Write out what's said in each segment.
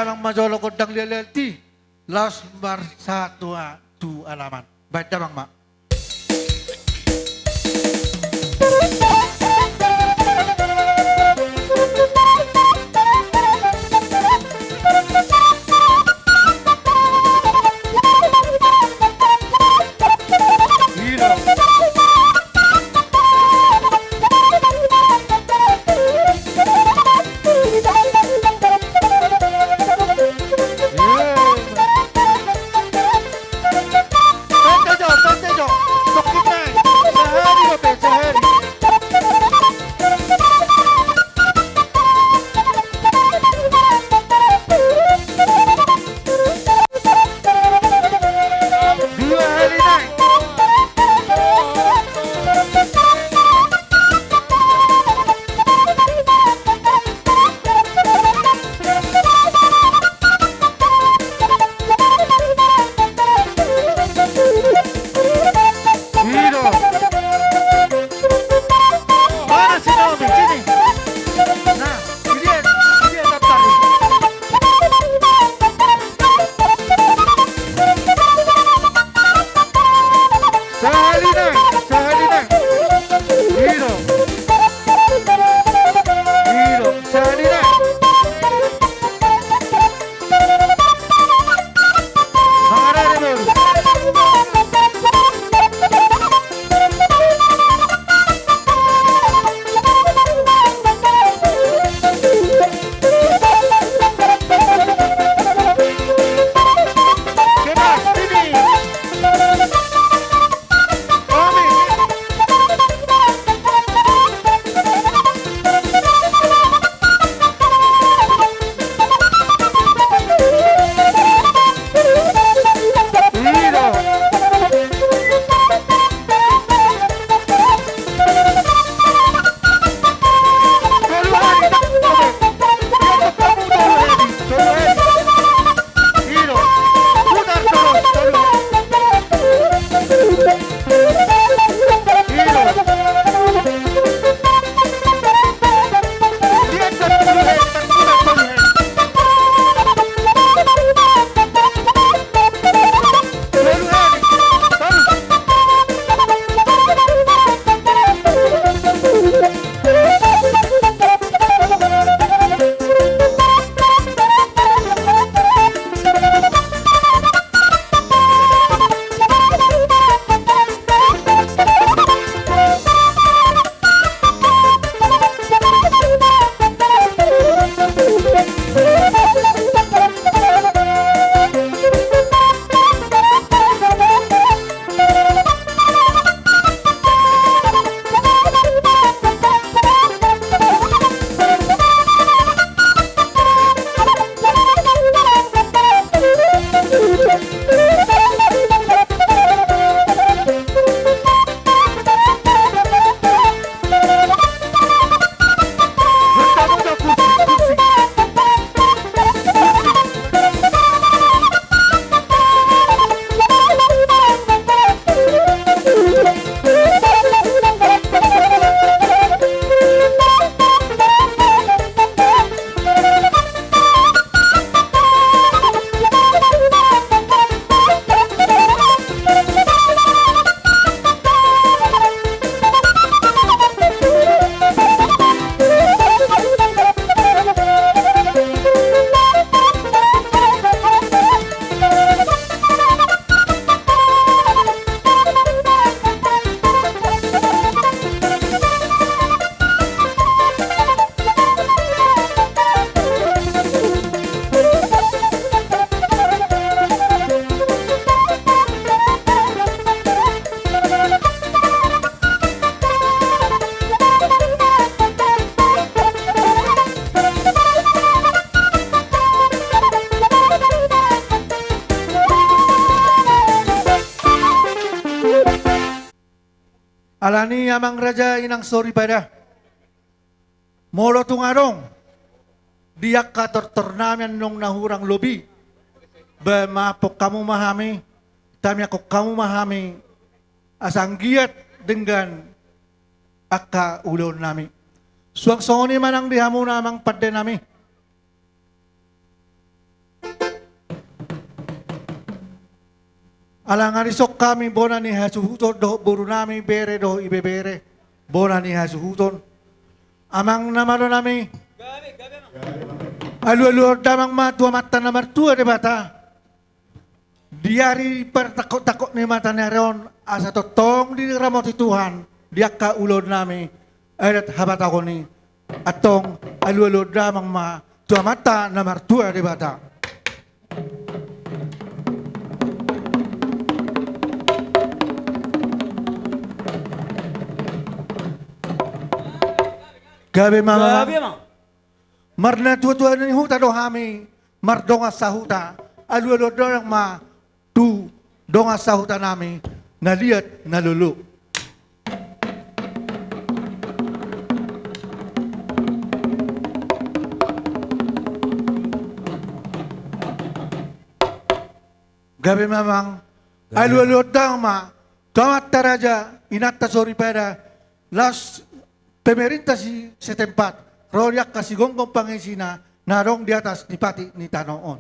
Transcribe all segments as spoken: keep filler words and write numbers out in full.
Damang ma jolo gondang liat-liat i, laos marsatua tu alaman. Baen damang ma. Sahali nai, sahali nai. Ido. Ido, sahali nai. Mangarare boru. Alani amang raja inang soripada, molo tung adong di angka tortor nami annon na hurang lobi, ba maaphon hamu ma hami, tamiangkon hamu ma hami, asa anggiat denggan angka ulaon nami. Suang songon i ma nang di hamu na amang pande nami. Ala nga dison hami bona ni hasuhuton dohot boru nami, bere dohot ibebere, bona ni hasuhuton. Amang na malo nami, alualuhon damang ma tu Amanta na martua Debata. Di ari partangkok-tangkok ni mataniari on, asa tongtong diramoti Tuhan di angka ulaon nami adat habatagon i. Antong alualuhon damang ma tu Amanta na martua Debata. Gabe ma, gabe ma. Marnatuatua ni huta do hami, mardongan sahuta, alualuhon damang ma tu dongan sahuta nami na liat na lolo. Gabe ma amang. Gabe. Alualuhon damang ma tu amanta raja, inanta soripada, laos pemerintah si setempat, ro di angka sigomgom pangisina na adong di atas ni patik ni tano on.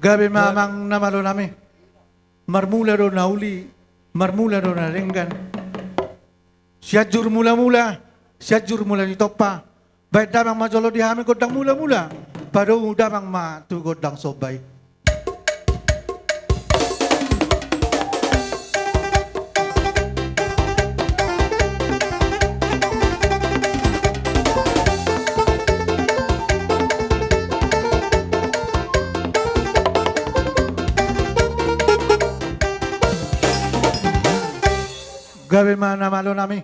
Gabe ma amang na malo nami. Marmula do na uli, marmula do na denggan. Sianjur Mulamula, Sianjur Mula ni Tompa. Baen damang ma jolo di hami gondang mulamula. Padomu damang ma tu gondang somba i. Gabe ma na malo nami.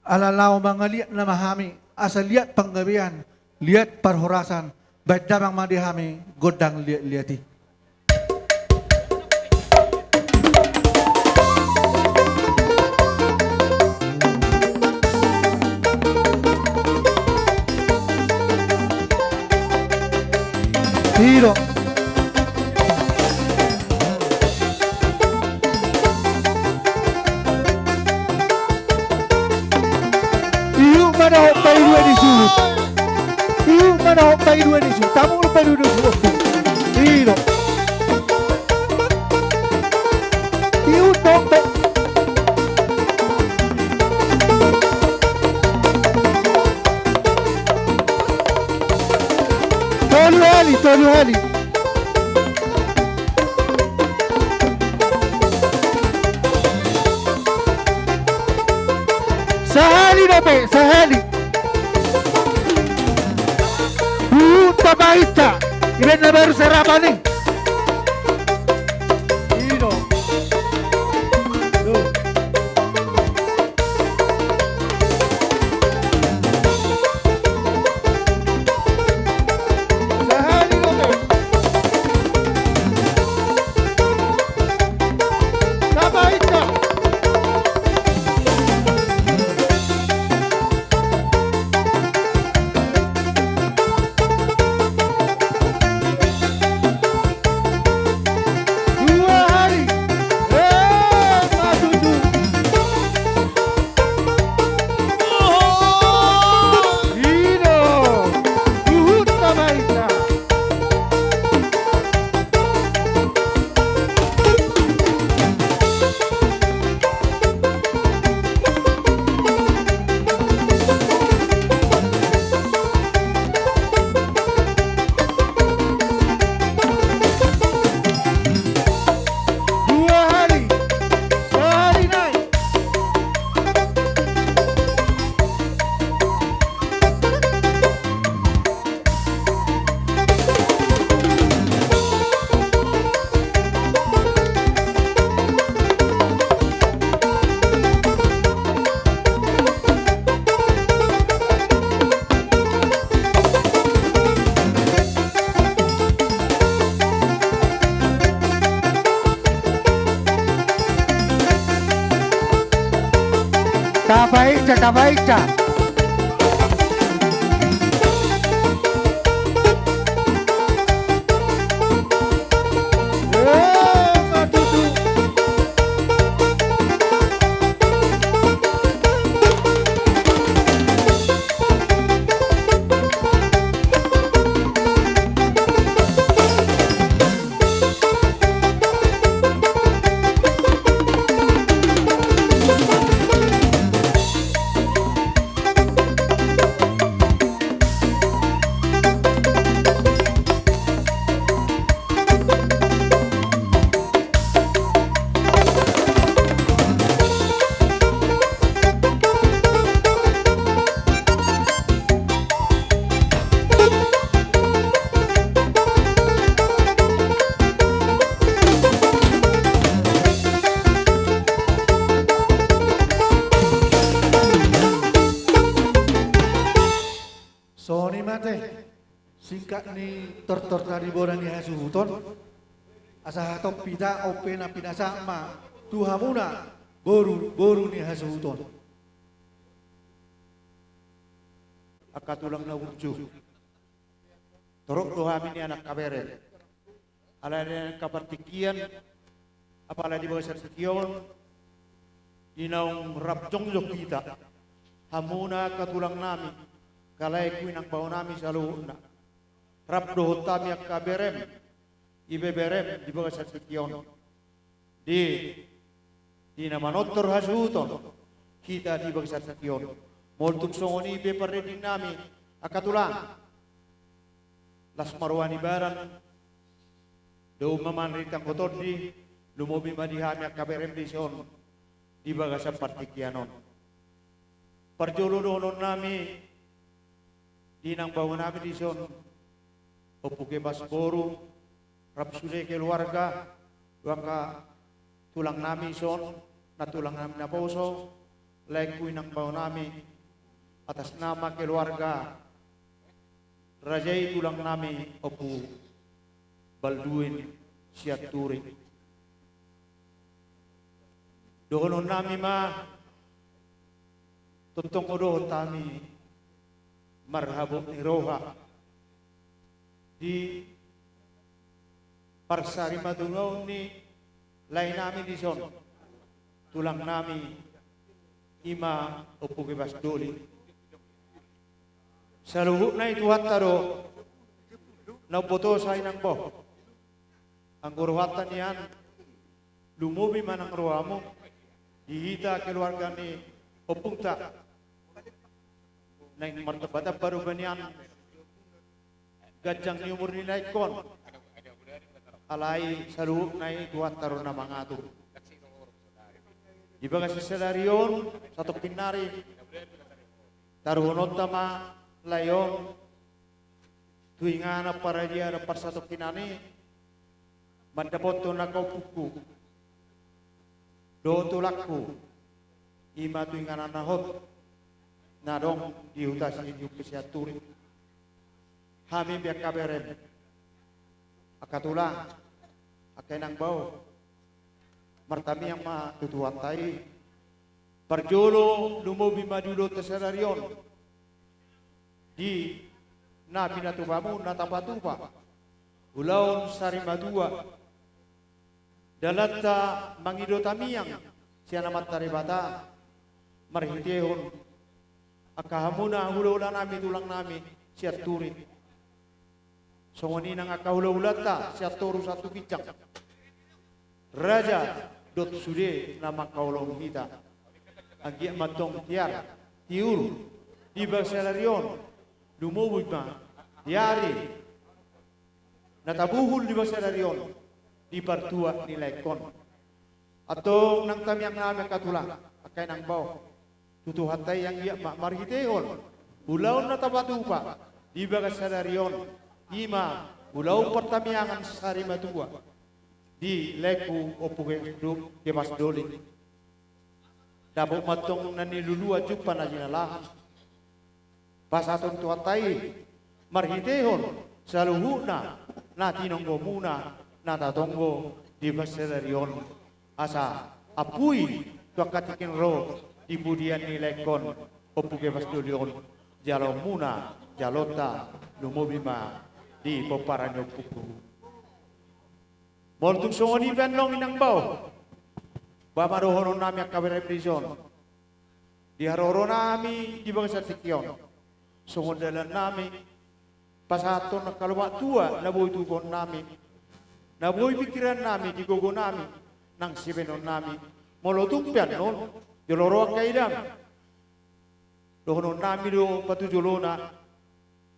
Ala laho mangaliat nama hami, asa liat panggabean, liat parhorasan, baen damang ma di hami gondang liatliat i. I do. Ihut ma na hot paidua ni suhut. Ihut ma na hot paidua ni suhut. Tamul paidua ni suhut. I do. Ihut ma hot pa-, tolu hali, tolu hali. Sahali dope, sahali. Huhut ma hita, ibaen na baru sarapan i. I do. Tuh. Dua hali. Eh, matutu. I do. Huhut ma hita. Dua hali. Sahali nai. Tapaiksa, tapaiksa. Eh, matutu. Tingkat ni tortor tariboda ni hasuhuton, asa hatop hita on pe na pinasahat ma tu hamuna boru, boru ni hasuhuton. Angka tulang na burju, torop do hami nian angka bere. Alai di angka partingkian, apala di bagasan tingki on, di naung rap jongjong hita, hamuna angka tulang nami, angka laengku, inang bao nami saluhutna, rap dohot hami angka berem, ibeberem di bagasan tingki on. Di, di na manortor hasuhuton hita di bagasan tingki on. Molo tung songon i pe parrending nami, angka tulang, las ma roha ni badan, dao ma marhite anggo tondi, lumobi ma di hami angka berem dison di bagasan partingkian on. Parjolo dohonon nami di inang bao nami dison, Ompu Kebas boru, rap sude keluarga, dohot angka tulang nami dison, na tulang nami naposo, laengku, inang bao nami, atas nama keluarga raja i tulang nami Ompu Balduin Sianturi. Dohonon nami ma, tongtong do dohot hami marhabot ni roha di parsarimatua ni lae nami dison, tulang nami, i ma Ompu Kebas Doli. Saluhutna i Tuhanta do na umbotosa, inang bao. Anggo rohanta nian, lumobi ma nang rohamu di hita keluarga ni ompungta. Naeng martambatamba do nian ganjang ni umur ni laengkon. Alai saluhutna i Tuhanta do na mangatur. Di bagasan sadari on, satongkin nari, taruhononta ma lae on tu inganan paradianan parsatongkinan i, mandapothon angka ompungku dohot tulangku, i ma tu inganan na hot na adong di huta Sianturi. Hami pe angka berem, angka tulang, angka inang bao, martamiang ma tu Tuhanta i. Parjolo lumobi ma di ulaonta sadari on di na pinatupamu na tapatupa ulaon sarimatua, dalanta mangido tamiang sian Amanta Debata marhitehon angka hamuna hulahula nami, tulang nami Sianturi. Songon i nang angka hulahulanta sian toru sahat tu ginjang, raja dohot sude na mangkaholongi hita. Anggiat ma antong tiar tiur di bagasan sadari on, lumobi ma di ari na tabuhul di bagasan sadari on di partuat ni laengkon. Antong nang tamiang nami angka tulang, angka inang bao, tu Tuhanta i anggiat ma marhitehon ulaon na tapatupa di bagasan sadari on, i ma ulaon partamiangan sarimatua di laengku Ompu Kebas Doli. Dapot ma antong na niluluan, jumpa na jinalahan. Pasahaton Tuhanta i marhitehon saluhutna na tinonggomuna na tatonggo di bagasan sadari on. Asa ampui tu angka tingki na ro di pudian ni laengkon Ompu Kebas Doli on, jaloonmuna jaloonta, lumobi ma di pomparan ni ompungku. Molo tung songon i pe annon, inang bao, ba ma dohonon nami angka berem dison, di haroro nami di bagasan tingki on, songon dalan nami pasahathon angka lomak tua na boi tubuhon nami, na boi pingkiran nami di gogo nami nang sibahenon nami. Molo tung pe annon jolo ro angka idam, dohonon nami do patujolona,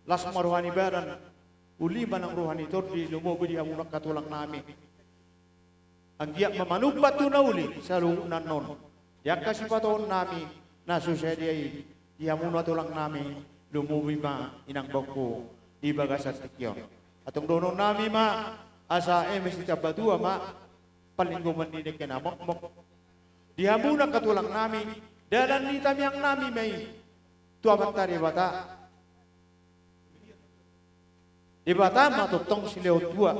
las ma roha ni badan, uli ma nang roha ni tondi, lumobi di hamu angka tulang nami. Anggiat ma manumpak tu na uli saluhutna annon di angka sipatoon nami na so sadia i di hamuna tulang nami, lumobi ma inang baoku di bagasan tingki on. Antong dohonon nami ma, asa eme sitambatua ma panlinggoman ni dengke na mokmok. Di hamuna angka tulang nami, dalan ni tamiang nami ma i tu Amanta Debata. Debata ma tongtong silehon tua.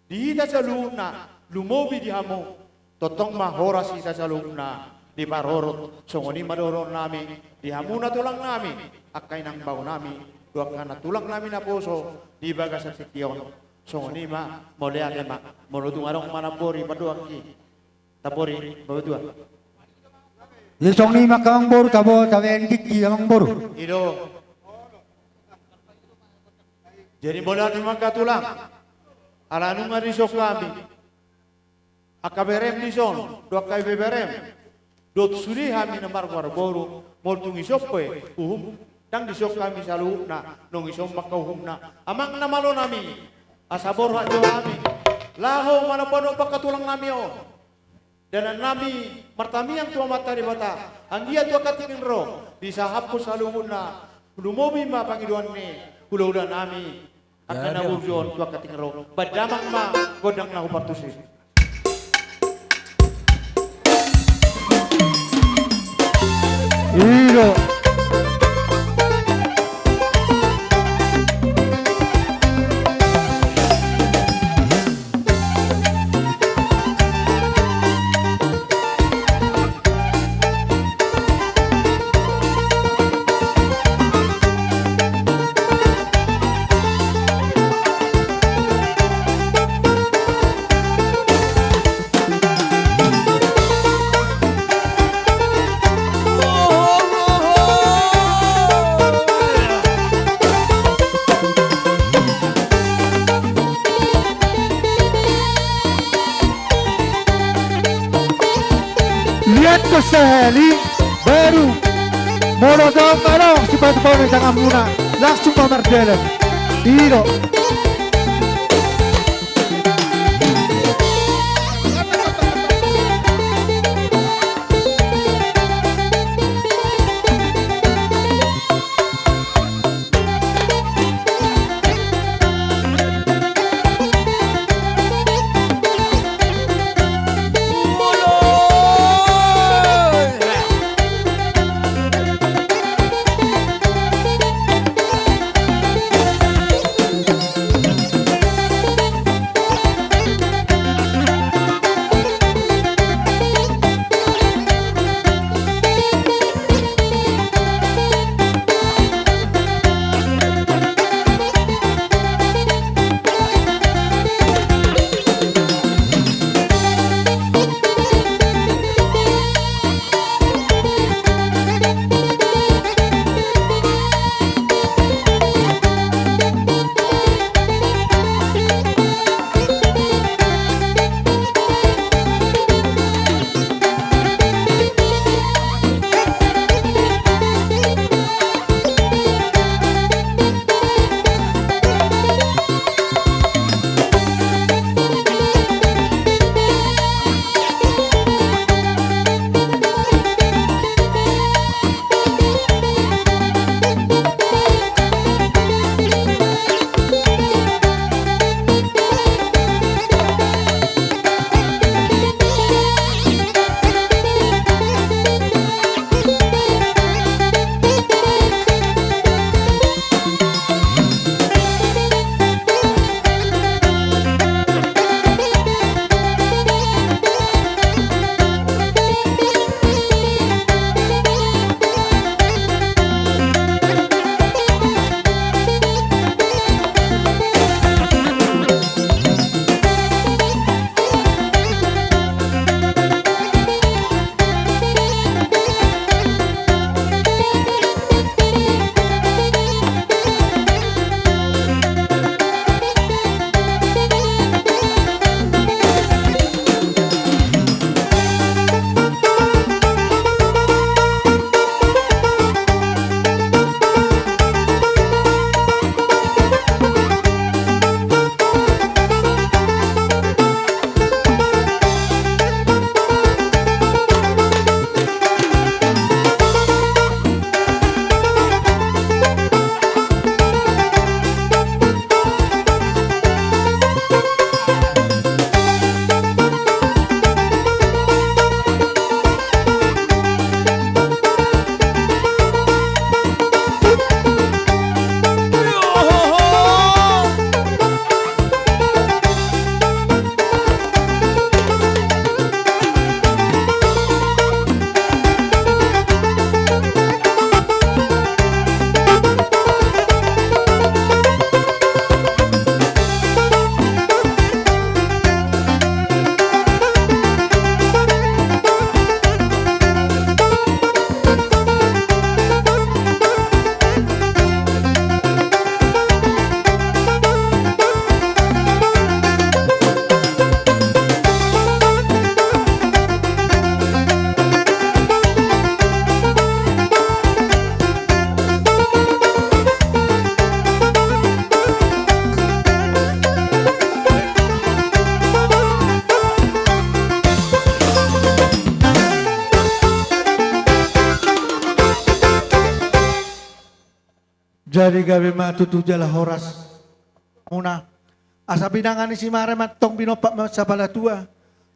Di hita saluhutna, lumobi di hamu, tongtong ma horas hita saluhutna diparorot. Songon i ma dohononnami di hamu na tulang nami, angka inang bao nami, dohot angka na tulang nami naposo di bagasan tingki on. Songon i ma, mauliate ma. Molo tung adong manambori, padoan hami. Tambori, baoa tua. Ia songon i ma, angka amangboru, tabo, tabaen tingki, amangboru. I do. Jadi mauliate ma, angka tulang. Ala nunga dison hami, angka berem dison dohot angka ibeberem, dohot sude hami na marboru, molo tung dison pe uhum, ndang dison hami saluhutna, nunga dison ma angka uhumna. Amang na malo nami, asa borhat jo hami laho manompanompa angka tulang nami on. Dalan nami martamiang tu Amanta Debata, anggiat tu angka tingki on ro disahaphon saluhutna, lumobi ma pangidoan ni hulahula nami, angka na burju on tu angka tingki on ro. Baen damang ma gondang na hupartusi. I do. Lihat ke sahali baru. Molo adong, adong sipatupaon di tanganmuna, langsung ma mardalan. I do. Jadi gabe ma tutu jala horas muna. Asa pinangan ni si Mare mantong binompat ma sapala tua.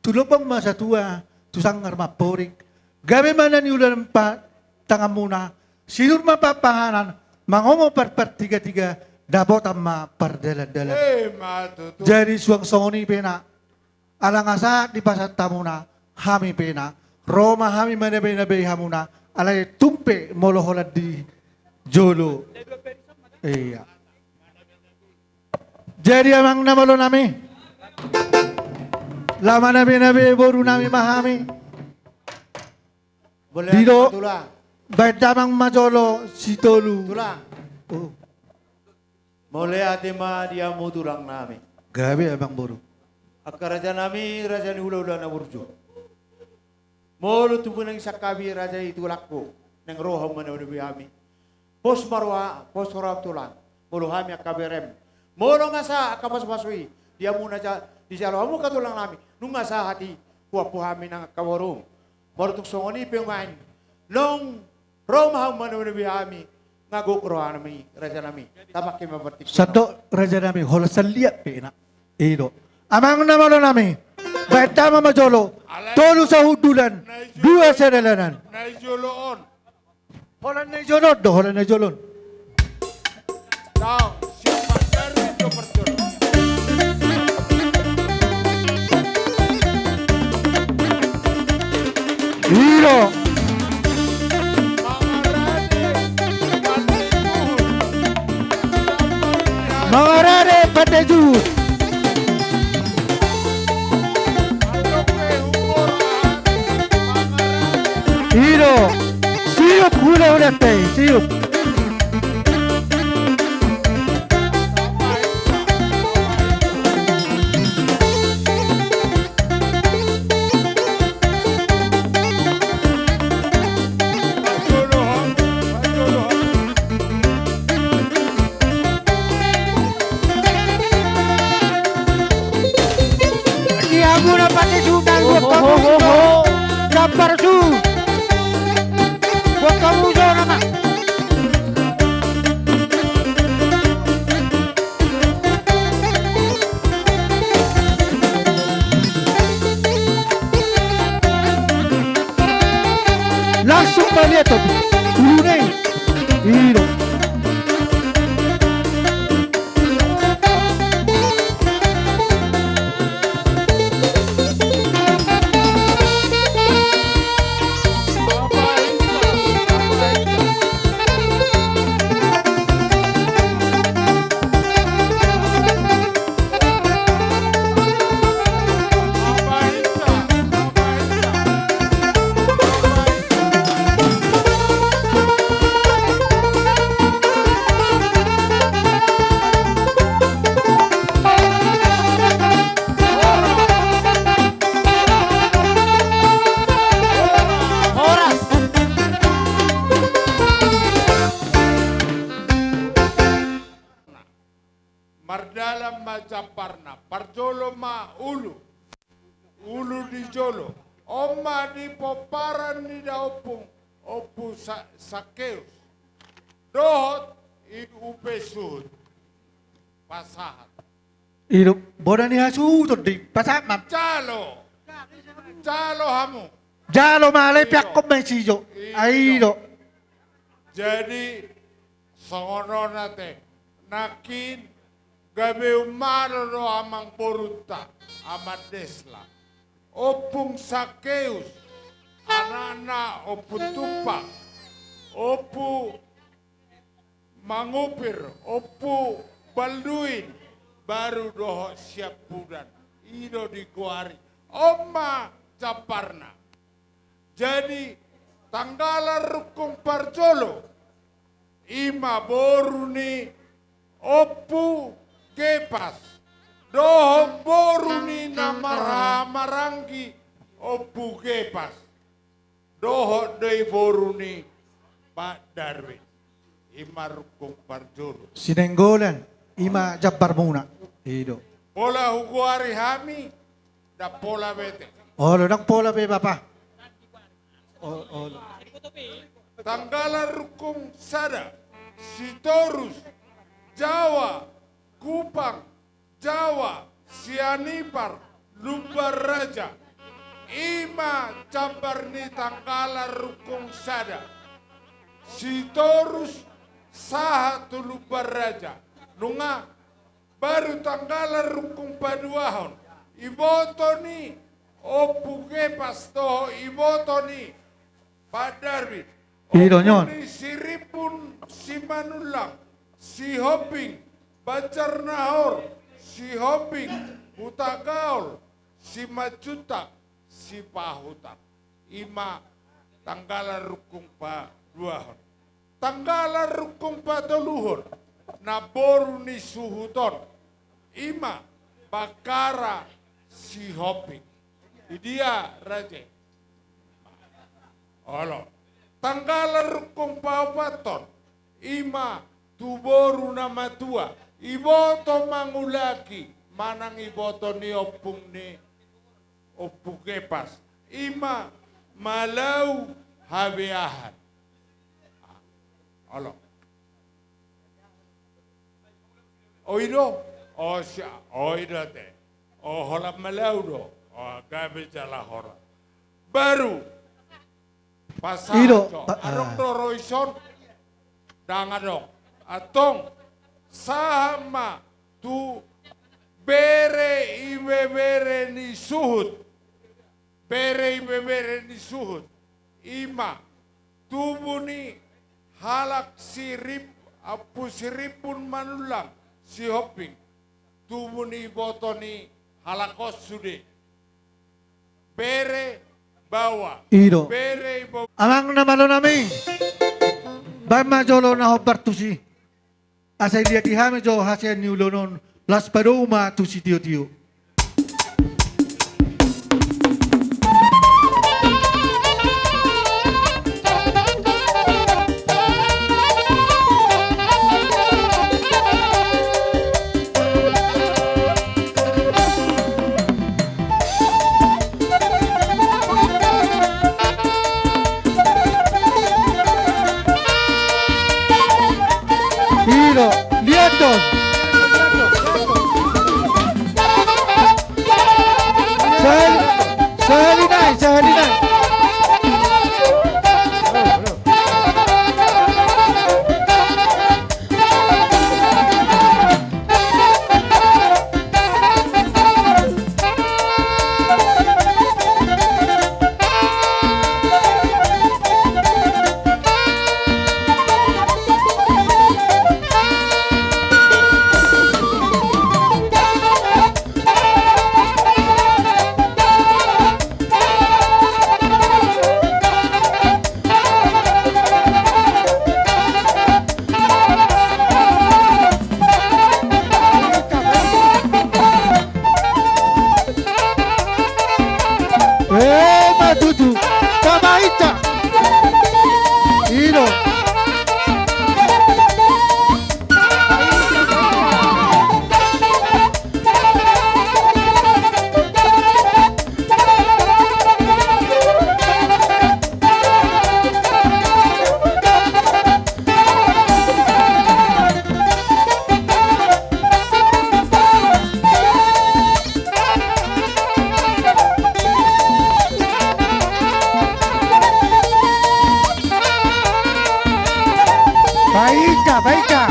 Tu lobang ma satua, tu sanggar ma amporik. Gabe ma na niula ni patangan muna. Sinur ma parpanganan, mangomo par, partigatiga, dapotan ma pardalandalan. Eh, ma tutu. Jadi suang songon i pe na, ala nga sahat dipasahat hamuna, hami pe na, ro ma hami manabenabe hamuna, alai tung pe molo holan di jolo. Iya. Jadi amang na malo nami, laho manabenabe boru nami ma hami. Mauliate ma tulang. Baen damang ma jolo sitolu. Tulang. Oh. Mauliate ma di hamu tulang nami. Gabe amang boru. Angka raja nami, raja ni hulahula na burju. Molo tung pe naeng sangkapi raja i tulangku, naeng ro hamu manabenabe hami. Pos ma roha, pos roham tulang. Molo hami angka berem, molo nga sahat angka pasupasu i di hamuna, dijalo hamu angka tulang nami, nunga sahat i, huampu hami nang angka borum. Molo tung songon i pe nuaeng, naeng ro ma hamu manabenabe hami, nga gok roha nami, raja nami. Tapangke ma partingkian. Sandok raja nami, holan sian liat pe na. I do. Amang na malo nami, baen damang ma jolo, tolu sahundulan, dua sadalanan. Na i jolo on. Holan na i jolo on do, holan na i jolo on. Daong, siap, Pak Darwin, do parjolo. I do. Mangarade, Pak Darwin. Mangarade, Pak Darwin. I do. Siup hulahulanta i, siup. Ia guna pake sudan buat kamu. Gambar su. Buat kamu zona mah. Langsung melihat tu ulune. I do. Mardalan ma jambarna, parjolo ma ulu, ulu di jolo. On ma di pomparan ni daompung, Ompu Sa-, Sakeus. Dohot i upe suhut. Pasahat. I do, bona ni hasuhuton do i, pasahat ma. Jalo. Jalo hamu. Jalo ma alai peakkon ma i sijo. I do. Ai do. Jadi, songon on ate, nangkin gabe umalo do amang borunta, Amang Desla. Ompung Sakeus, anakna Ompu Tumpak, Ompu Mangupir, Ompu Balduin, baru dohot Siampudan. I do digoari. On ma jambarna. Jadi, tanggalan rungkung parjolo, i ma boru ni Ompu Gepas, dohot boru ni na marhahamaranggi Ompu Gepas, dohot do i boru ni Pak Darwin. I ma rungkung parjolo. Sinenggolan, i ma jambarmuna. I do. Pola hugoari hami, ndang pola be ate. Olo, ndang pola be, Bapa. O-, olo. Tanggalan rungkung sada. Sitorus, Jawa, Kupang, Jawa, Sianipar, Lumban Raja. I ma jambar ni Tanggalan Rungkung sada. Sitorus sahat tu Lumban Raja. Nunga baru Tanggalan Rungkung paduahon. Iboto ni Ompu Gepas dohot iboto ni Pak Darwin. I do on. Ompu ni Sirimbun Simanullang, Sihombing, Banjarnahor, Sihombing, Hutagaol, Simanjuntak, Sipahutar. I ma Tanggalan Rungkung paduahon. Tanggalan Rungkung patoluhon, namboru ni suhut on. I ma Bakkara Sihombing. Di dia raja i? Olo. Tanggalan Rungkung paopathon, i ma tu boru na matua, iboto mangulaki, manang iboto ni ompung ni Ompu Gepas, i ma Malau Habeahan. Olo. O i do? O sia, o i do ate. O holan Malau do. O gabe jala horas. Baru. Pasahat jo. Adong do ro ison? Ndang adong. Antong. Sahat ma tu bere ibebere ni suhut. Bere ibebere ni suhut. I ma tubu ni halak Sirib-, Ompu Sirimbun Manullang Sihombing. Tubu ni iboto ni halak on sude. Bere baoa. I do. Bere ibo- Amang na malo nami. Baen ma jolo na hombar tusi. Asa iliate hami jo hasean ni ulaon on, las padou ma tu sitiotio. I do, lihat dong. Sahali, sahali nai, sahali nai. Eh, ma tutu. Tama ita. I do. Baika, baika.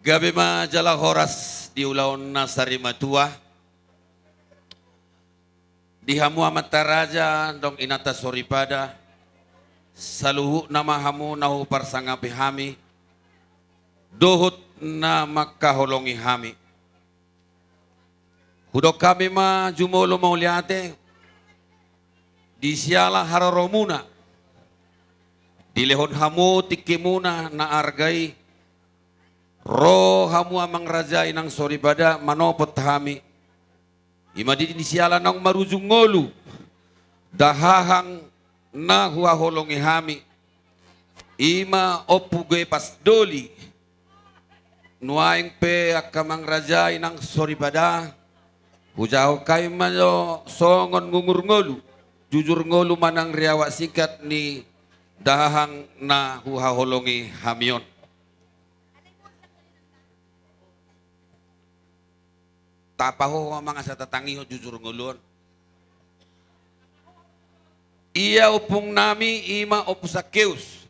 Gabe ma jala horas di ulaon na sari matua. Di hamu amanta raja dohot inanta soripada, saluhutna ma hamu na huparsangapi hami, dohot na mangkaholongi hami. Hudok hami ma jumolo mauliate, di siala haroromuna, dilehon hamu tingkimuna na arga i, ro hamu amang raja inang soripada manopot hami. I ma di, di siala naung marujung ngolu, dahahang na huhaholongi hami, i ma Ompu Gepas Doli. Nuaeng pe angka amang raja inang soripada, hujahahon hami ma jo songon ngungur ngolu, jujur ngolu manang riwayat singkat ni dahahang na huhaholongi hami on. Tapahoho amang asa tatangihon jujur ngolu on. Ia ompung nami i ma Ompu Sakeus,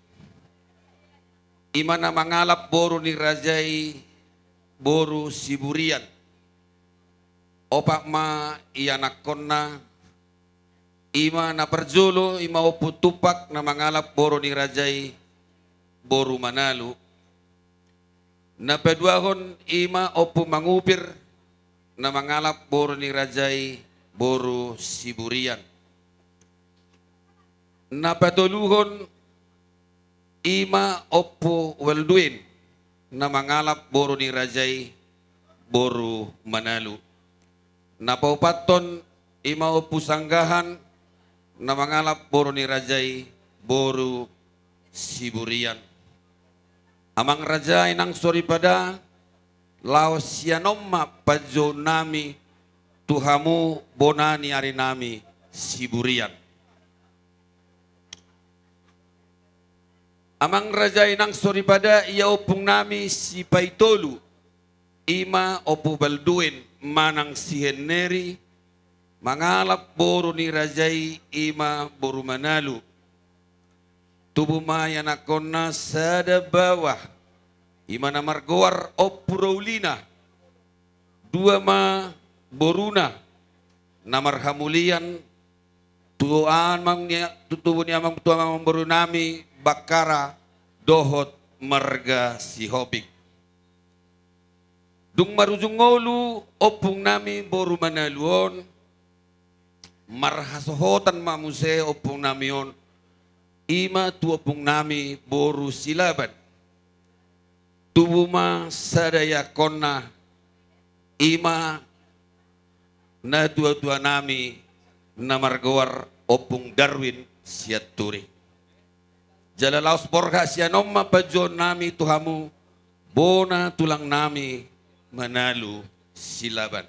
i ma na mangalap boru ni raja i boru Siburian. Opat ma ianakhonna, i ma na parjolo i ma Ompu Tumpak na mangalap boru ni raja i boru Manalu. Na paduahon i ma Ompu Mangupir na mangalap boru ni raja i boru Siburian. Na patoluhon i ma Ompu Walduin na mangalap boru ni raja i boru Manalu. Na paopathon i ma Ompu Sanggahan na mangalap boru ni raja i boru Siburian. Amang raja inang soripada, laos sian on ma panjouon nami tu hamu bona ni ari nami Siburian. Amang raja inang soripada, ia ompung nami sipaitolu, i ma Ompu Balduin manang si Henneri, mangalap boru ni raja i, i ma boru Manalu. Tubu ma ianakhonna sada baoa, i ma na margoar Ompu Roulina. Dua ma boruna na marhamulian tu amang ni, tu tubu ni amang, tu amangboru nami Bakkara dohot marga Sihombing. Dung marujung ngolu ompung nami boru Manalu on, marhasohotan ma muse ompung nami on, i ma tu ompung nami boru Silaban. Tubu ma sada ianakhonna, i ma natuatua nami na margoar Ompung Darwin Sianturi. Jala laos borhat sian on ma panjouon nami tu hamu bona tulang nami Manalu Silaban.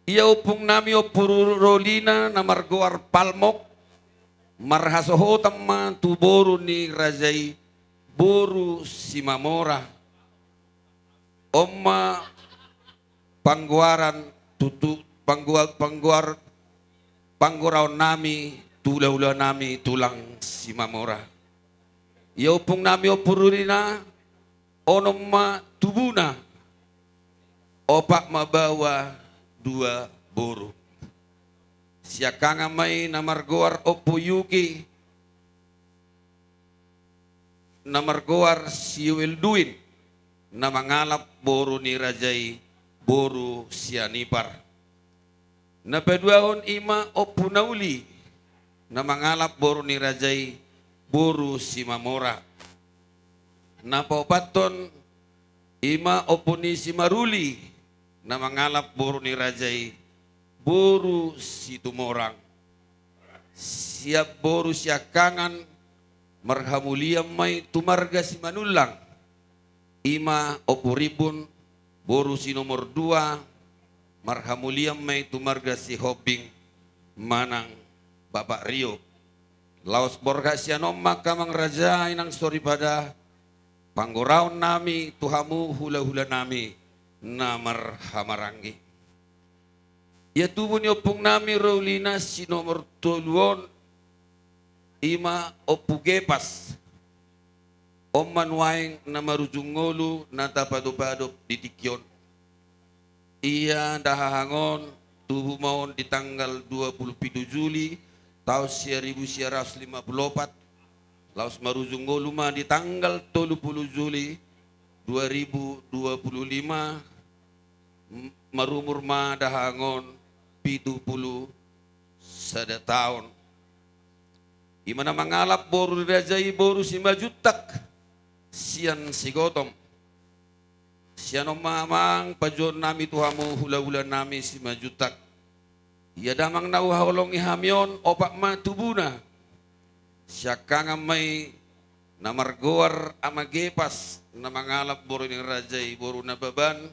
Ia ompung nami Ompu Ro-, Rolina na margoar Palmok, marhasohotan ma tu boru ni raja i boru Simamora. On ma panggoaran tutu, panggua-, panggoar, panggoraon nami tu hulahula nami tulang Simamora. Ia ompung nami Ompu Rolina, onom ma tubuna, opat ma baoa, dua boru. Siangkangan ma i na margoar Ompu Yuki, na margoar si Welduin, na mangalap boru ni raja i boru Sianipar. Na paduahon i ma Ompu Nauli, na mangalap boru ni raja i boru Simamora. Na paopathon i ma Ompu ni Simaruli, na mangalap boru ni raja i boru Situmorang. Sian boru siangkangan marhamulian ma i tu marga Simanullang, i ma Ompu Rimbun, boru si nomor dua, marhamulian ma i tu marga Sihombing manang Bapak Rio. Laos borhat sian on ma angka amang raja inang soripada, panggoraon nami tu hamu hulahula nami na marhahamaranggi. Ia tubu ni ompung nami Rolina si nomor tolu on, i ma Ompu Gepas. On ma nuaeng na marujung ngolu na tapadopadop di tingki on. Ia dahahang on tubu ma on di tanggal dua pulu pitu Juli taon sia ribu sia ratus lima pulu opat, laos marujung ngolu ma di tanggal tolu pulu Juli dua ribu dua pulu lima, m-, marumur ma dahahang on pitu pulu sada taon. I ma na mangalap boru ni raja i boru Simanjuntak sian Sigotong. Sian on ma amang pajuaon nami tu hamu hulahula nami Simanjuntak. Ia damang na huhaholongi hami on opat ma tubuna. Siangkangan ma i na margoar Ama Gepas na mangalap boru ni raja i boru Nababan.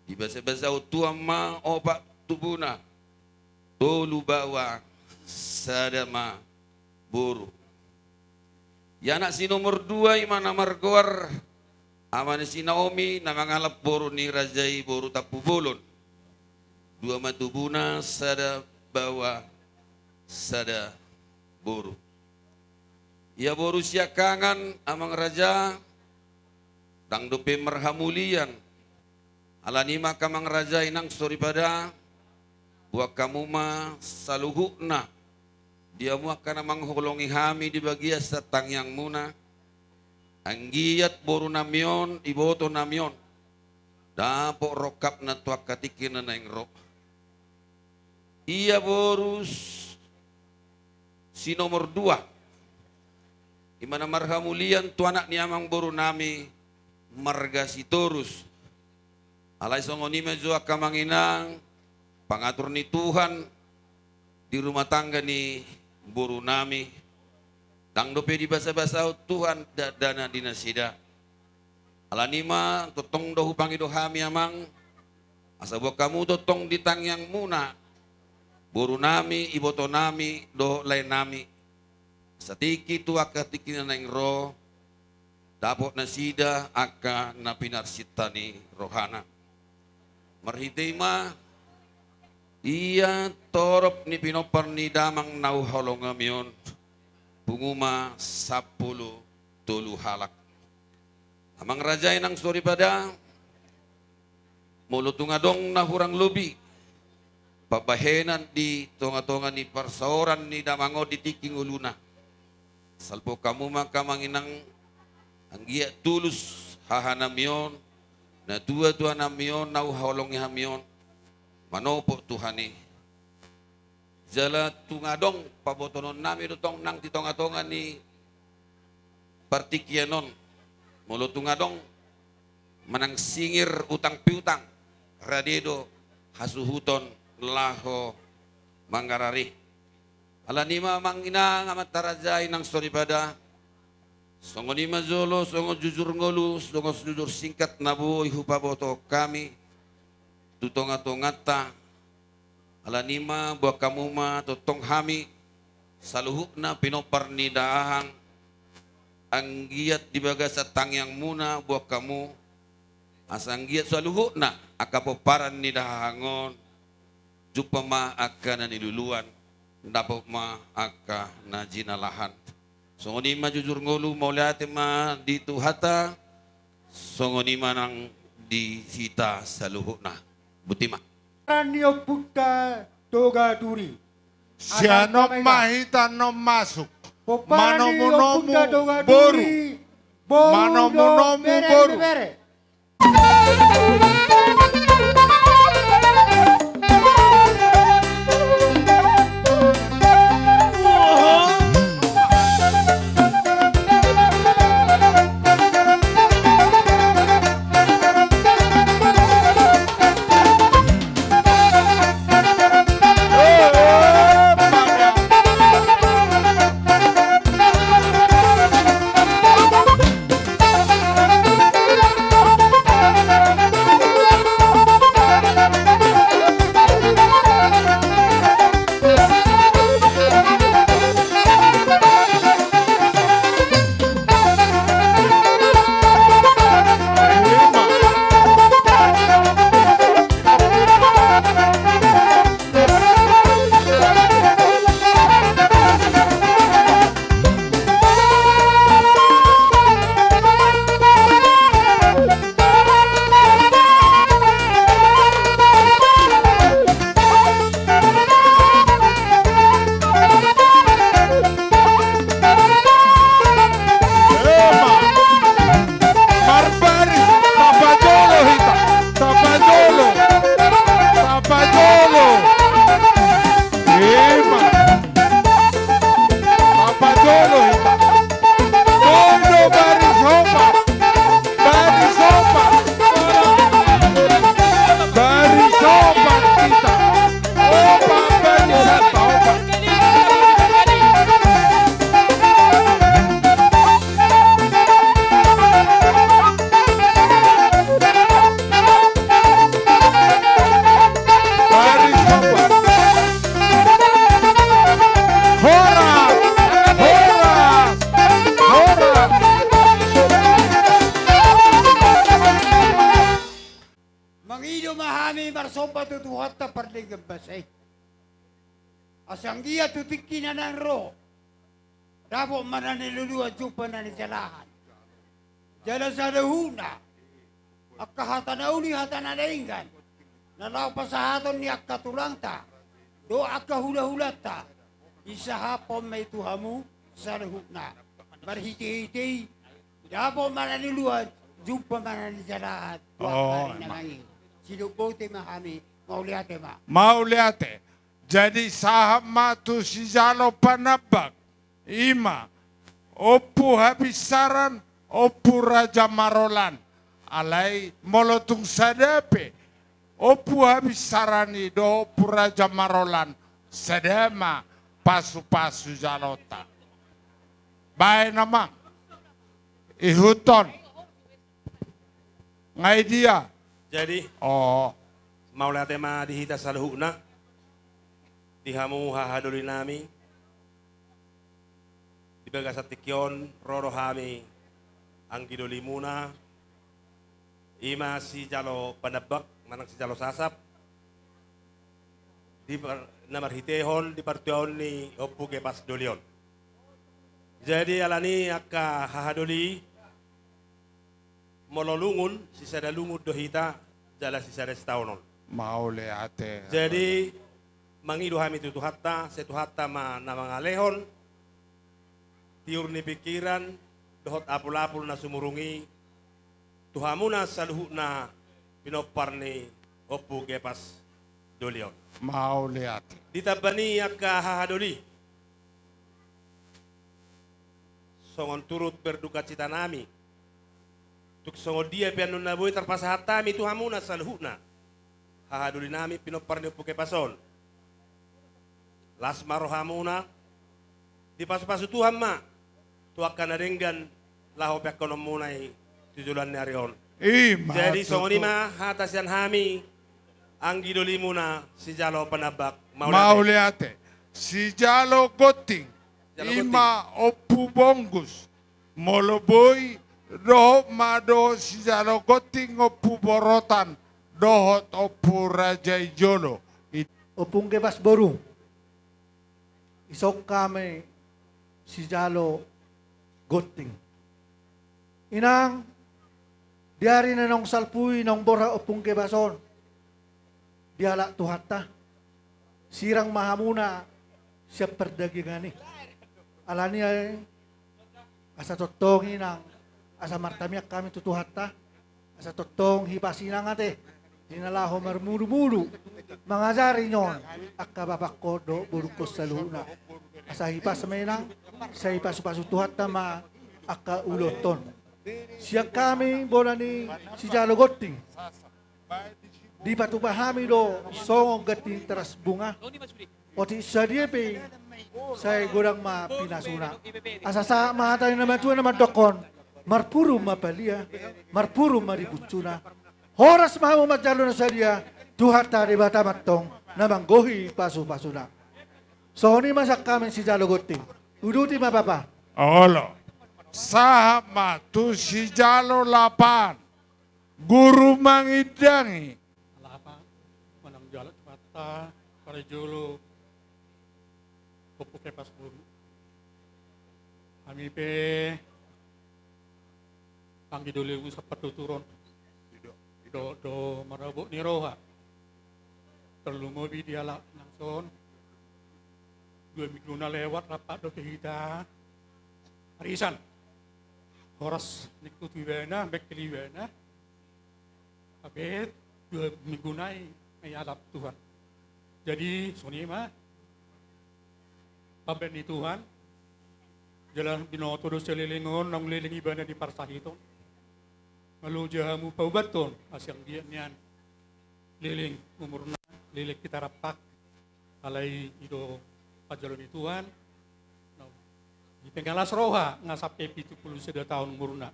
Dibasabasahon Tuhan ma opat tubuna, tolu baoa, sada ma boru. Ia anak si nomor dua i ma na margoar ama ni si Naomi na mangalap boru ni raja i boru Tampubolon. Dua ma tubuna, sada baoa, sada boru. Ia boru siangkangan amang raja, ndang dope marhamulian. Alani i ma angka amang raja inang soripada, boan hamu ma saluhutna di hamu angka na mangholongi hami di bagian sitangiangmuna. Anggiat boru nami on, iboto nami on, dapot rongkapna tu angka tingki na naeng ro. Ia boru s-, si nomor dua, i ma na marhamulian tu anak ni amang boru nami marga Sitorus. Alai songon i ma jo angka amang inang, pangatur ni Tuhan di rumah tangga ni boru nami, ndang dope dibasabasahon Tuhan dakdanak di nasida. Alani i ma tongtong do hupangido hami amang, asa boan hamu tongtong di tangiangmuna boru nami, iboto nami dohot lae nami, asa tingki tu angka tingki na naeng ro, dapot nasida angka na pinarsinta ni rohana. Marhite i ma ia torop ni pinompar ni damang na huhaholongi hami on, pungu ma sampulu tolu halak. Amang raja inang soripada, molo tung adong na hurang lobi pambahenan di tongatonga ni parsaoran ni damang on di tingki ngoluna, salpu hamu ma angka amang inang, anggiat tulus haha nami on, natuatua nami on na huhaholongi hami on, manopot Tuhan i. Jala tung adong pabotonon nami do tong nang di tongatonga ni partingkian on, molo tung adong manang singir utang piutang, rade do hasuhuton laho mangarari. Alani i ma amang inang amanta raja inang soripada, songon i ma jolo songon jujur ngolu, songon jujur singkat na boi hupabotohon hami tu tongatonganta. Alani i ma boan hamu ma tongtong hami saluhutna pinompar ni dahahang, anggiat di bagasan tangiangmuna boan hamu, asa anggiat saluhutna angka pomparan ni dahahang on jumpa ma angka na niluluan, dapot ma angka na jinalahan. Songon i ma jujur ngolu, mauliate ma di Tuhanta. Songon i ma nang di hita saluhutna. Boti ma. Pomparan ni ompunta Toga Duri. Sian on ma hita annon masuk. Pomparan ni ompunta Toga Duri. Manomunomu boru. Manomunomu boru. tu Tuhanta pardenggan basa i. Asa anggiat tu tingki na naeng ro, dapot ma na niluluan, jumpa na nijalahan. Jala saluhutna angka hata na uli, hata na denggan, na laho pasahaton ni angka tulangta dohot angka hulahulanta, disahaphon ma i tu hamu saluhutna. Marhitehite i dapot ma na niluluan, jumpa ma na nijalahan. Tu angka ari na mangihut, sidok botima hami. Mauliate ma. Mauliate. Jadi sahat ma tu sijalo panambak, i ma Ompu Habinsaran, Ompu Raja Marolan. Alai molo tung sada pe Ompu Habinsaran i dohot Ompu Raja Marolan, sada ma pasupasu jalonta. Baen amang, ihuthon. Nga i dia. Jadi, oh, mauliate ma di hita saluhutna, di hamu hahadoli nami. Di bagasan tingki on ro do hami anggi dolimuna, i ma sijalo panambak manang sijalo sasap, di par-, na marhitehon di partuaon ni Ompu Gepas doli on. Jadi alani angka hahadoli, molo lungun, sisada lungun do hita, jala sisada sitaonon. Mauliate. Jadi mangido hami tu Tuhanta, sai Tuhanta ma na mangalehon tiur ni pingkiran dohot apulapul na sumurung i tu hamuna saluhutna pinompar ni Ompu Gepas doli on. Mauliate. Ditamba ni angka hahadoli, songon turut berdukacita nami, tung songon dia pe annon na boi tarpasahat hami tu hamuna saluhutna hahadoli nami pinompar ni Ompu Gepas on, las ma rohamuna, dipasupasu Tuhan ma tu angka na denggan laho peakkononmuna i tu joloan ni ari on. I ma tutu. Jadi songon i ma hata sian hami anggi dolimuna sijalo panambak. Mauliate. Mauliate. Sijalo gonting, sijalo gonting, i ma Ompu Bonggus. Molo boi, dohot ma dohot sijalo gonting Ompu Borotan dohot Ompu Raja i jolo. I- Ompu Gepas boru, dison hami sijalo gonting. Inang, di ari na naung salpu i naung borhat Ompu Gepas on, dialap Tuhanta, sirang ma hamuna sian pardagingan i. Alani i, asa tongtong inang, asa martamiang hami tu Tuhanta, asa tongtong hipas inang ate, di na laho marmudumudu mangajari on angka bapangkon dohot borungkon saluhutna. Asa hipas ma inang, sai pasupasu Tuhanta ma angka ulaonta on. Sian hami bona ni sijalo gonting, dipatupa hami do songon ganti teras bunga. Otik sadia pe i, sai godang ma pinasuna. Asa sahat ma hata ni na matua na mandokkon: Marpurung ma palia, marpurung ma di bunsuna. Horas ma hamu manjalo na sadia, Tuhanta Debata ma antong na manggohi pasupasuna. Songon i ma sian hami sijalo gonting. Uduti ma bapa. Olo. Sahat ma tu sijalo lapan. Guru mangindangi. Alapa, manang jala Tuhanta, parjolo, Ompu Gepas boru. Hami pe anggi dolimu sapatuturon. Do, do marabot ni roha. Tarlumobi dialap nangson. Dua minggu na lewat rap dope hita arisan. Horas ningku tu ibana, bengkel ibana. Hape dua minggu nai, nai alap Tuhan. Jadi songon i ma pambaen ni Tuhan. Jala binoto do saleleng on naung leleng ibana di parsahiton. Molo jo hamu paubathon, asa anggiat nian leleng umurna, leleng hita rampak. Alai i do panjalo ni Tuhan. Di pengalas roha nga sampe pitu pulu sada taon umurna.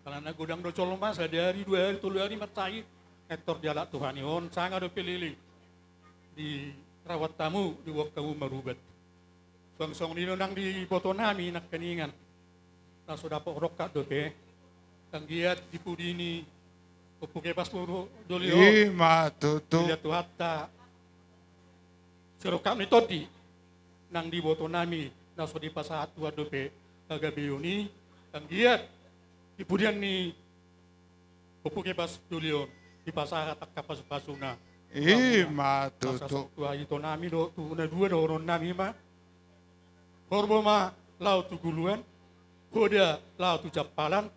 Alana godang do jolma sadari dua ari tolu ari marsahit, nuntor dialap Tuhan i on sanga dope leleng. Dirawat hamu, diboan hamu marubat. Suang songon i do nang diboto nami nangkiningan. Na so dapot rongkap dope. Anggiat di pudi ni Ompu Kebas Dolion. I ma tutu. Dilehon Tuhanta sirongkap ni tondi nang diboto nami na so dipasahat Tuhan dope hagabeon i, anggiat di pudian ni Ompu Kebas Dolion dipasahat angka pasupasuna. I ma tutu. Ito nami do tu na dua dohonon nami ma. Horbo ma laho tu guluan, hoda laho tu jampalan.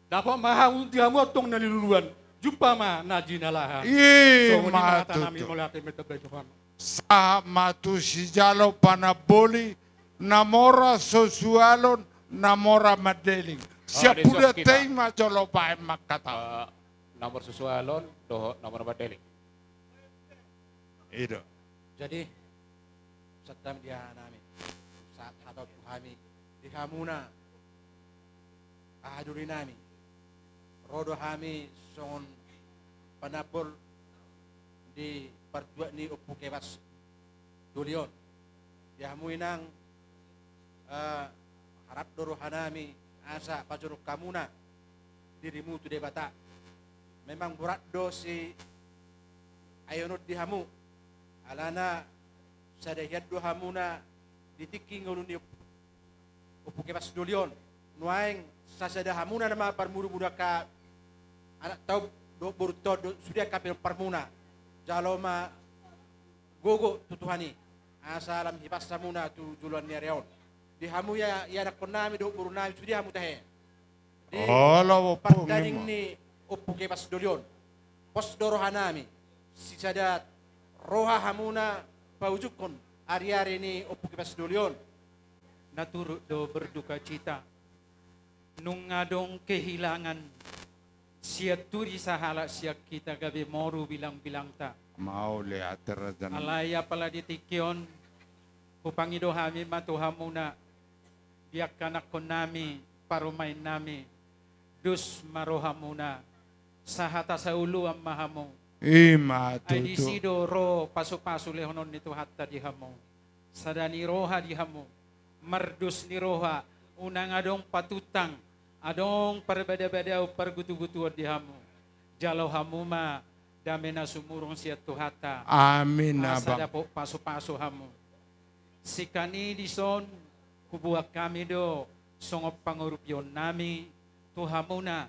Dapot ma hamu di hamu antong na niluluan, jumpa ma na jinalahan. I ma tutu. Sahat ma tu sijalo panamboli, na mora so sualon, na mora mandeling. Siap puda tei ma jolo baen mangkatahon. Na mora so sualon dohot na mora mandeling. I do. Jadi, sahat ma di aha nami, sahat hata tu hami di hamuna, aha doli nami. Ro do hami songon panambol di partuat ni Ompu Kebas Dolion. Di hamu inang, eh, harap do roha nami asa pajorong hamuna dirimu tu Debata. Memang borat do siayonon di hamu, alana sada hian do hamuna di tingki ngolu ni Ompu Kebas Dolion. Nuaeng sasada hamuna nama parmudamudaan angka anak taon dohot boru taon dohot sude angka pinomparmuna. Jalo ma gogo tu Tuhan i asa lam hipas hamuna tu joloan ni ari on. Di hamu ia, ianakkon nami dohot boru nami, sude hamu tahe. Di pardaning ni Ompu Kebas Dolion, pos do roha nami, sisada roha hamuna paujungkon ariari ni Ompu Kebas Dolion. Na turut do berdukacita, nunga adong kehilangan sian tudia sahalak sian hita gabe moru bilangbilangta. Mauliate raja nami. Alai apala di tingki on, hupangido hami ma tu hamuna, di angka anakkon nami, parumaen nami, dos ma rohamuna, sahata saoloan ma hamu. I ma tutu. Ai disi do ro pasupasu lehonon ni Tuhanta di hamu. Sada ni roha di hamu, mardos ni roha, unang adong patuntang, adong parbadabadaon, pargutugutuon di hamu. Jalo hamu ma dame na sumurung sian Tuhanta. Amin. Asa dapot pasupasu hamu. Sian i dison hubuat hami do songon pangurupion nami tu hamuna,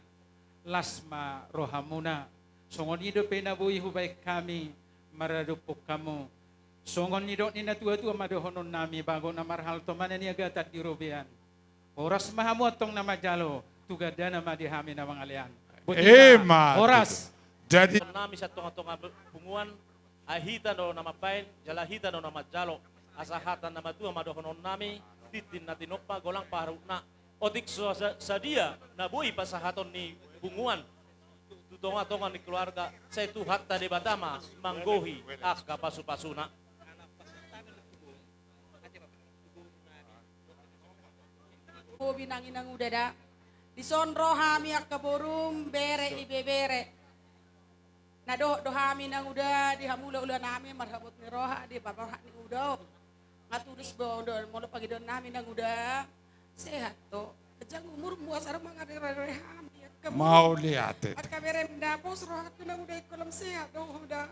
las ma rohamuna. Songon i dope na boi hubaen hami maradophon hamu. Songon nidok ni natuatua ma dohonon nami, bagot na marhalto ma na niagatan di robean. Horas ma hamu antong na manjalo, tu gandana ma di hami na mangalean. Botima. I ma tutu. Horas. Jadi nami sian tongatonga punguan, ai hita do na mambaen, jala hita do na manjalo. Asa hata na matua ma dohonon nami, tintin na tinompa, golang paharutna. Otik so sa-, sadia na boi pasahaton ni punguan tu tongatonga ni keluarga, sai Tuhanta Debata ma manggohi angka pasupasuna. Hobi nang inang uda da. Dison ro hami angka borum, bere, ibebere. Na dohot do hami nang uda di hamu hulahula nami marhabot ni roha di parroha ni uda on. Nga tulus do molo pangidoan nami nang uda. Sehat do. Ganjang umurmu asa ro mangarerere hami angka borum. Mauliate. Angka berem da, pos rohangku nang uda ingkon lam sehat do uda.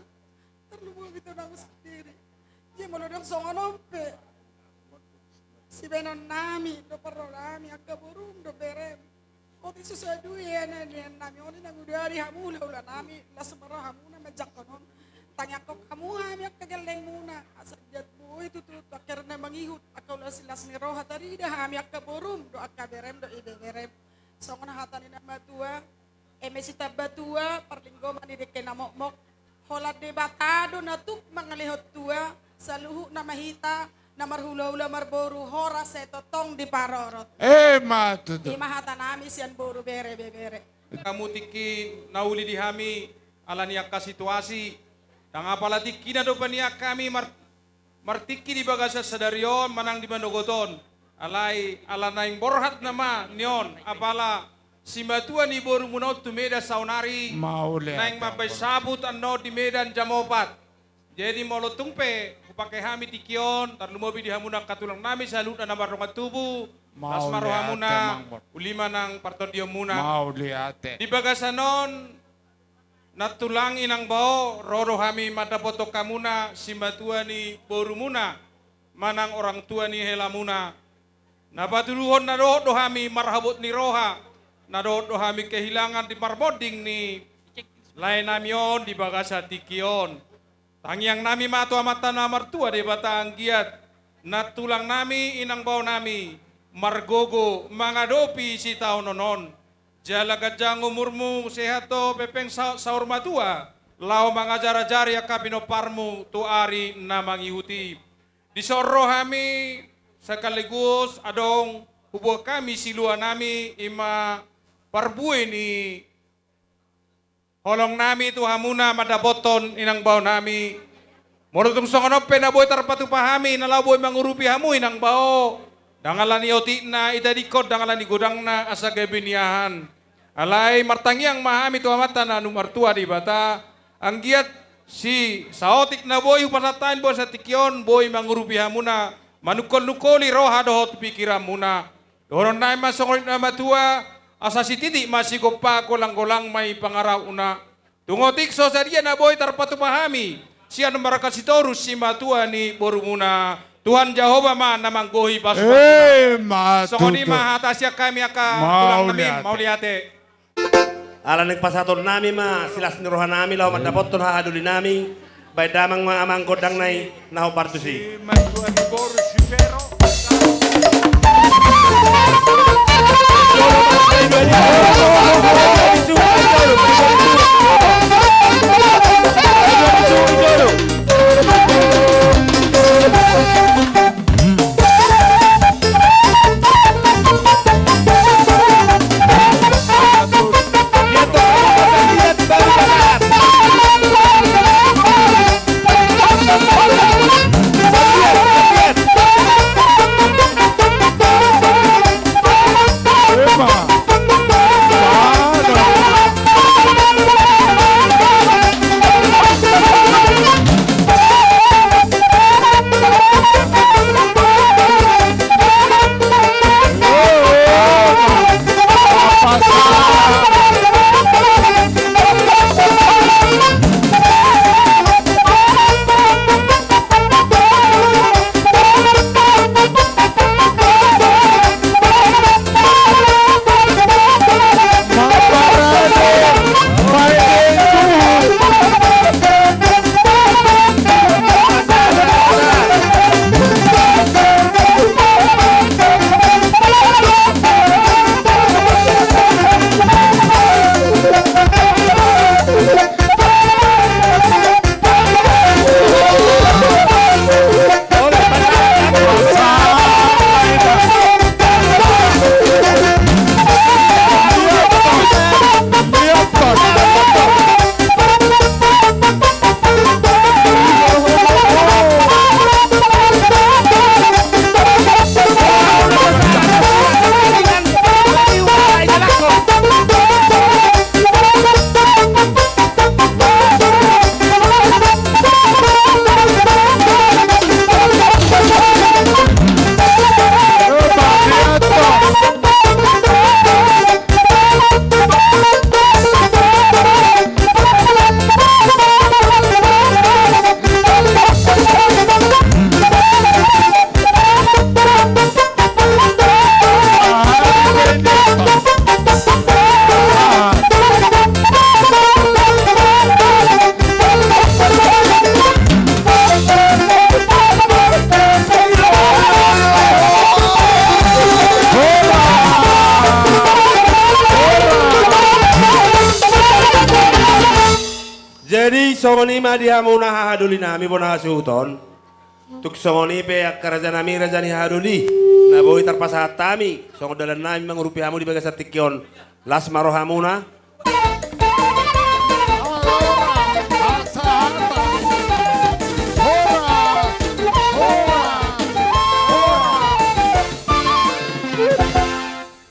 Tarlumobi tu nang sandiri. Ia molo dang songon on pe, sibaenon nami do parro nami angka borum do berem. Otik so sadia na nian nami on i nang uda di hamu hulahula nami, las ma rohamuna manjangkon on. Tangiangkon hamu hami angka gellengmuna, asa anggiat boi tutu tu angka ari na mangihut, angka ulaon silas ni roha tarida hami angka borum do angka berem do ibeberem. Songon hata ni na matua, eme sitamba tua, parlinggoman ni dengke na mokmok. Holan Debata do na tuk mangalehon tua, saluhutna ma hita na marhulahula marboru horas sai tongtong diparorot. I ma tutu. I ma hata nami sian boru, bere, ibebere. Hamu tingki na uli di hami ala ni angka situasi, ndang apala tingkina dope nian hami mar- martingki di bagasan sadari on manang di manogot on. Alai ala naeng borhat nama nion, apala simatua ni borumuna on tu Medan saonari, naeng mambaen saput annon di Medan jam opat. Jadi molo tung pe hupake hami tingki on, tarlumobi di hamuna angka tulang nami saluhutna na mardongan tubu, las ma rohamuna, uli ma nang partondionmuna. Di bagasan on, nantulang inang bao, ro do hami mandapothon hamuna simatua ni borumuna manang orang tua ni helamuna. Na patuduhon na dohot do hami marhabot ni roha, na dohot do hami kehilangan di parmonding ni laenami on di bagasan tingki on. Tangiangnami ma tu Amanta na martua Debata anggiat nantulangnami inang baonami margogo mangadopi sitaonon on. Jala ganjang umurmu, sehat do, pengpeng sa-, saur matua, laho mangajarajari angka pinomparmu tu ari na mangihut i. Dison ro hami sekaligus adong huboan hami siluanami, i ma parbue ni holongnami tu hamuna mandapothon inang baonami. Molo tung songon on pe na boi tarpatupa hami na laho boi mangurupi hamu inang bao, ndang ala ni otikna i tadingkon, ndang ala ni godangna asa gabe niahan. Alai martangiang ma hami tu Amanta na martua Debata, anggiat si saotik na boi hupasahat hami di bagasan tingki on boi mangurupi hamuna, manungkolnungkoli roha dohot pingkiranmuna. Dohononnami ma songon i na matua, asa sititi ma sigompa, golanggolang ma i pangarahutna. Tung otik so sadia na boi tarpatupa hami sian marga Sitorus simatua ni borumuna. Tuhan Jahowa ma na manggohi pasupasu. Emma tutu. Songon i ma hata sian hami angka tulangnami. Mauliate. Mauliate. Ala naeng pasahatonnami ma silas ni rohanami laho mandapothon hahadolinami, baen damang ma amang gondangna i na hombar tusi. Jadi songon i ma di hamuna hahadolinami bona hasuhuton. Tung songon i pe angka rajanami, raja ni hahadoli, na boi tarpasahat hami songon dalannami mangurupi hamu di bagasan tingki on. Las ma rohamuna.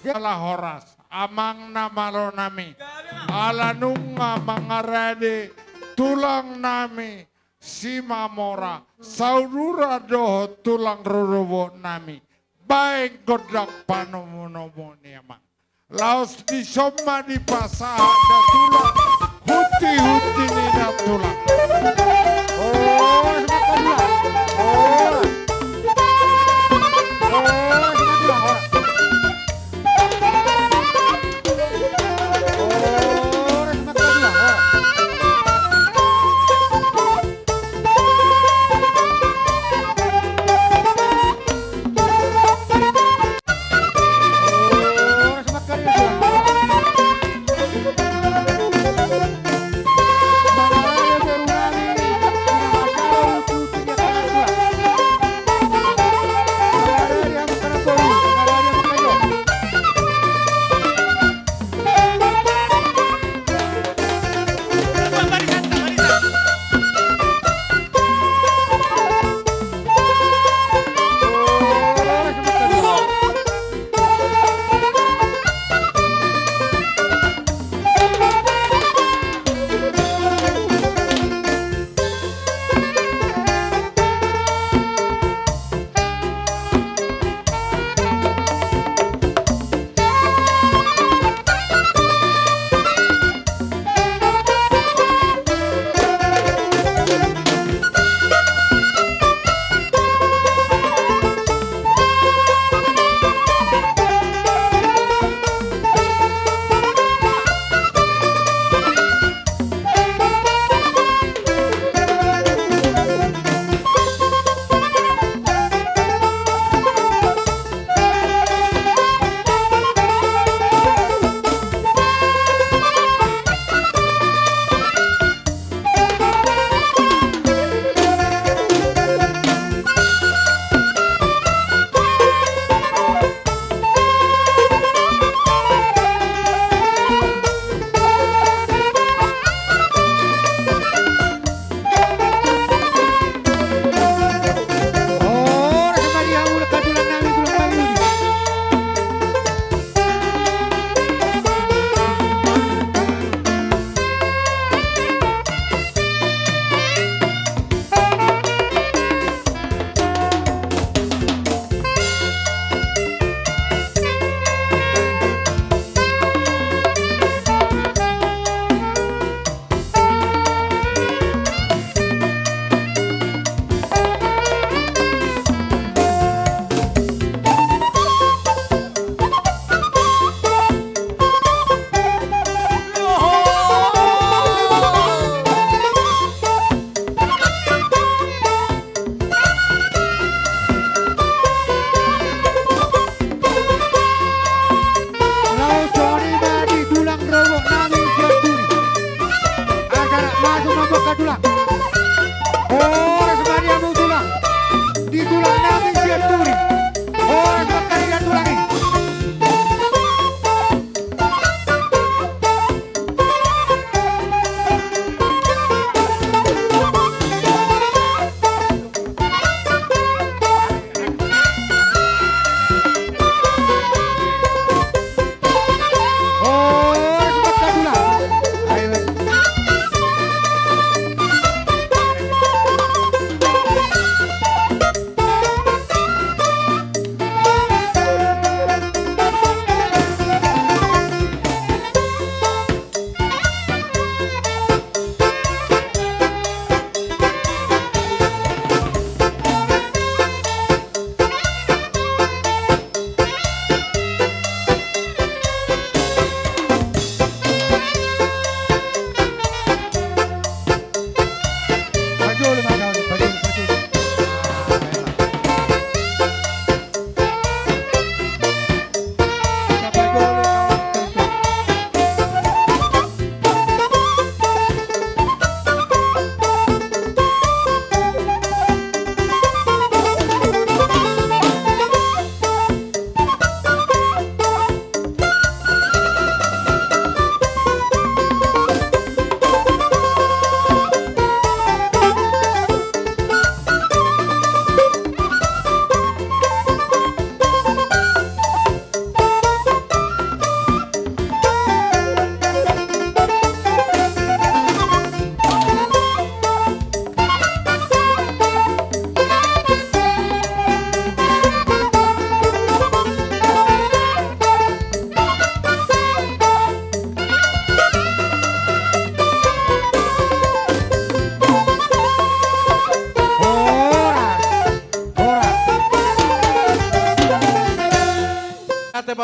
Jala horas, amang na malonami, ala nunga mangarade tulangnami Simamora, saudara dohot tulang rorobotnami, baen gondang panomunomu ni amang. Laos dison ma dipasahat da tulang, hut Hunti-hunti ni natulang. Horas ma tulang. Horas. Horas ma tulang, horas. Horas ma tulang, horas.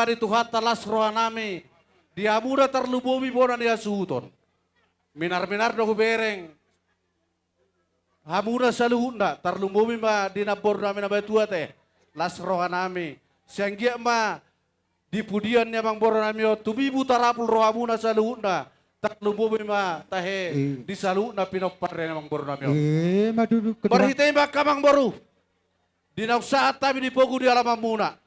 Jadi Tuhanta, las rohanami di hamuna tarlumobi bona ni hasuhuton. Minar-minar do hubereng hamuna saluhutna, tarlumobi ma di namboru nami na matua ate, las rohanami. Sai anggiat ma di pudian ni amangboru nami on tumibu tarapul rohamuna saluhutna, tarlumobi ma tahe di saluhutna pinompar ni amangboru nami on. Marhite i ma angka amangboru, di naung sahat hami di pogu ni alamanmuna,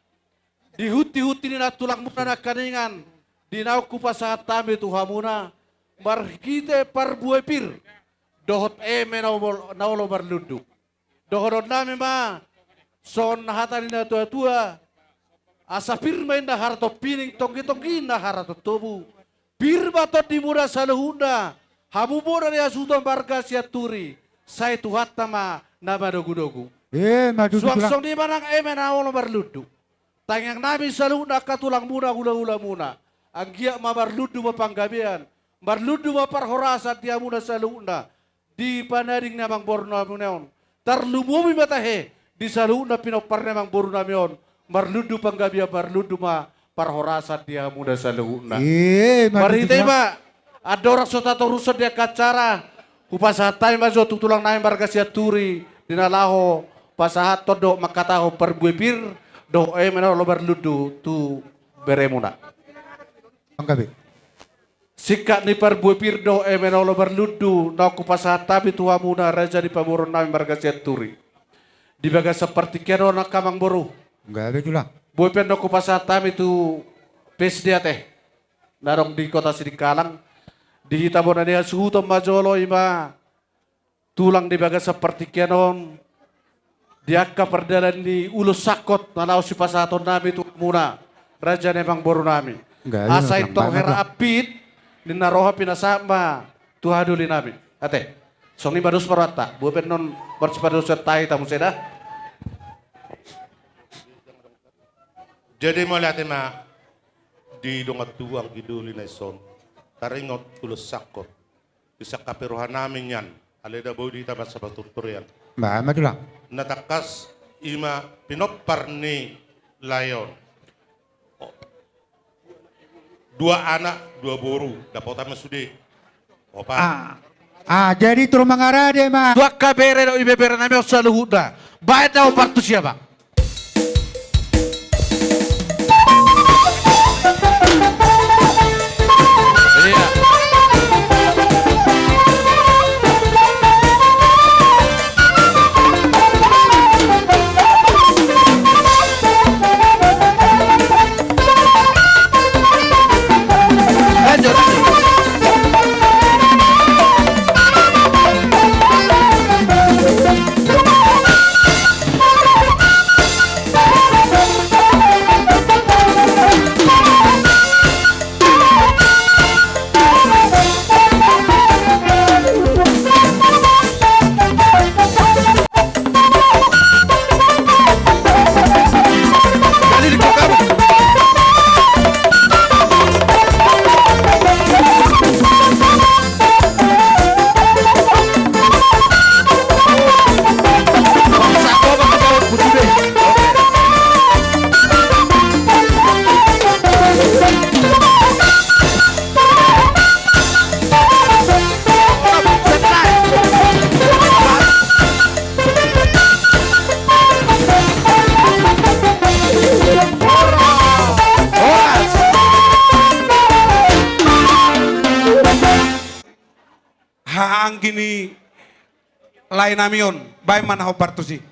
di hunti-hunti ni nantulangmuna nangkiningan, di naung hupasahat hami tu hamuna marhite parbue pir dohot eme na olo marlundu. Dohonon nami ma songon hata ni natua-tua: Asa pir ma inna haraton pining, tonggi-tonggi inna haraton tobu. Pir ma tondimuna saluhutna, hamu bona ni hasuhuton marga Sianturi, sai Tuhanta ma na manogu-nogu. Suang songon i ma nang eme na olo marlundu. Tangiang nami saluhutna angka tulangmuna, hula-hulamuna, anggiat ma marlundu ma panggabean, marlundu ma parhorasan di hamuna saluhutna, di panading ni amangboru nami on. Tarlumobi ma tahe di saluhutna pinompar ni amangboru nami on, marlundu panggabean, marlundu ma parhorasan di hamuna saluhutna. Marhite i ma andorang so tatorushon di angka acara, hupasahat hami ma jo tu tulang nami marga Sianturi di na laho pasahathon dohot mangkatahon parbue pir dohot eme na olo marlundu tu beremuna. Singkat ni parbue pir dohot eme na olo marlundu naung hupasahat hami tu hamuna raja ni pamoruon nami marga Sianturi, di bagasan partingkian on angka amangboru, boi pe naung hupasahat hami tu P S D ate na adong di Kota Sidikalang, di hita bona ni hasuhuton ma jolo, i ma tulang di bagasan partingkian on, di angka pardalan ni ulos sangkot na laho sipasahaton nami tu hamuna raja ni amangboru nami. Asa intong hera ampit ninna roha pinasahat ma tu hahadoli nami. Ate, songon i ma dos ma rohanta, boi pe annon marsipadosan tahi hita muse da. Jadi mauliate ma di dongan tubu anggi doli na dison, taringot ulos sangkot. Disangkapi roha nami nian, alai da boi di hita mansai paturturean. Ba ma tulang. Na tangkas i ma pinompar ni lae on. Dua anak, dua boru, dapotan ma sude. Opat. Ah, jadi tung mangarade ma tu angka bere dohot ibebere nami on saluhutna. Baen na hombar tu sia ma. Haha anggi ni lae nami on, baen ma na hombar tusi.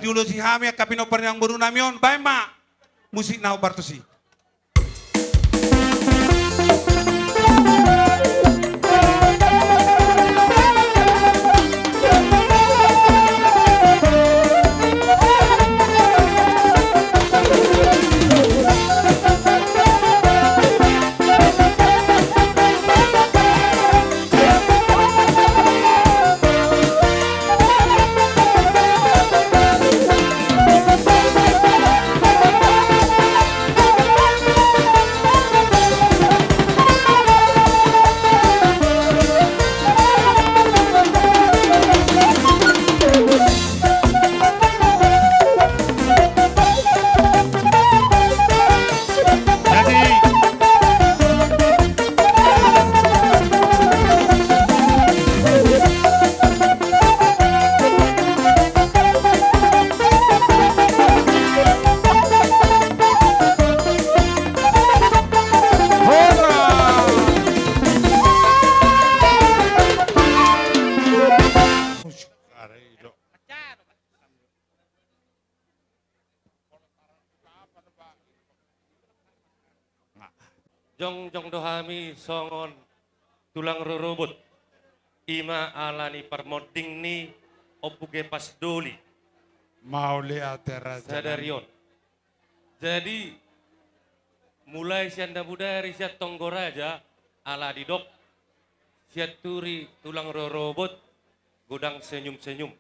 Ulosi hami angka pinompar ni amangboru nami on, baen ma musik na hombar tusi. Jongjong do hami songon tulang rorobot. I ma ala ni parmonding ni Ompu Gepas Doli. Mauliate raja sadari on. Jadi, mulai sian na bodari, sian Tonggo Raja, ala didok, sianturi tulang rorobot, godang senyum-senyum.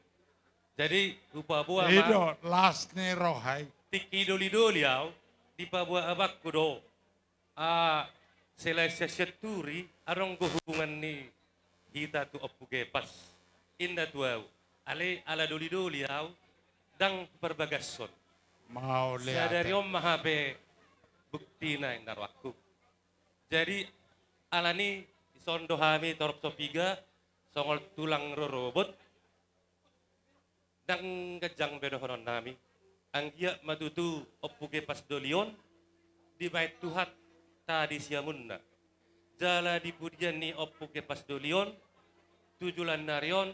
Jadi, hupaboa ma. I do las ni roha i. Tingki doli-doli au, dipaboa abangku do. Ah, selain sian sianturi, adong do hubungan ni hita tu Ompu Gepas. Inna tu au. Alai ala doli-doli au, ndang parbagashon. Mauliate. Sadari on ma hape buktina, inna rohangku. Jadi, ala ni i, dison do hami torop sapiga, songon tulang rorobot. Ndang ganjang be dohonon nami. Anggiat ma tutu Ompu Gepas Doli on dibaen Tuhan tadi siamunna. Jala di pudian ni Ompu Gepas Doli on, tu joloan ni ari on,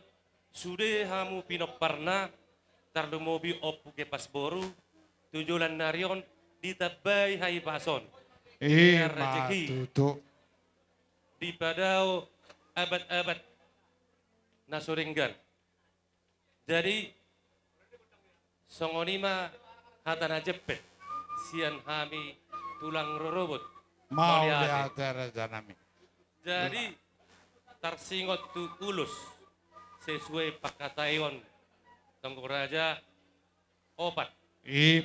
sude hamu pinomparna, tarlumobi Ompu Gepas boru, tu joloan ni ari on, ditambai hahipason. I ma tutu. Dipadao abat-abat na so denggan. Jadi, songon i ma hata na jempek sian hami tulang rorobot. Mauliate. Mauliate, raja nami. Jadi, tarsingot tu ulos sesuai pangkataion Tonggo Raja, opat. I.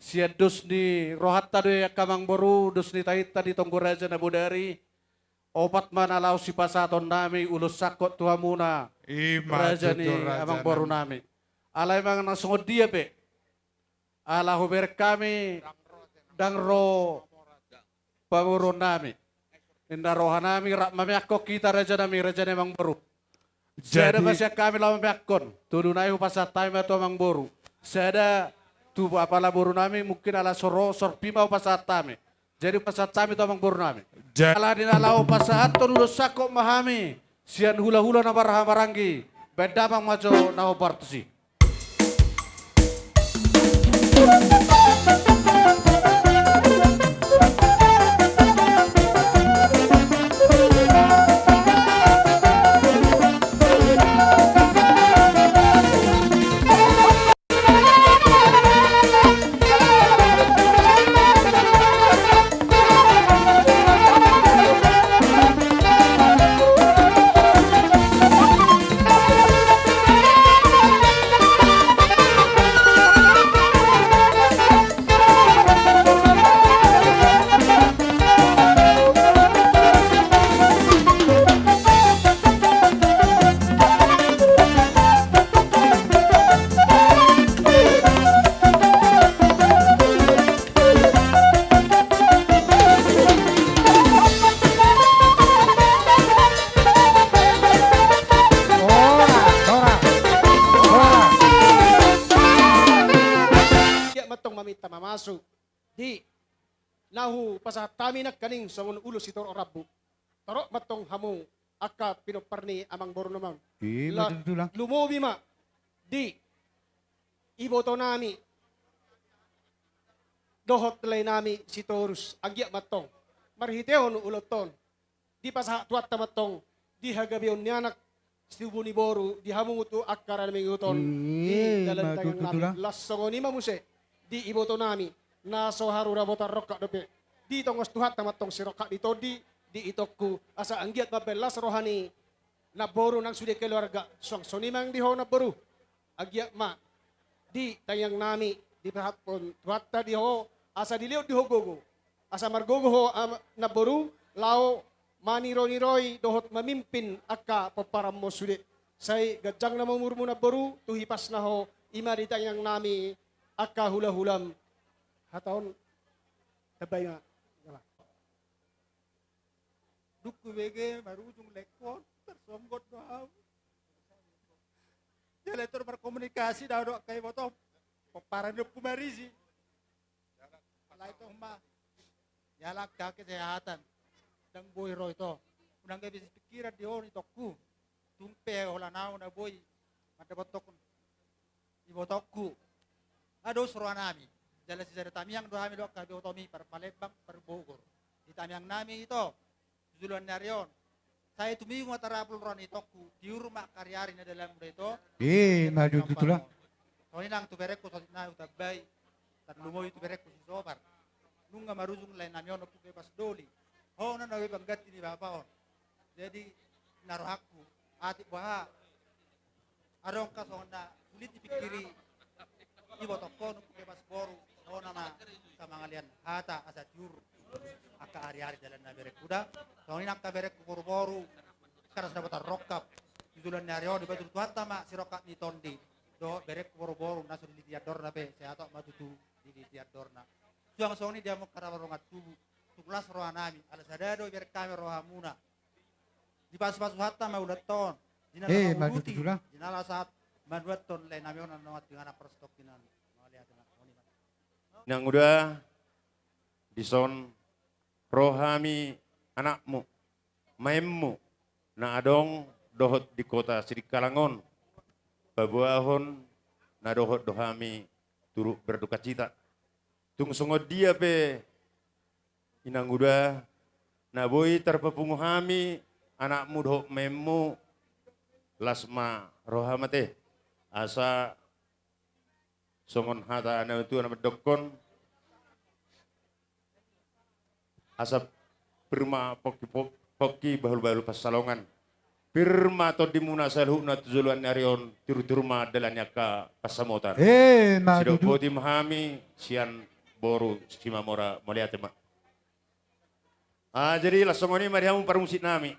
Sian dos ni rohanta do i angka amangboru, dos ni tahinta di Tonggo Raja na bodari. Opat ma na laho sipasahaton nami ulos sangkot tu hamuna. I ma tutu, raja ni amangboru nami. Alai manang na songon dia pe, ala hubereng hami, ndang ro pamoruon nami. Inna roha nami rap mameakkon hita, raja nami, raja ni amangboru. Sada ma sian hami laho mameakkon, tolu nai hupasahat hami ma tu amangboru. Sada tu apala boru nami, mungkin ala so ro, sorpi ma hupasahat hami. Jadi pasahat hami tu amangboru nami. Ala ni na laho pasahathon ulos sangkot ma hami sian hulahula na marhahamaranggi, baen damang ma jo na hombar tusi. Di na hupasahat hami nangkaning songon ulos sitorop rambu. Torop ma antong hamu angka pinompar ni amangboru nami on. I ma tutu, Tulang. Lumobi ma di iboto nami dohot lae nami Sitorus, anggiat ma antong marhitehon ulaonta on dipasahat Tuhanta ma antong di hagabeon ni anak, situbu ni boru, di hamu tu angka na mangihut on, i, di dalan ma tangiang tutu, nami. Tulang. Laos songon i ma muse di iboto nami na so haru dapotan rongkap dope, ditongos Tuhanta ma antong sirongkap ni tondi di itongku, asa anggiat mambahen las roha ni namboru nang sude keluarga. Suang songon i ma di ho namboru, anggiat ma di tangiang nami dipasahathon Tuhanta di ho, asa dilehon di ho gogo, asa margogo ho, am, namboru, laho maniro-niroi dohot mamimpin angka pomparanmu sude. Sai ganjang nama umurmu namboru, tu hipasna ho, i ma di tangiang nami angka hula-hulam. Hata on, tambai ma. Dung hubege marujung laengku on, tarsonggot do au. Jala tor markomunikasi do au dohot angka iboto, pomparan ni ompu Marisi. Alai tong ma, jala angka kesehatan ndang boi ro ito. Unang gabe sipingkiran di ho ni itongku. Tung pe holan au na boi mandapothon ibotongku. Nga dos roha nami. Jala sisada tangiang do hami dohot angka ibotomi, par Palembang, par Bogor. Di tangiang nami ito, tu joloan ni ari on, sai tumimung ma tarapul roha ni itongku, tiur ma angka ari-ari na dalanmu da ito. I ma tutu, Tulang. Songon i nang tu berengku, songon i na hutambai, tarlumobi tu berengku si Sopar. Nunga marujung lae nami on, Ompu Kepasdoli. Ho na na boi pangganti ni bapa on. Jadi, na rohangku, atik boha adong angka songon na sulit dipingkiri ibotongkon, Ompu Kepasboru, ho nama samangalian hata asa tiur angka ari-ari dalan na berengku da. Songon i nang angka berengku boru-boru, angka na so dapotan rongkap tu joloan ni ari on, dipasahat Tuhanta ma sirongkap ni tondi dohot berengku boru-boru na so diliti andorna pe, sai hatop ma tutu diliti andorna. Suang songon i di hamu angka na mardongan tubu, tung las roha nami, ala sada do ibereng hami rohamuna. Dipasu-pasu Tuhanta ma ulaonta on. Di na, eh, manguliti, ma tutu, Tulang. Di na laho sahat manuathon lae nami on, na nunga tinganak parstop nami. Mauliate ma. Inanguda, dison ro hami anakmu, maenmu, na adong dohot di kota Sidikalang on, paboahon na dohot do hami turut berdukacita. Tung songon dia pe, inanguda, na boi tarpapungu hami anakmu dohot maenmu, las ma roham ate. Asa songon hata ni natuatua na mandokkon, asa pir ma pongki, pongki, bahulbahul pansalongan. Pir ma tondimuna saluhutna tu joloan ni ari on, tiur-tiur ma dalan ni angka pansamotan. Eh, ma tutu. Sidok boti ma hami sian boru Simamora, mauliate ma. Ah, jadi laos songon i ma di hamu parmusik nami.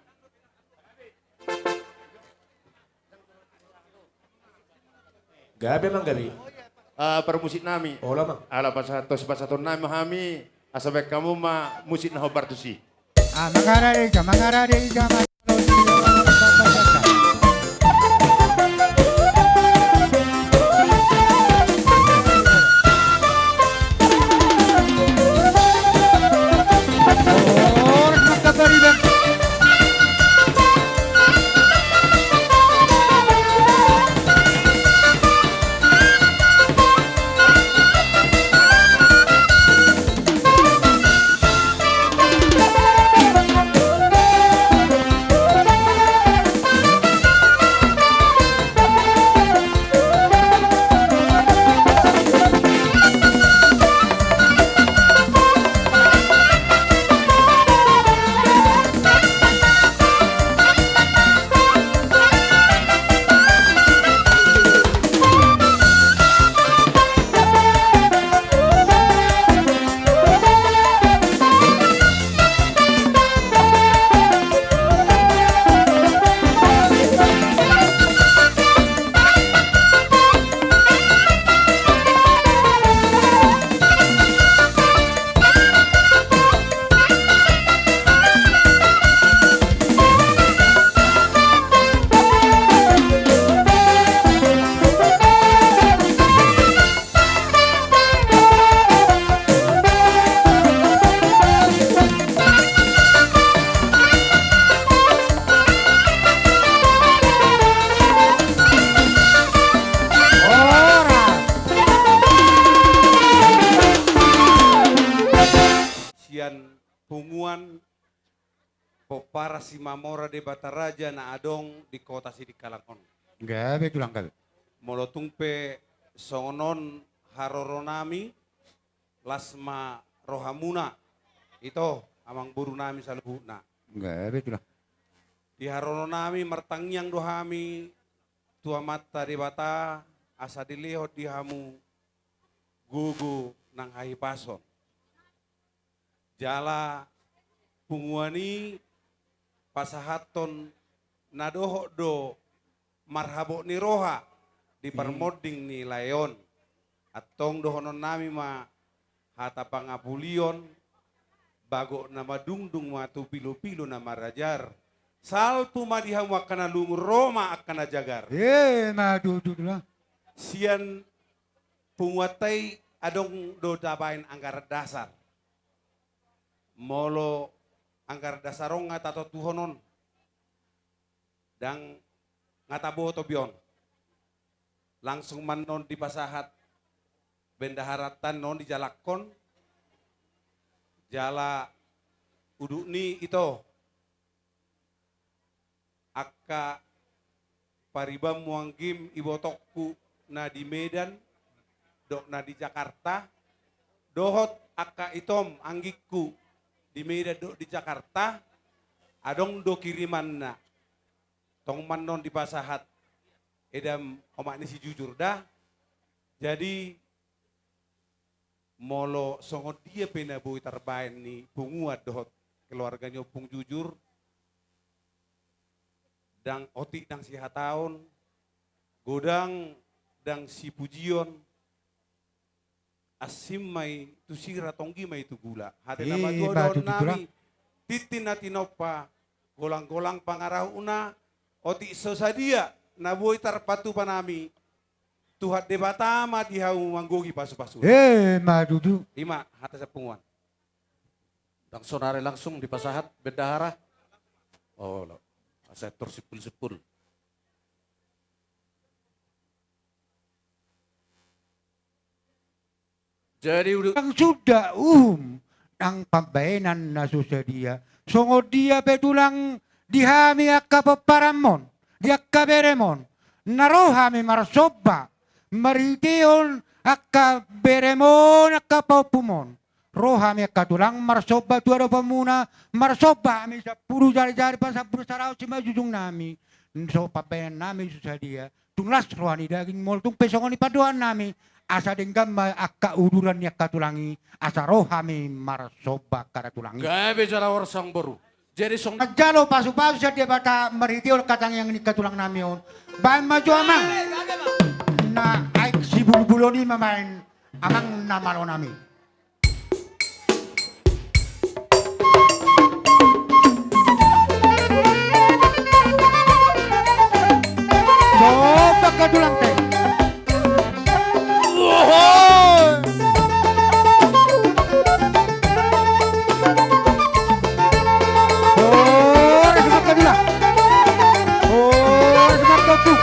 Gabe, Amang, gabe. Ah, parmusik nami. Olo, Amang. Ala pasahat, tos pasahaton nami ma hami, asa baen hamu ma musik na hombar tusi. Ah, mangada dei, mangada dei, sian punguan pomparan Simamora Debata Raja na adong di kota Sidikalang on. Gabe tulang, gabe. Molo tung pe songon on haroronami, las ma rohamuna, ito, amangborunami saluhutna. Gabe tulang. Di haroronami martangiang do hami tu Amanta Debata, asa dilehon di hamu gogo nang hahipason. Jala punguan i pasahathon na dohot do marhabot ni roha di, hmm, parmonding ni lae on. Antong dohononnami ma hata pangapulion, bagot na madungdung ma tu pilopilo na marajar. Salpu ma di hamu angka na lungun, ro ma angka na jagar. Emma tutu, tulang. Sian punguanta i adong do tabaen anggaran dasar. Molo anggaran dasar on nga tatontuhon on, ndang nga taboto be on. Langsung ma annon dipasahat bendaharanta, annon dijalakhon. Jala udutni, ito, angka paribanmu anggim, ibotongku na di Medan dohot na di Jakarta, dohot angka itom anggingku di Medan dohot di Jakarta, adong do kirimanna. Tong ma annon dipasahat edam omak ni si Jujur da. Jadi, molo songon dia pe na boi tarbaen ni punguan dohot keluarga ni Ompung Jujur, ndang otik ndang sihataon, godang ndang sipujion, ansim ma i tu sira, tonggi ma i tu gula. Hata na, eh, matua dohononnami, tulang. Tintin na tinompa, golang-golang pangarahutna, otik so sadia na boi tarpatupa nami, Tuhan Debata ma di hamu manggohi pasu-pasuna. Emma tutu. I ma hata sian punguan. Ndang sonari langsung dipasahat bendahara? Olo. Asa tor simpul-simpul. Jadi udah. Ndang suda uhum nang pambahenan na so sadia. Songon dia pe tulang di hami angka pomparanmon, di angka beremon, na ro hami marsomba marhiteon angka beremon, angka pahompumon. Ro hami angka tulang marsomba tu adopanmuna, marsomba hami sampulu jari-jari pasampulu saraus simanjujungnami. So pambahenannami so sadia. Tung las roha ni daging, molo tung pe songon i pandohannami, asa denggan ma angka uduran ni angka tulang i, asa ro hami marsomba angka tulang i. Gabe jala horas amangboru. Jadi songon manjalo pasu-pasu sian Debata marhitehon angka tangiang ni angka tulangnami on. Baen ma jo amang na aek sibulbulon i ma baen amang na malonami. Coba angka tulang te. Oho. Horas ma angka tulang. Horas ma angka ompu.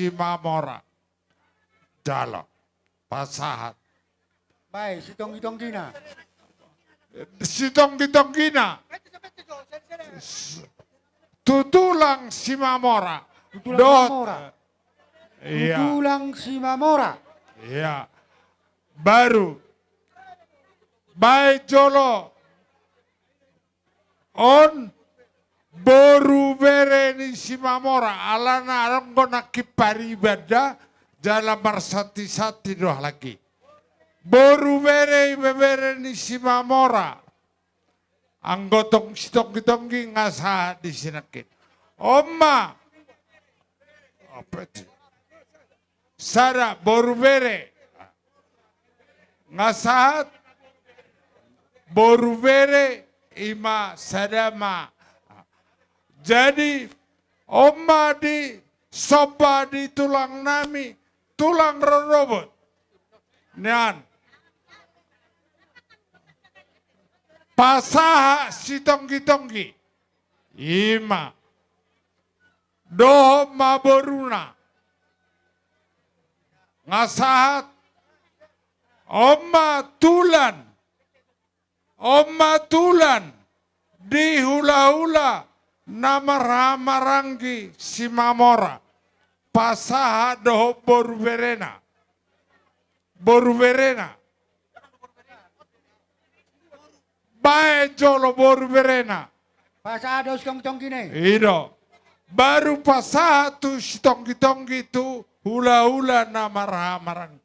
Simamora. Jalo. Pasahat. Bae, sitonggitonggina. Sitonggitonggina. S-, tu tulang Simamora. Tu tulang Simamora. Iya. Tu tulang Simamora. Iya. Baru. Bae jolo. On boru bere ni Simamora, alana adong do nangkin pariban da, jala marsantisanti do halak i. Boru bere, ibebere ni Simamora. Anggo tong sitonggitonggina nga sahat disi nangkin. On ma. Apa itu? Sada boru bere. Nga sahat boru bere ima sada ma. Jadi on ma disomba di tulang nami, tulang rorobot. Nian. Pasahat sitonggitonggina. Ima. Dohot ma boruna. Nga sahat. On ma tulan. On ma tulan. Di hulahula na marhahamaranggi Simamora. Pasahat dohot boru berena. Boru berena. Bae jolo boru berena. Pasahat do sitonggitonggina i. I do. Baru pasahat tu sitonggitonggina tu hulahula na marhahamaranggi.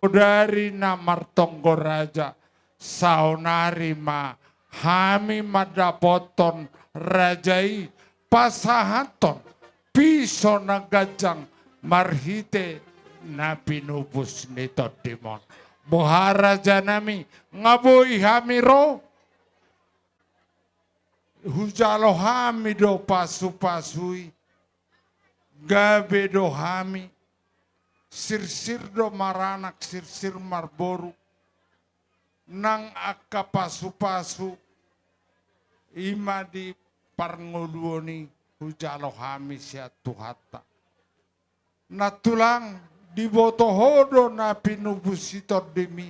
Dari na martonggo raja, saonari ma hami mandapothon raja i pasahathon piso na ganjang marhite na pinupus ni tondimon. Boha raja nami, nga boi hami ro? Hujalo hami do pasupasu i, gabe do hami, sirsir do maranak, sirsir marboru, nang angka pasupasu, ima di parngoluon i hujalo hami sian Tuhanta. Nantulang, diboto ho do na pinupus ni tondimi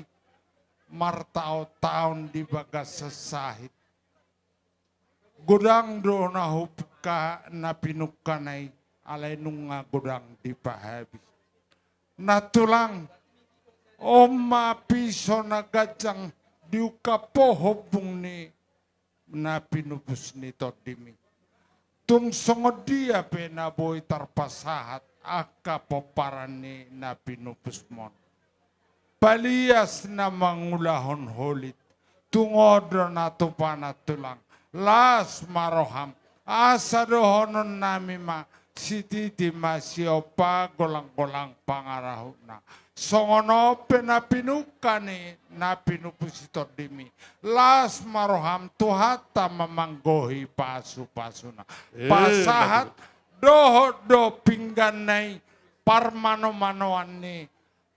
martaontaon di bagasan sahit. Godang do na hupungka na pinungkana i, alai nunga godang dipahabis. Nantulang, on ma piso na ganjang diungkap ho ombung ni na pinupus ni tondimi. Tung songon dia pe na boi tarpasahat angka pomparan ni na pinupusmon. Palias na mangulahon holit, tung on do na tupa nantulang, las ma roham, asa dohonon nami ma, sititi ma siompa, golanggolang pangarahutna. Songon on pe na pinungka ni na pinupus ni tondimi, las ma roham, Tuhanta ma manggohi pasupasuna. Eh, pasahat betul. Dohot do pingganna i parmanomanoan ni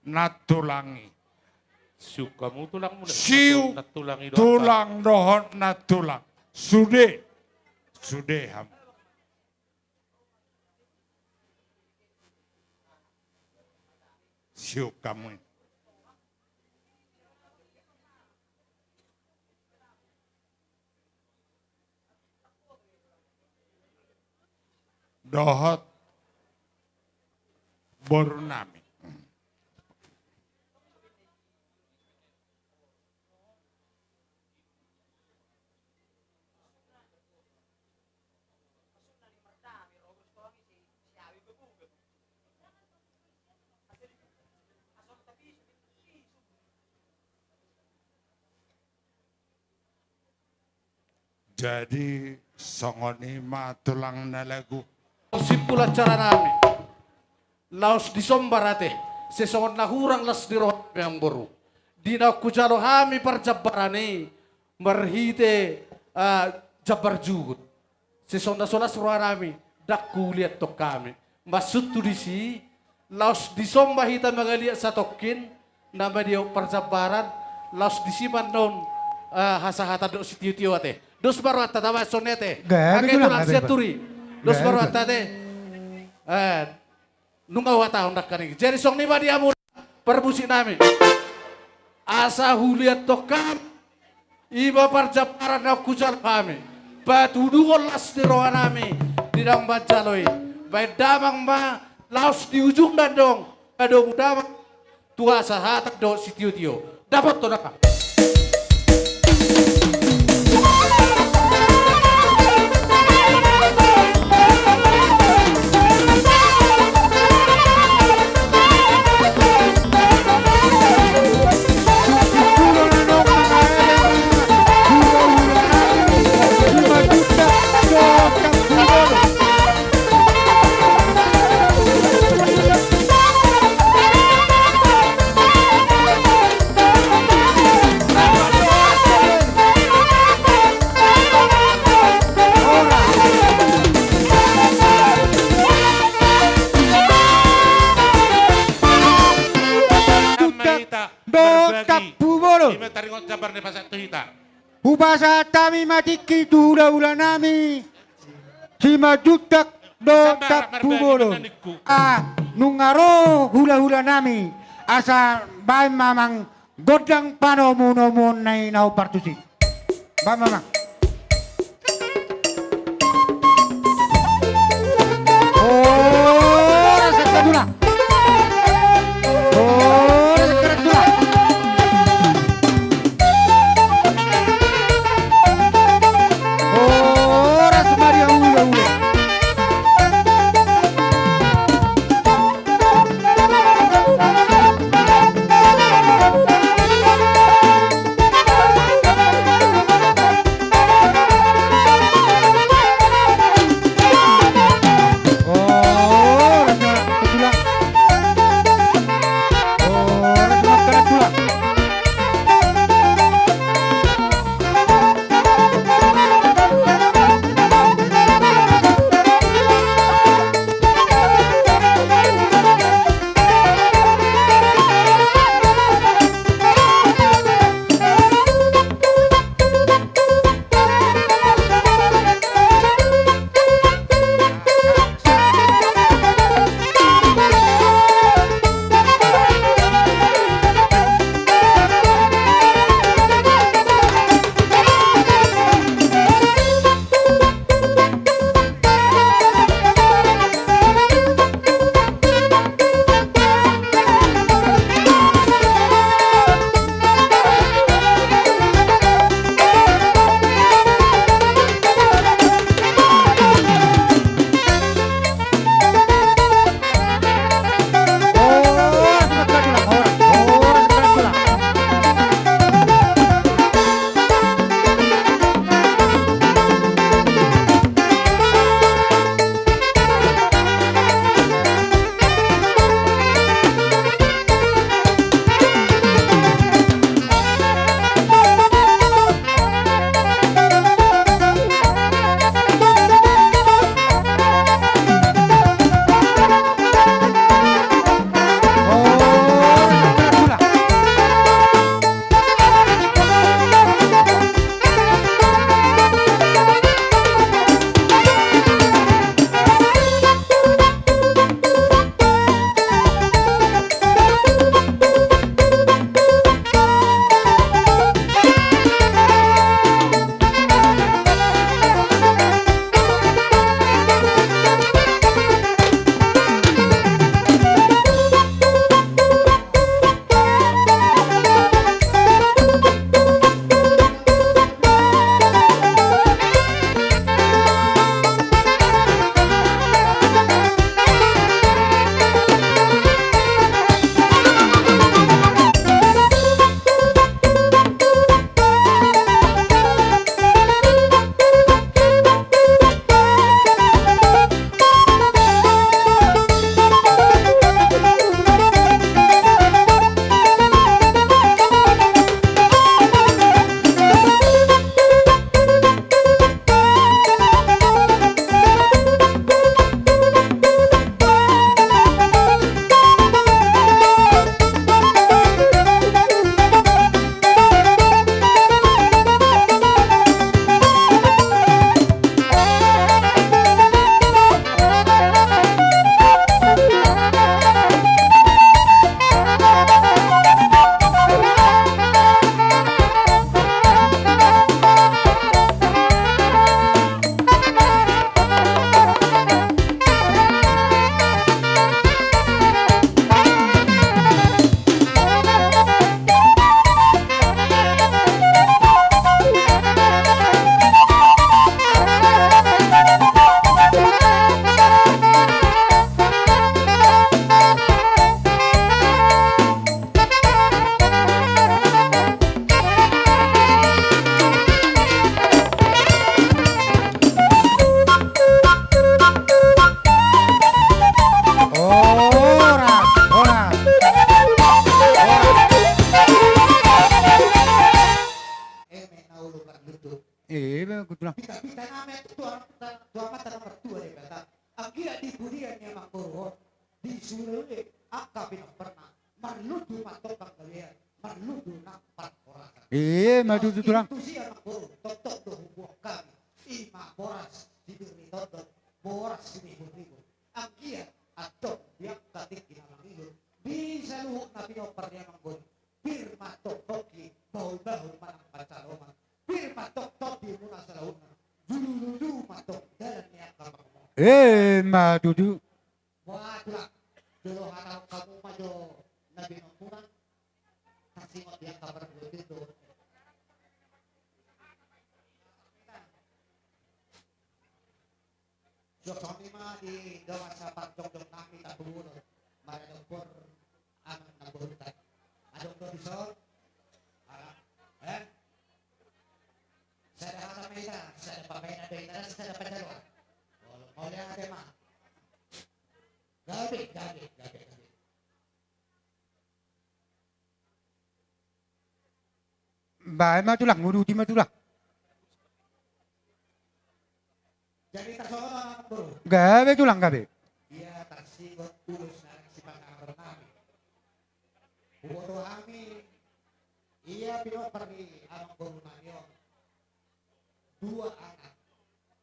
nantulang i. Siuk hamu tulangmu, siuk nantulang i dohot tulang dohot nantulang. Sude. Sude hamu. Siuk hamu i. Dohot boru nami. Jadi songon i ma tulang na lagu. Simpul acara nami. Laos disomba ate, sai songon na hurang las ni roha nami amangboru. Di na hujalo hami parjambaran i marhite, ah, jambar jugut. Sai songon na so las roha nami, ndang huliathon hami. Maksudhu disi, laos disomba hita mangaliat satongkin, na mangaliat parjambaran, laos disi ma annon, eh, hasahatan dohot sitiotio ate. Dos ma rohanta tama songon i ate. Gabe. Angka tulang, gabe, sian Turi. Dos ma rohanta ate. Eh, Nunga huhatahon nangkaning i. Jadi songon i ma di hamu parmusik nami. Asa huliathon hami, i ma parjamparan naung hujalo hami. Patudungon las ni roha nami di naung manjalo i. Baen damang ma laos di ujungna adong, na domu damang tu hasahatan dohot sitiotio. Dapothon ma. Dohot Tampubolon. Ima taringot jambar na hupasahat tu hita. Hupasahat hami ma tingki tu hulahula nami Simanjuntak dohot Tampubolon. Ah, nunga ro hulahula nami, asa baen ma amang gondang panomunomuonna i na hombar tusi. Baen ma amang. Horas angka tulang. Horas angka tulang. Horas ma di hamu hulahula. Horas angka tulang. Tulang. Pita-pita nami tu, tu, tu amanta na martua Debata. Anggiat di pudian ni amangboru on, di sude angka pinomparna, marlundu ma antong panggabean, marlundu nang parhorasan. Ima tutu, Tulang. Tusi amangboru, tongtong do huboan hami, ima boras sibirri tondok, boras sibirri tondok. Anggiat antong di angka tingki na mangihut, di saluhut na pinompar ni amangboru, pir ma antong tongki, bahul-bahul ma nang pansalongan, pir ma antong tondimuna saluhutna, julu-julu ma antong dalan ni angka pangomoan. Ima tutu. Boha, Tulang, jolo hatahon hamu ma jo na binomuna, tarsongon di angka parbuaton do. Suang songon i ma di dongan saparjongjong nami Tampubolon, marga Dompor, anak na boruta. Adong do dison? Ala, eh? Sada hata ma hita, sada pambahenan do hita, sada panjaloan. Olo, mauliate ma. Gabe, gabe, gabe, gabe. Baen ma, Tulang, uduti ma, Tulang. Jadi tarsongon on, Amangboru. Gabe, Tulang, gabe. Ia tarsingot ulos na naeng sipanganon nami. Huboto hami, ia pinompar ni amangboru nami on, dua anak,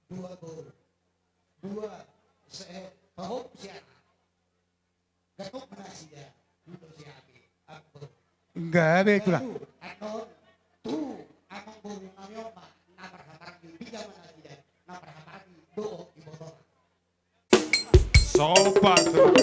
dua boru, dua se-, pahompu sianak. Gabe ma nasida, ulos siapi, Amangboru. Gabe, Tulang. Lalu, annon, tu amangboru nami on ma na marhamaranggi, piga ma nasida na marhamaranggi dohot ibotona. Sopan, Tulang.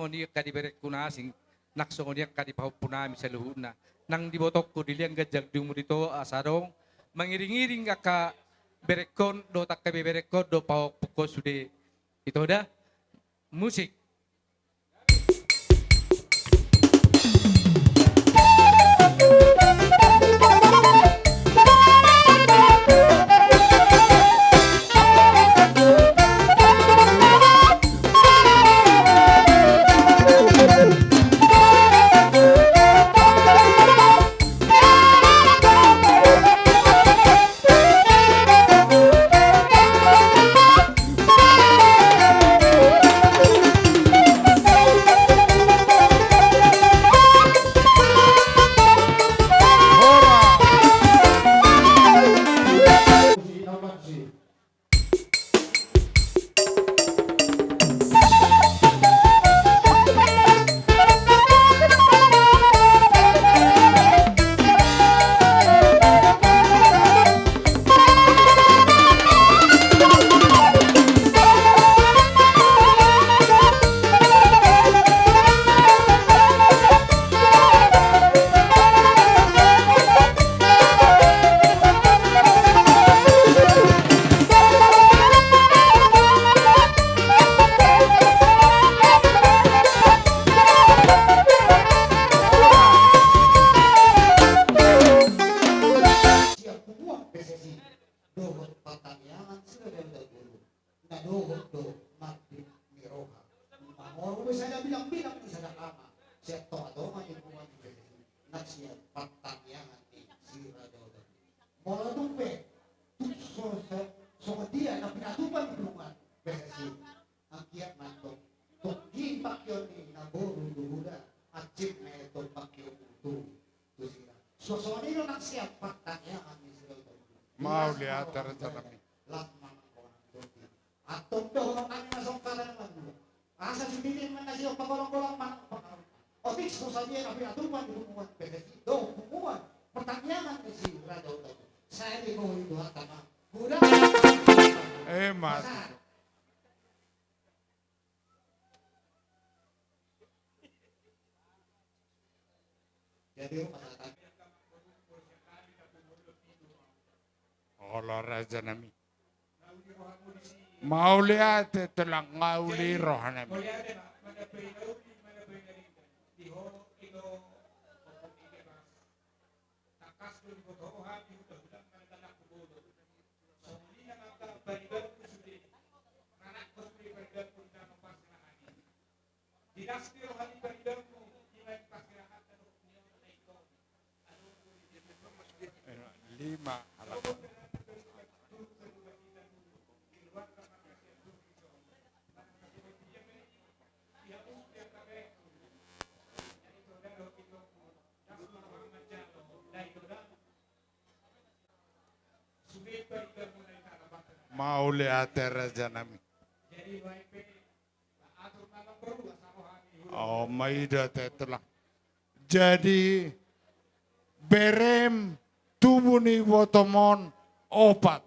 Songon i angka di berengku na asing, nang songon i angka di pahompu nami saluhutna. Nang di ibotongku, di liang ganjang, di umur, di toru, asa adong mangiring-iring angka berengkon dohot angka ibeberengkon dohot pahompungkon sude. Ito da. Musik. Siap punguan P S S I dohot partangiangan si Raja Huta Bolon. Na dohot do marbit ni roha, mangoru be sada bilang-bilang ni sada hama sian tonga-tonga ni punguan P S S I nang sian partangiangan ni si Raja Huta Bolon. Molo tung pe tung so, so, songon dia na pinatupa ni punguan P S S I, anggiat ma antong tonggi pangkeon ni naboru tu huda, hansit ma antong pangkeonmu tu, tu sira. Suang songon i do nang sian partangiangan ni si Raja Huta Bolon. Mauliate raja nami. Las ma nang hona. Antong dohonon nami ma songon hata na mandua. Asa sititi ma na sian pagolanggolang manang pangaruhon. Otik so sadia na pinatupa ni punguan P S S I dohot punguan partangiangan ni si Raja Huta Bolon. Sai dibohi Tuhanta ma. Huda. Eh, mati. Jadi, rumah sakit. Olo raja nami. Mauliate tulang, uli roha nami. Lima halaman. Mauliate raja nami. O, ma i do ate tulang. Jadi berem tubu ni ibotom on opat.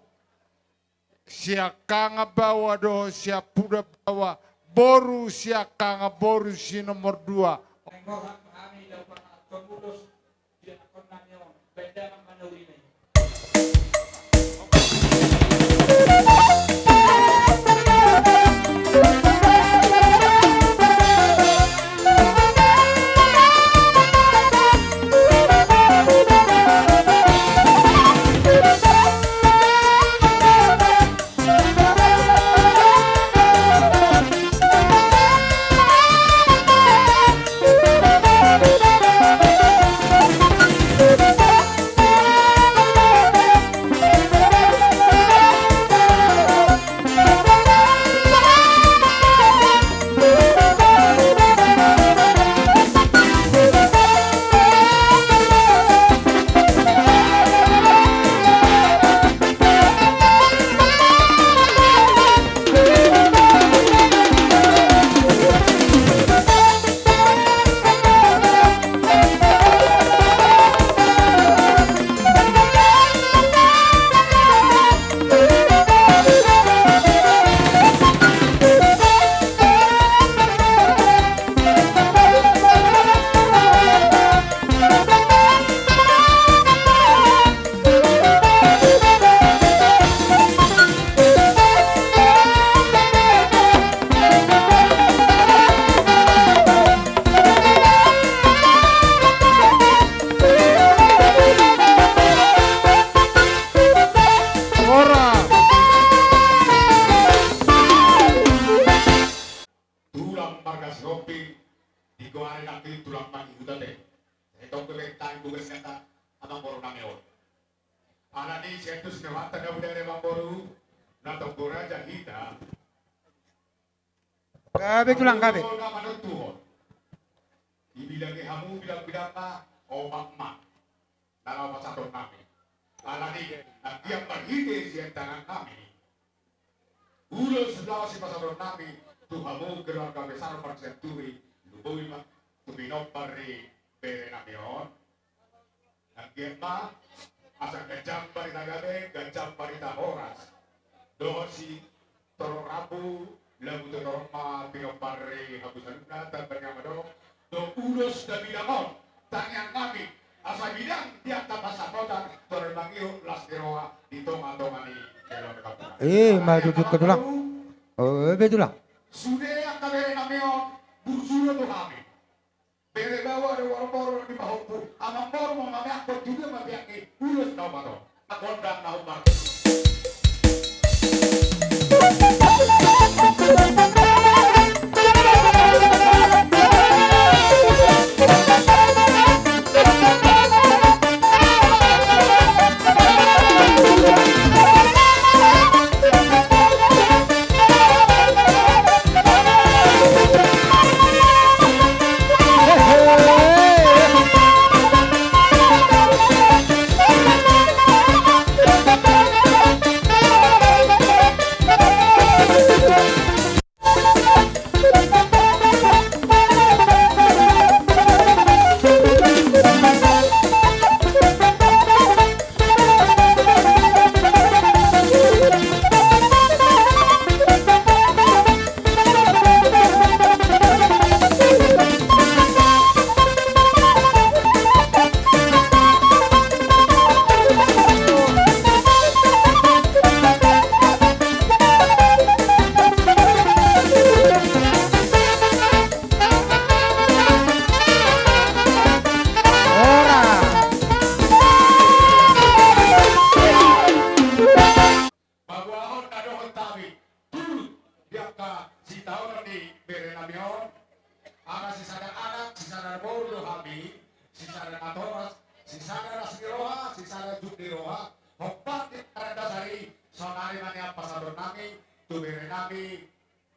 Siangkangan baoa dohot siampudan baoa, boru siangkangan boru si nomor dua. Alani sian dos ni rohanta na binahen amangboru, na tonggo raja hita. Gabe tulang, gabe. Ulos na manontuhon. Dibilangi hamu bilangbilangna opat ma na laho pasahatonnami. Alani, anggiat marhite sian tangannami, ulos laho sipasahatonnami tu hamu keluarga besar Marsianturi, lumobi ma tu pinompar ni berenami on. Anggiat ma asa ganjang barita gabe, ganjang barita horas. Dohot sitorop rambu, lagu tu torop ma pinompar ni hamu saluhutna, tamba ni amang dohot ulos na bidang on, tangiangnami asa bidang di angka pansamotan, torop mangihut las ni roha di tongatonga ni keluarga. Eh, ma tutu tulang. Oh, eh, be tulang. Sude angka berenami on burju do tu hami. Bere baoa do, boru boru di pahompu, amangboru ma mameakkon, tudia ma peak ni ulos na opat on. Gondang na hombar. Paboahon na dohot hami tu di angka sitaonon ni berenami on, ala sisada anak, sisada boru do hami, sisada natoras, sisada las ni roha, sisada jut ni roha, hombar di angka na dasar i, saonari ma nian pasahatonnami tu berenami,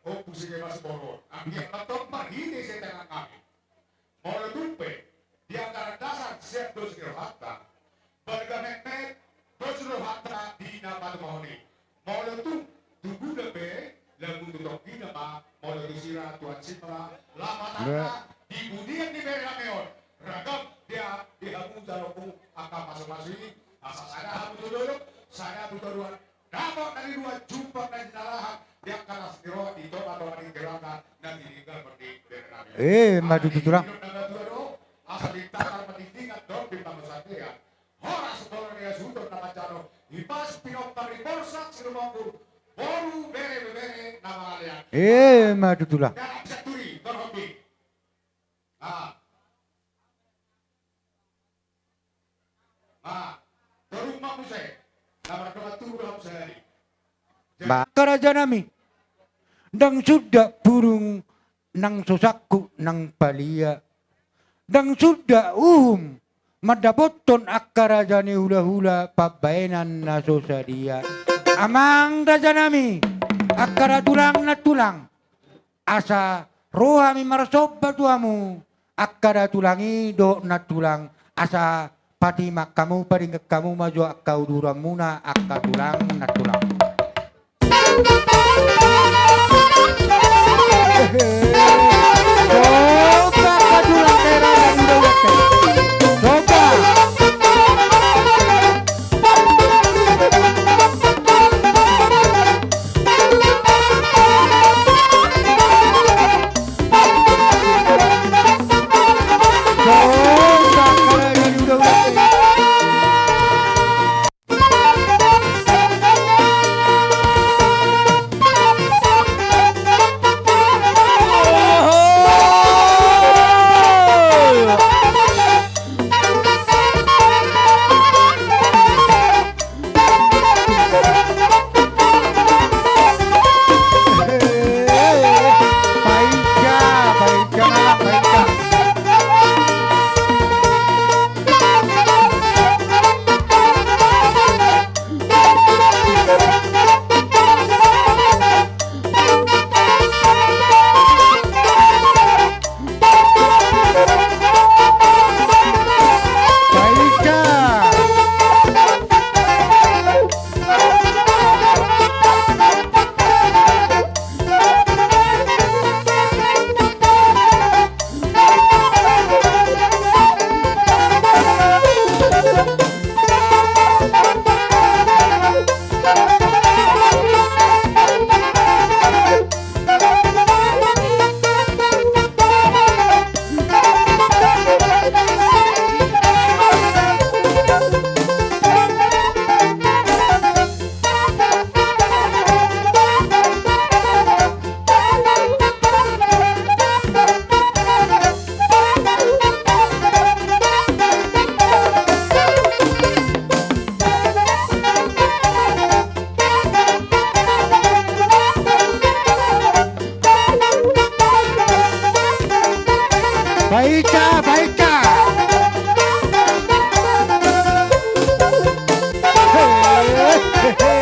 Ompu Sidemasiboru on. Anggiat ma tong marhite sian tangannami. Molo tung pe di angka na dasar sian dos ni rohanta, balga metmet dos ni rohanta di na patumahon i. Molo tung tu guna pe, lagu tu tonggina ma, molo tu sira tu hansit ma, lapatanna di pudian ni berenami on, ragam dia di hamu jaloonmu angka pasupasu i, asa sada hamu tu dolok, sada tu toruan, dapot na niluluan, jumpang na jinalahan, di angka las ni roha di tongatonga ni keluarga na tininggalhon ni berenami. Eh, ma tutu tulang. Asa lintasan ma dindingan, dondin ma muse. Horas molo na hasuhuton na manjalo, hipas pinompar ni borsak silumogur, boru bere ibebere na mangalean. Eh, ma tutu tulang. Dalam senturi, berhobi. Ah. Ah, torus ma muse, na mardongan tubu do hamu sahali. Ba, angka rajanami, ndang suda burung nang so sangkup nang palia, ndang suda uhum mandapothon angka raja ni hulahula pambahenan na so sadia. Amang rajanami, angka datulang nantulang, asa ro hami marsomba tu hamu, angka datulang i dohot nantulang, asa patimang hamu, padenggan hamu ma jo angka uduranmuna, angka tulang nantulang. Coba angka tulang daerah yang udah udah. Coba. Hehe.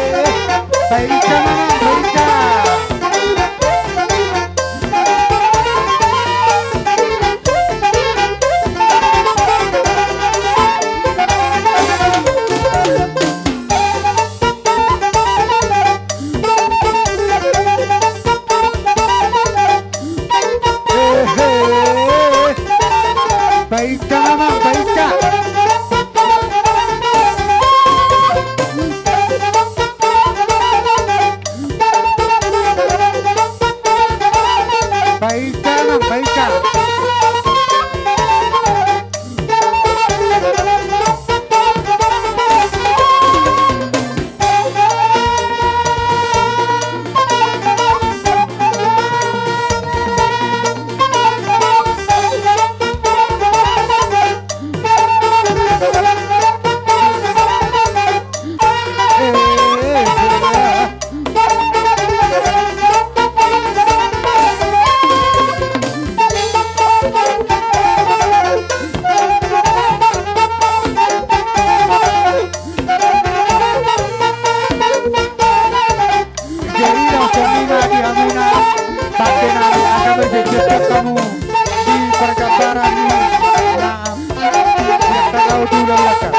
Baik, Amang, baik. Baik, Amang, baik. Baik, Amang, baik. Jadi, langsung mina di hamuna, pakai nami, asa berjejer hamu di perkabaran ini. Nah, biar tahu dulu, ya, kan?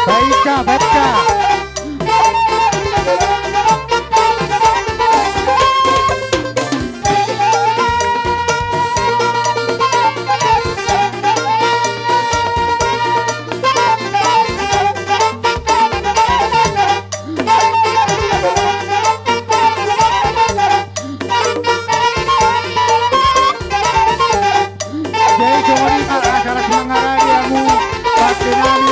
Baik, baik. Jadi, songon i ma acara simangaran di hamu, pasti nami.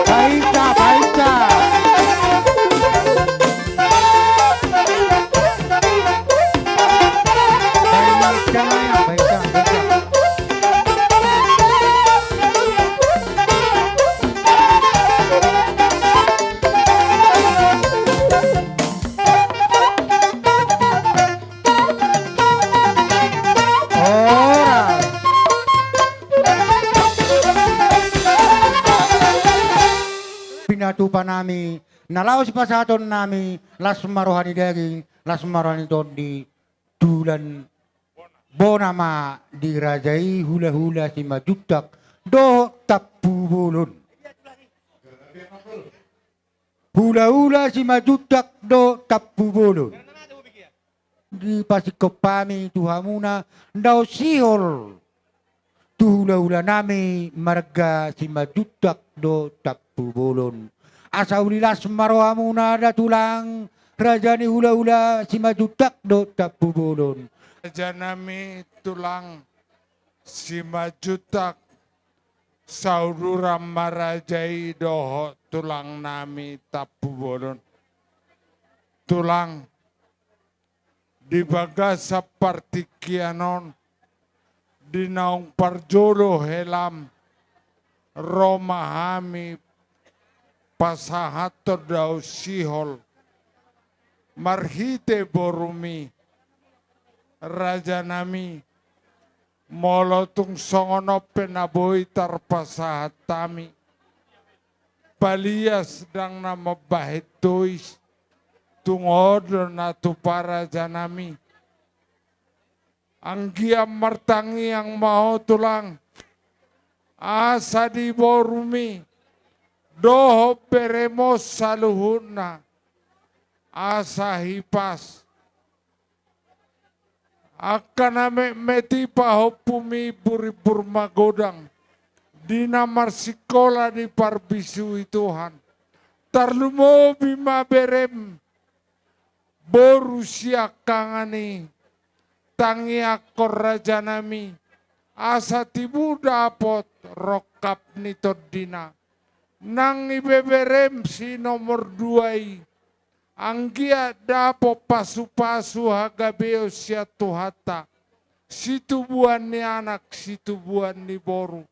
Baik, baik. Pinatupa nami na laho sipasahaton nami, las ma roha ni daging, las ma roha ni tondi, tulan bona ma di raja i hulahula Simanjuntak dohot Tampubolon. Hulahula Simanjuntak dohot Tampubolon. Dipasingkop hami tu hamuna na sihol tu hulahula nami marga Simanjuntak dohot Tampubolon. Asa uli las ma rohamuna da tulang, raja ni hulahula Simanjuntak dohot Tampubolon. Raja nami tulang Simanjuntak, sauduran ma raja i dohot tulang nami Tampubolon. Tulang, di bagasan partingkian on, di naung parjolo helam, ro ma hami pasahathon dao sihol marhite borumi, raja nami, molo tung songon on pe na boi tarpasahat hami, palias ndang na mambahen tois, tung on do na tupa raja nami. Anggiat martangiang ma ho tulang, asa di borumi dohot berem on saluhutna, asa hipas angka na metmet i pahompumi, burimbur magodang di na marsingkola di parbisui Tuhan. Tarlumobi ma berem boru siangkangan i, tangiangkon rajanami, asa tibu dapot rongkap ni tondina. Nang ibeberem si nomor dua i, anggiat dapot pasupasu hagabeon sian Tuhanta, situbuan ni anak, situbuan ni boru.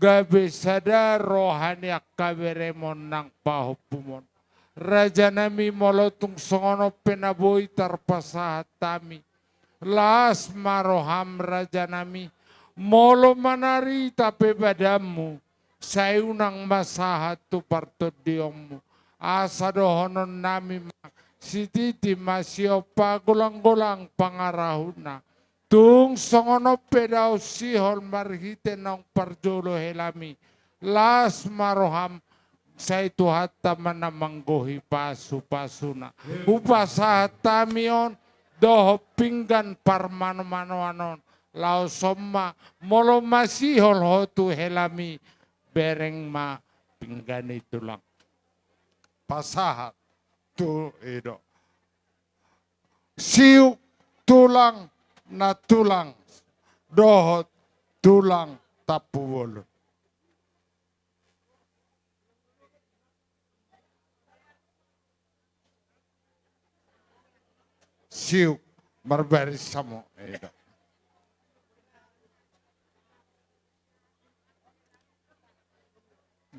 Gabe sada roha ni angka berem on nang pahompum on. Rajanami, molo tung songon on pe na boi tarpasahat hami, las ma roham rajanami. Molo manarita pe badanmu, sai unang ma sahat tu partondionmu. Asa dohononnami ma, sititi ma sihol, pagolanggolang pangarahutna. Tung songon on pe dao sihol marhite naung parjolo helami, las ma roham, sai Tuhanta ma na manggohi pasupasuna. Hupasahat hami on dohot pinggan parmanomanoan on. Laos on ma, molo masihol ho tu helami, bereng ma pinggan i tulang. Pasahat tu i do. Siuk tulang na tulang dohot tulang Tampubolon. Siuk, marbaris samo, eda.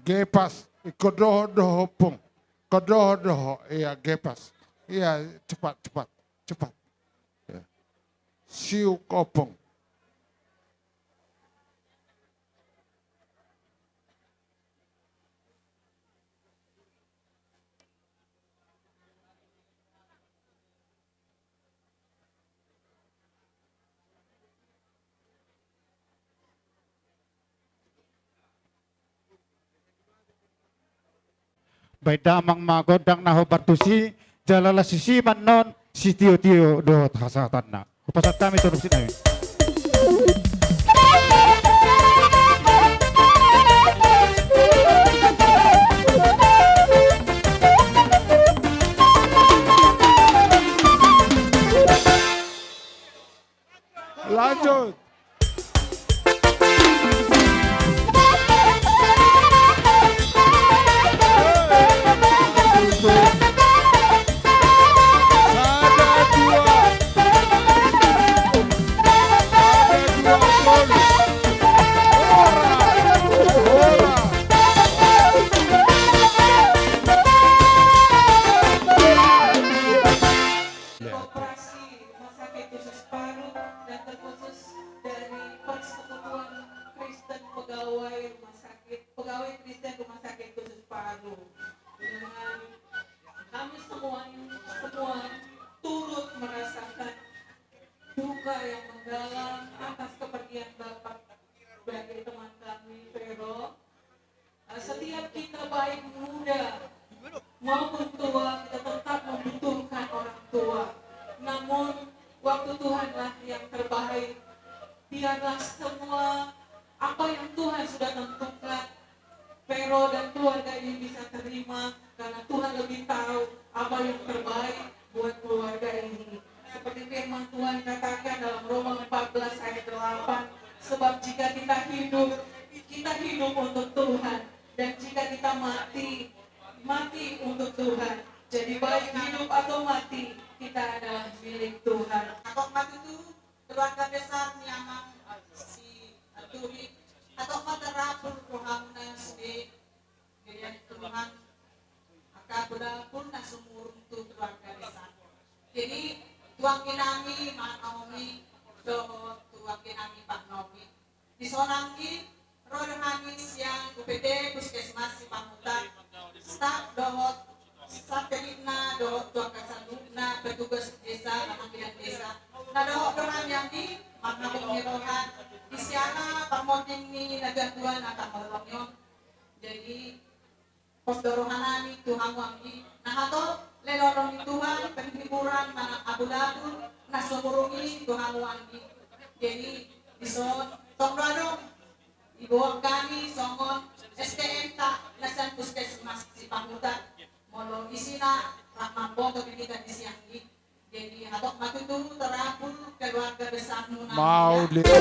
Gepas, ingkon dohot do ho, Ompung. Ingkon dohot do ho, iya, Gepas. Iya, cepat, cepat, cepat. Iya. Siuk, Ompung. Baen damang ma gondang na hombar tusi, jala las tusi ma annon sitiotio dohot hasahatanna. Hupasahat hami torus i nai. Lanjut. Sada, dua. Sada, dua, gol. Ora. Ora. Koperasi Rumah Sakit Khusus Paru dan terkhusus dari Persekutuan Kristen Pegawai Rumah Sakit, Pegawai Kristen Rumah Sakit Khusus Paru. Dengan kami semua, semua turut merasakan duka yang mendalam atas kepergian Bapak dari teman kami, Vero. Eh, setiap kita baik muda maupun tua, kita tetap membutuhkan orang tua. Namun, waktu Tuhanlah yang terbaik. Biarlah semua apa yang Tuhan sudah tentukan, Vero dan keluarga ini bisa terima, karena Tuhan lebih tahu apa yang terbaik buat keluarga ini. Seperti firman Tuhan katakan dalam Roma empat belas ayat delapan, "Sebab jika kita hidup, kita hidup untuk Tuhan, dan jika kita mati, mati untuk Tuhan." Jadi, baik hidup atau mati, kita adalah milik Tuhan. Angkok ma tutu keluarga besar ni amang si Turi, angkok ma tarapul rohamuna sude, gereja ni Tuhan, angka pulapul na sumurung tu keluarga besar. Jadi, tu anggi nami Mak Naomi dohot tu anggi nami Pak Naomi. Di songon i, ro do hami sian U P T Puskesmas Sipahutar, staf dohot staf teknikna dohot tu angka saluhutna petugas desa, panggilan desa. Na dohot do hami anggi, Agung ni roha, di siala parmonding ni na tuatua na tarmolong i on. Jadi, pos do rohanami tu hamu anggi, na hatop lelorong ni Tuhan, penghiburan manang abulabul na sumurung i tu hamu anggi. Jadi, dison tong do adong diboan hami songon S T M ta na sian Puskesmas Sipahutar. Molo isina rap mamboto di hita di sianggi. Jadi, hatop ma tutu tarapul keluarga besarmuna. Mauliate.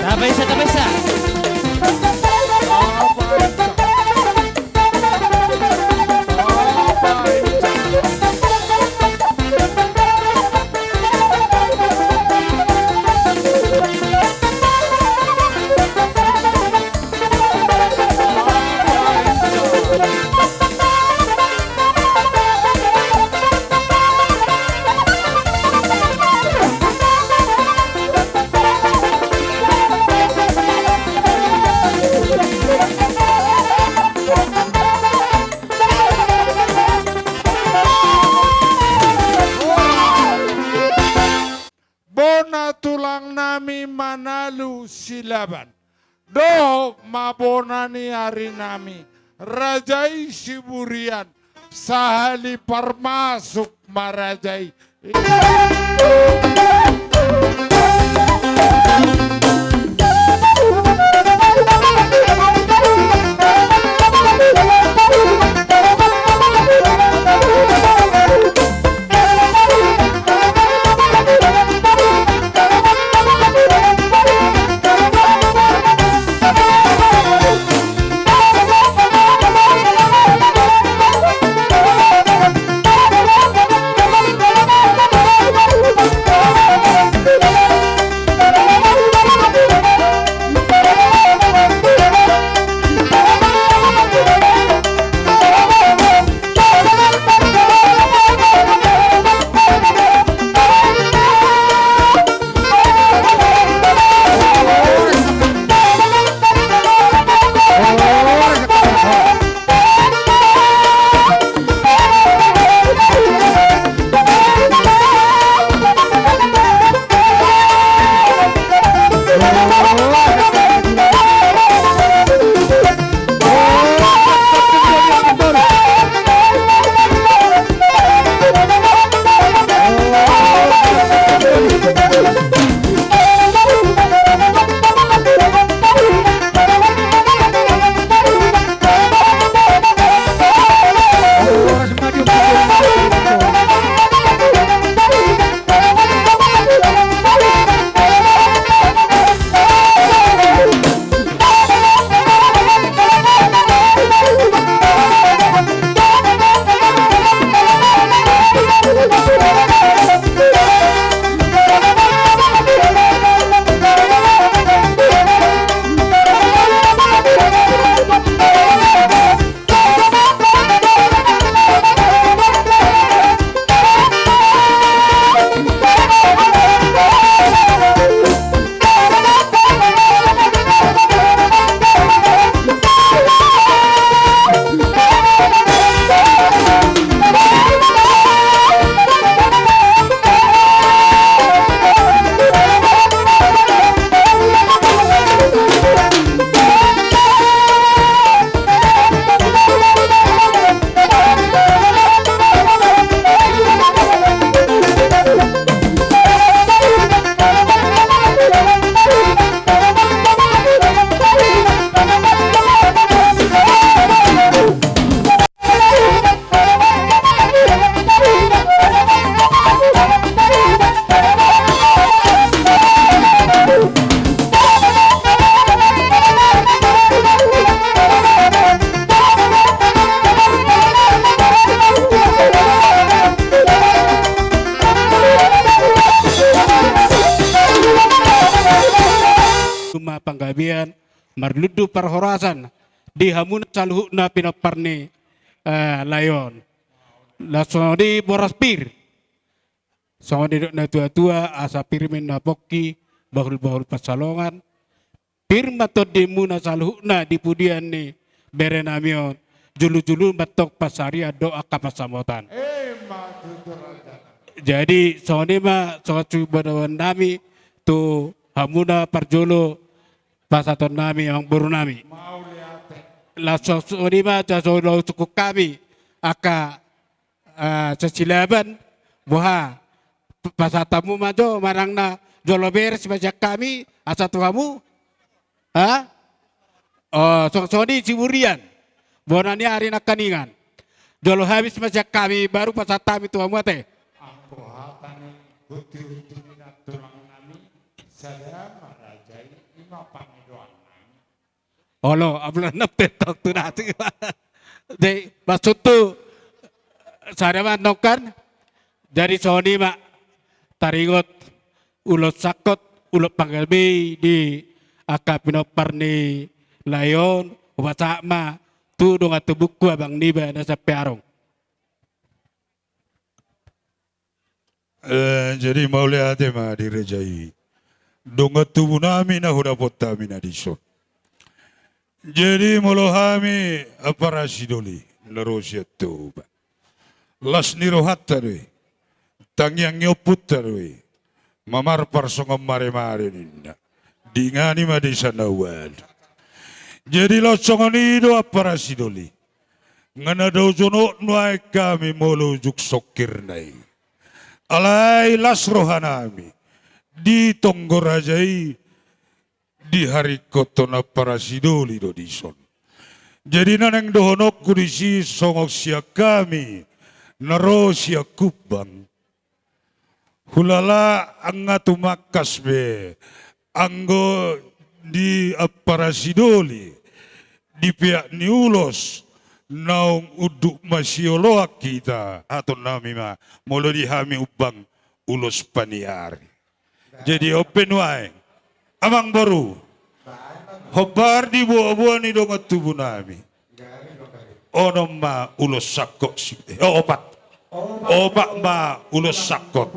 Tapaisa, tapaisa. Bona tulang nami Manalu Silaban. Dohot ma bona ni ari nami, raja i Siburian, sahali parmasuk ma raja i. Ian, marlundu parhorasan di hamuna saluhutna pinompar ni, eh, lae on. Laos songon i boras pir. Songon i didok na tua-tua, asa pir ma inna pongki, bahul-bahul pansalongan. Pir ma tondimuna saluhutna di pudian ni berenami on, jolo-jolo ma antong pansarian dohot angka pansamotan. Emma tutu, raja. Jadi songon i ma songon siboanboannami tu hamuna parjolo pasahatonnami, amangborunami. Mauliate. Laos songon i ma jolo sungkun hami angka, eh, sisilaban, boha, p-, pasahat hamu ma jo manang na jolo beres ma sian hami asa tu hamu? Ha? Oh, song-, songon i siburian. Bona ni ari nangkiningan. Jolo habis ma sian hami baru pasahat hami tu hamu ate. Anggo hata ni hunti-hunti ni nantulangnami, sada ma raja i, i ma pangidoannami. Olo, ambilan na petong tu nasi. Jadi maksud tu sada ma antong kan. Jadi songon i ma taringot ulos sangkot, ulos panggalbei di angka pinompar ni lae on, hupasahat ma tu dongan tubungku abang niba na Sampearong. Eh, jadi mauliate ma di raja i. Dongan tubunami na hudapot hami na dison. Jadi molo hami ampara sidoli na ro sian Toba, las ni rohanta do i, tangiang ni ompunta do i, mamar parsongon mare-mare ninna. Dengani ma desa na ualu. Jadi laos songon i do ampara sidoli. Nga na dao jonok nuaeng hami molo ujung songkirna i. Alai las rohanami di tonggo raja i, diharingkothon ampara sidoli do dison. Jadi na naeng dohononku disi songon sian hami na ro sian Humbang. Hulala nga tumangkas be anggo di ampara sidoli di peak ni ulos naung unduk masioloan hita, hatonnami ma molo di hami Humbang ulos paniari. Jadi on pe nuaeng, amangboru, hombar di boa-boa ni dongan tubunami. Onom ma ulos sangkot si-, eh, opat. Opat ma ulos sangkot.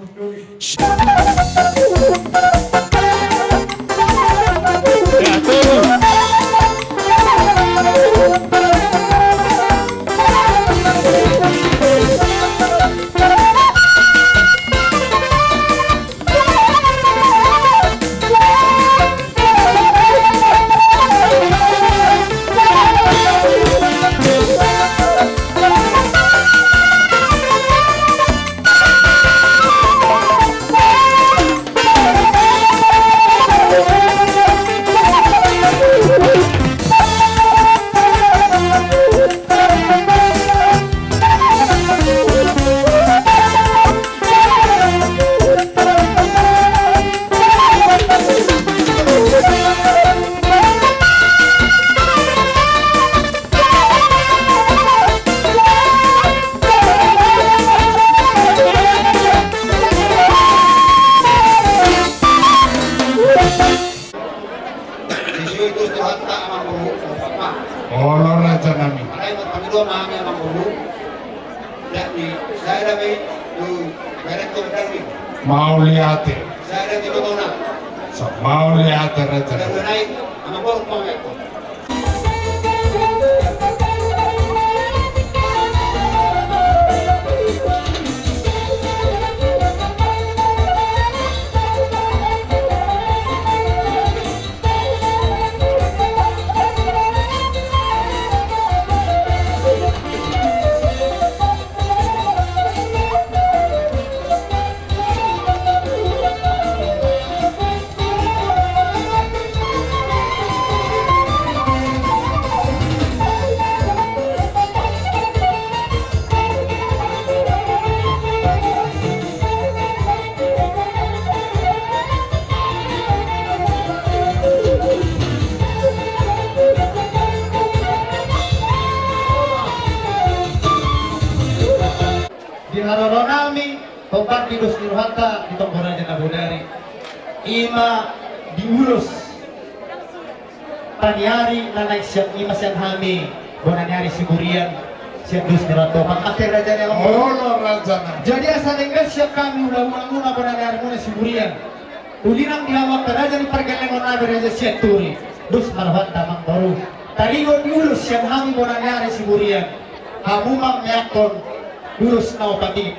Sisui tus Tuhanta, amangboru, opat ma. Olo, rajanami. Alai marpangido ma hami, amangboru. Jadi sada ma i tu berek tu berek ni. Mauliate. Sada di botona. Sa-, mauliate, rajanami. Sada nai, amangboru, pamekko. Di haroro nami, hombar di dos ni rohanta di tonggo raja na bodari. I ma di ulos Bona ni ari na naeng sian i ma sian hami bona ni ari Siburian, sian dos ni Ratu Amang. Mate raja ni amang. Olo raja na. Jadi asa denggan sian hami ulaon muna bona ni ari muna Siburian. Uli nang di hamu angka raja ni pargellengon nami, raja Sianturi, dos ma rohanta amangboru. Taringot ni ulos sian hami bona ni ari Siburian, hamu ma meakhon ulos na opat i.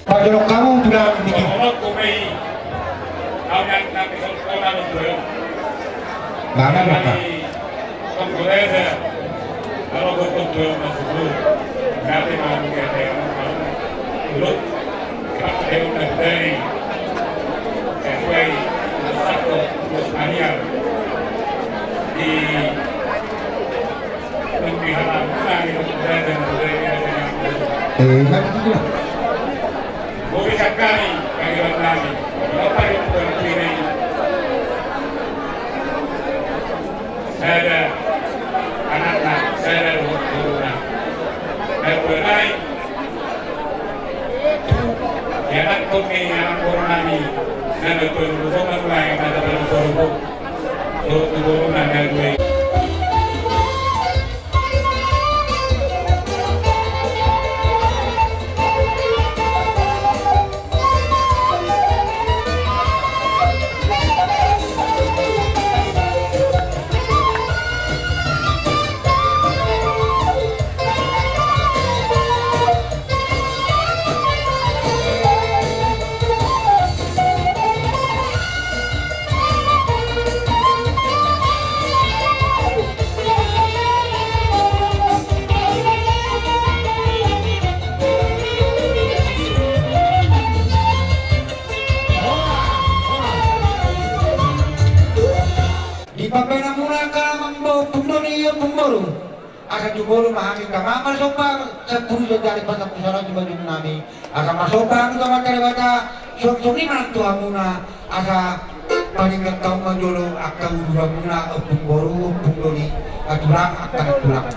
Pajolok hamu tulang niki. Mana maka? Eh, nggak begitu lah. Sada anakna, sada dohot boruna. Natua nai, tu ianakhon ni anak boru nami, na natua ni boru nami, na natua ni boru nami. Dohot tu boruna na dua i. Di pambahenanmuna angka amangboru, ompung doli, ompung boru. Asa jumolo ma hami angka mamar somba sampulu jari pasampulu sada tu bajul nami. Asa marsomba hami tu Amanta Debata, songon i ma nang tu hamuna, asa paninggangkon ma jolo angka uduranmuna, ompung boru, ompung doli, tulang, angka tulang.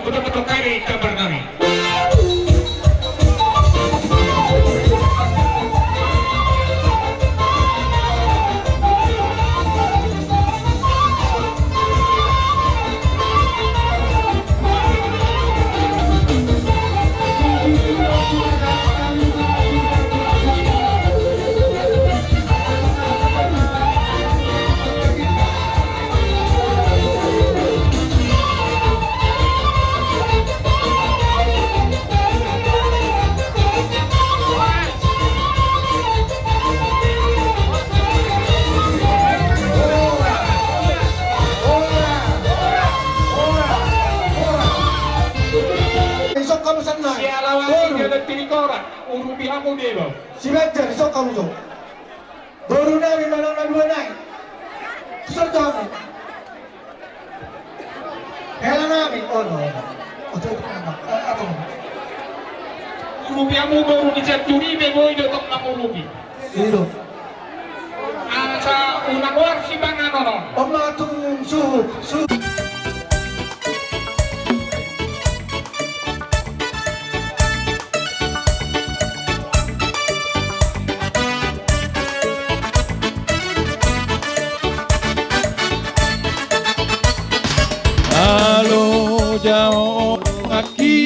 Betul-betul kami gambar kami. Sialawan i dia dan tiri korak, urupi hamu dia bang. Si Banjar, isok hamu so. Boru nami manang na dua nai. Kusor tu hamu. Hela nami. Oh, no, no. Oto, oto, oto. Urupi hamu boru ni Sianturi be boi do tong mangurupi. Ido. Asa unang oar sipanganon on. Om matung suhut, suhut. Alo jaonganki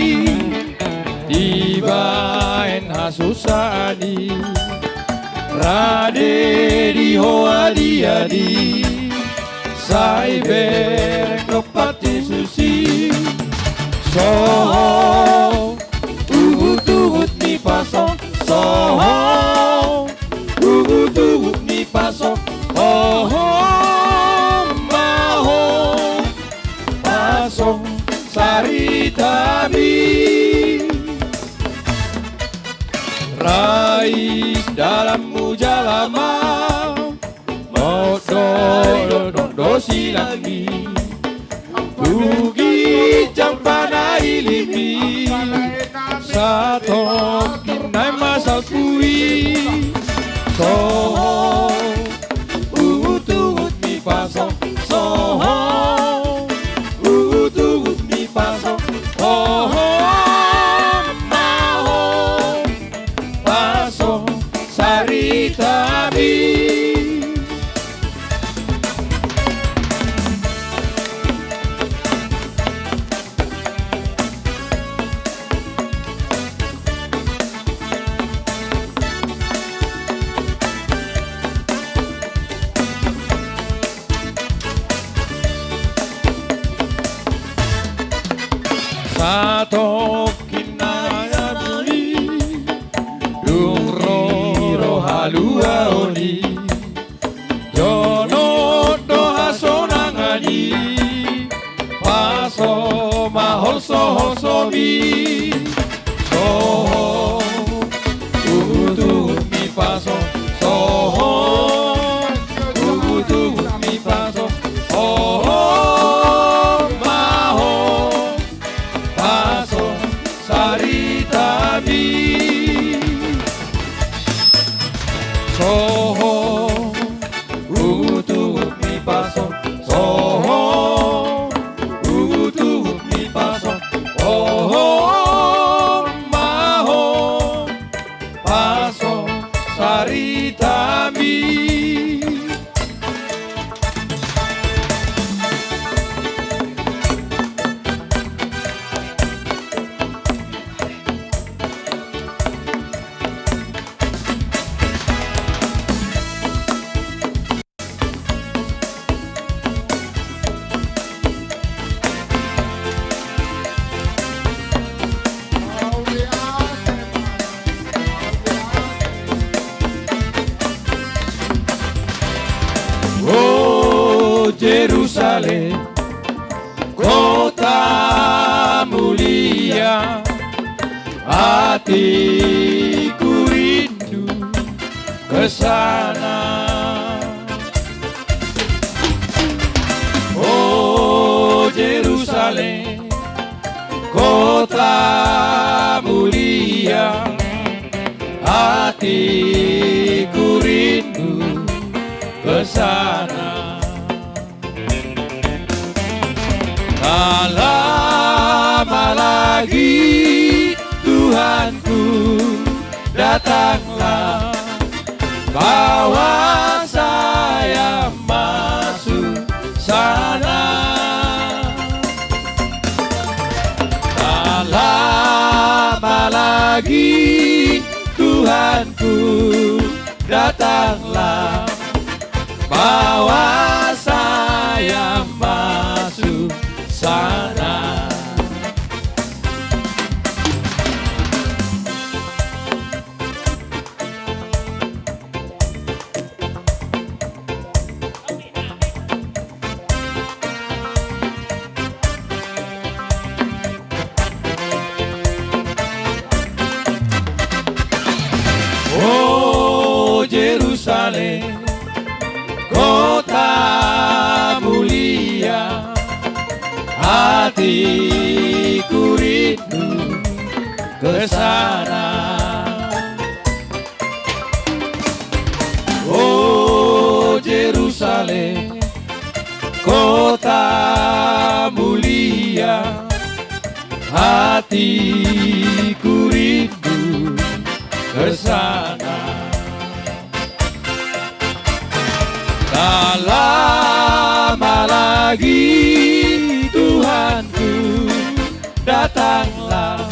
dibaen hasusaan i. Rade di ho adi-adi, sai bereng do pati susi. Soho, ugut-ugut ni paso, soho, ugut-ugut ni paso, oho, maho, paso, saritabi. Rais dalanmu jala ma, modoi do, do, do silangmi. Pugi jampa na ilimi, satongkin na masalpui. Soho, ugut-ugut ni paso, soho, ugut-ugut ni paso, oho, maho, paso, saritabi. Satongkin na sabuni, dung ro haluaon i. Jonok do hasonangan i, paso ma holso-holsomi. Soho, ugut-ugut ni paso, soho, ugut-ugut ni paso, soho, maho, paso, saritabi. Soho, ugut-ugut ni paso, soho, ugut-ugut ni paso, oho, maho, paso, saritabi. O Jerusalem, kota mulia, hatiku rindu ke sana. O Jerusalem, kota mulia, hatiku rindu ke sana. Dalam Datanglah, bawa saya masuk sana. Tak lama lagi, Tuhanku, datanglah, bawa saya masuk sana. O Jerusalem, kota mulia, hatiku rindu ke sana. O Jerusalem, kota mulia, hatiku rindu ke sana. Tak lama lagi, Tuhanku, datanglah,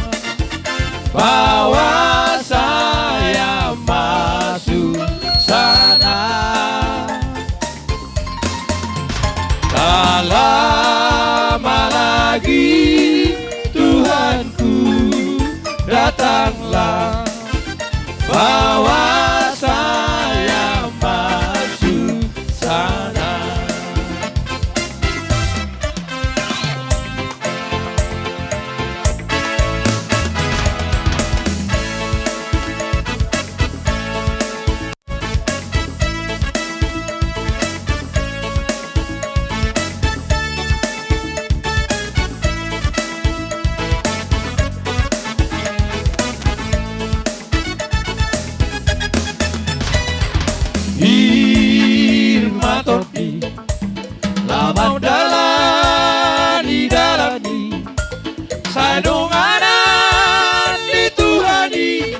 bawa saya masuk sana. Tak lama lagi, Tuhanku, datanglah, bawa saya masuk sana. Pir ma tondi, laho ma hundalani dalan i, sai donganan ni Tuhan i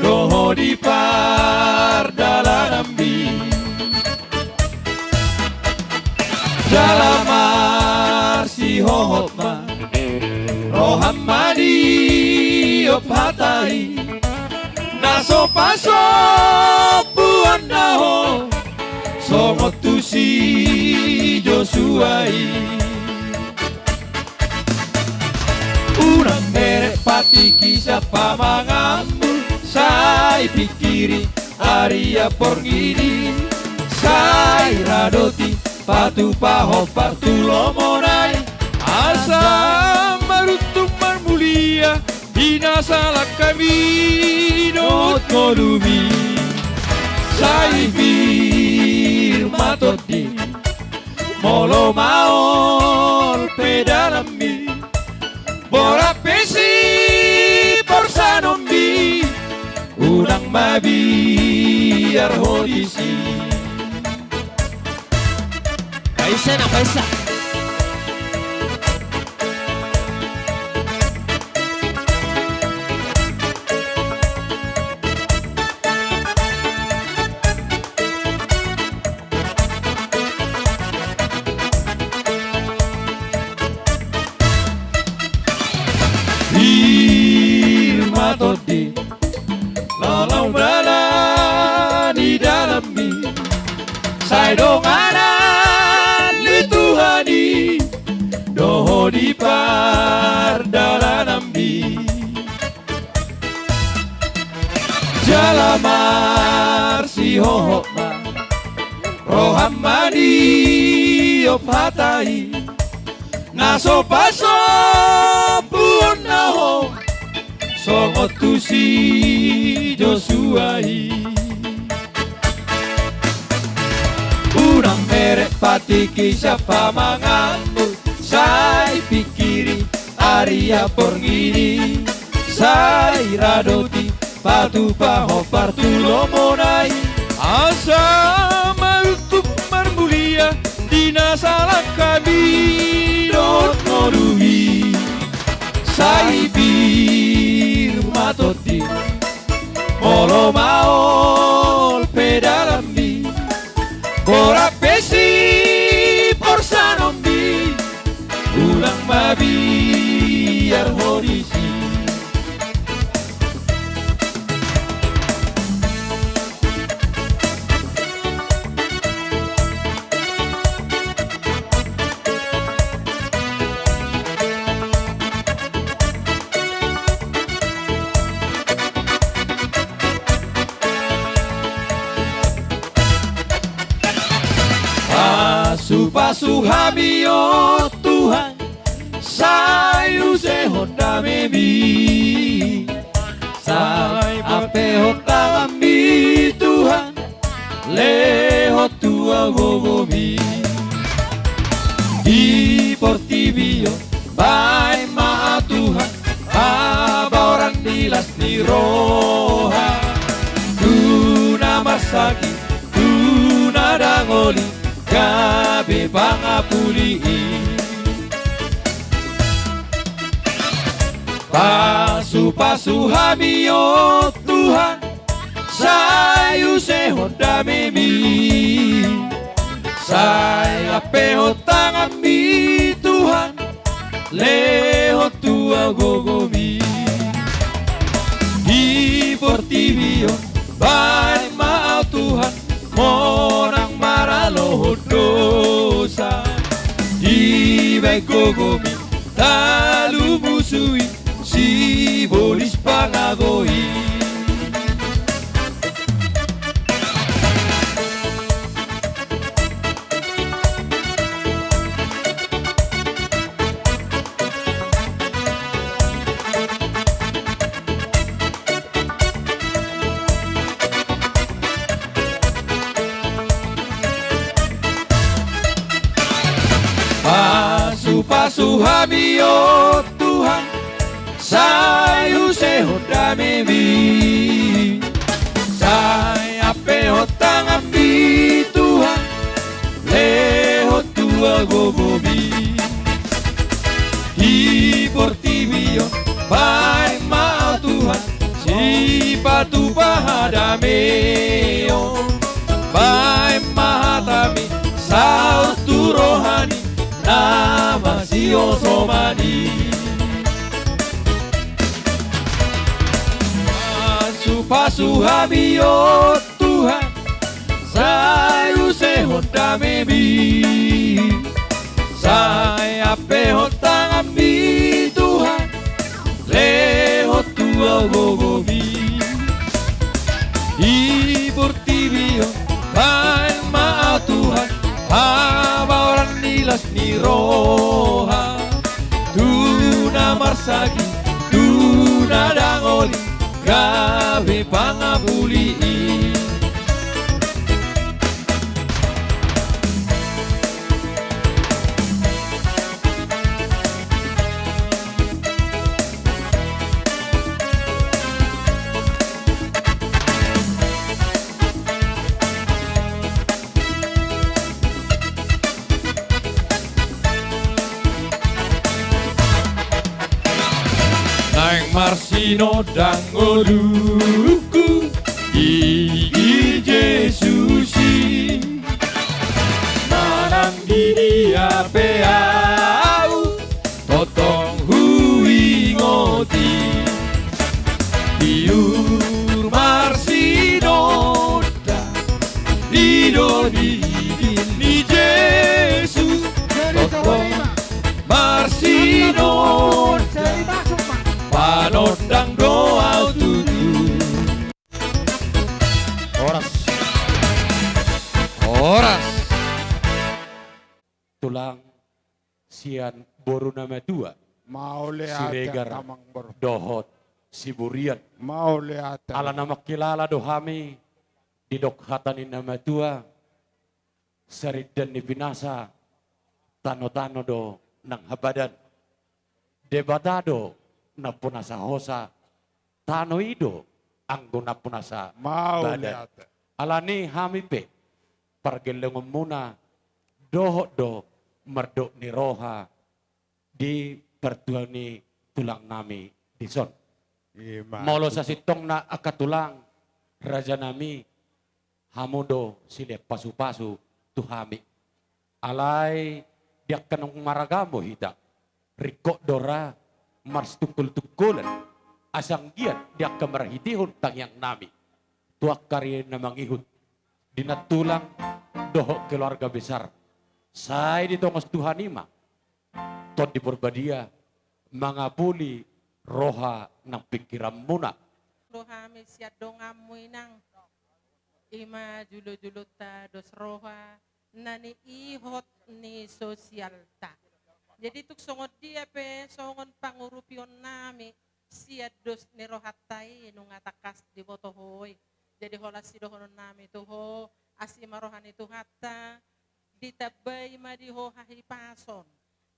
dohot di pardalananmi. Jala marsihohot ma, roham ma diop hata i, na so pasombuonna ho songon tu si Josua i. Unang merek patikki sian pamanganmu, sai pingkiri ari amporngin i, sai radoti patupahon partulomonai. Asa maruntung marmulia di na salangkami dohot ngolumi. Sai pir ma tondi, molo maol pe dalanmi, borat pe siporsanonmi, unang mabiar ho disi. Paisa na paisa. Pir ma tondi, laho ma hundalani dalanmi, sai donganan ni Tuhan i dohot di pardalananmi. Jala marsihohot ma, roham ma diop hata i, na so pasombuonna ho songon tu si Josua i. Unang merek patikki sian pamanganmu, sai pingkiri ari amporngin i, sai radoti patupahon partulomonai. Asa maruntung marmulia di na salangkami dohot ngolumi. Sai pir ma tondi, o Pasu-pasu hami, o Tuhan, sai usehon damemi. Sai ampehon tanganmi, Tuhan, lehon tua gogomi. Di portibi on baen ma, Tuhan, habaoran ni las ni roha. Tu na marsakit, tu na dangol i, gabe pangapuli i. Pasu-pasu hami, o Tuhan, sai usehon damemi. Sai ampehon tanganmi, Tuhan, lehon tua gogomi. Di portibi on baen ma, Tuhan, monang maralohon dosa. Dibaen gogomi talu musu i, sibolis pangago i. Pasu-pasu hami, o Tuhan, sai usehon damemi. Sai ampehon tanganmi, Tuhan, lehon tua gogomi. Di portibi on baen ma, Tuhan, sipatupa hadameon. Baen ma hatami saut tu roha ni na masiosomani. Pasu-pasu hami, o Tuhan, sai usehon damemi. Sai ampehon tanganmi, Tuhan, lehon tua gogomi. Di portibi on baen ma, Tuhan, habaoran ni las ni roha. Tu na marsakit, tu na dangol i, gabe pangapuli i. Naeng marsinondang ngolungku di Jesus i. Manang di dia pe ahu tongtong huingot i. Di uhur marsinondang, i do didin ni Jesus. Tongtong marsinondang, panondang do ahu tutu. Horas. Horas. Tulang sian boru na matua. Mauliate, Siregar, Amang Boru. Dohot Siburian. Mauliate. Ala na mangkilala do hami, didok hata ni na matua, sarindan ni pinasa, tano-tano do nang habadan. Debata do nampunasa hosa, tano i do anggo nampunasa badan. Mauliate. Alani hami pe pargellengonmuna dohot do mardok ni roha di partua ni tulang nami dison. Ima. Molo sasintongna angka tulang, raja nami, hamu do silean pasu-pasu tu hami. Alai di angka naung maragamo hita, ringkot do ra marsitungkol-tungkolan, asa anggiat di angka marhitehon tangiang nami tu angka ari na mangihut, di nantulang dohot keluarga besar, sai ditongos Tuhan i ma Tondi Porbadia mangapuli roha nang pingkiranmuna. Rohami sian donganmu, Inang. Ima jolo-jolonta dos roha, na niihot ni sosialta. Jadi tung songon dia pe songon pangurupionnami sian dos ni rohanta i nunga tangkas diboto ho i. Jadi holan sidohononnami tu ho, asi ma roha ni Tuhanta, ditambai ma di ho hahipason,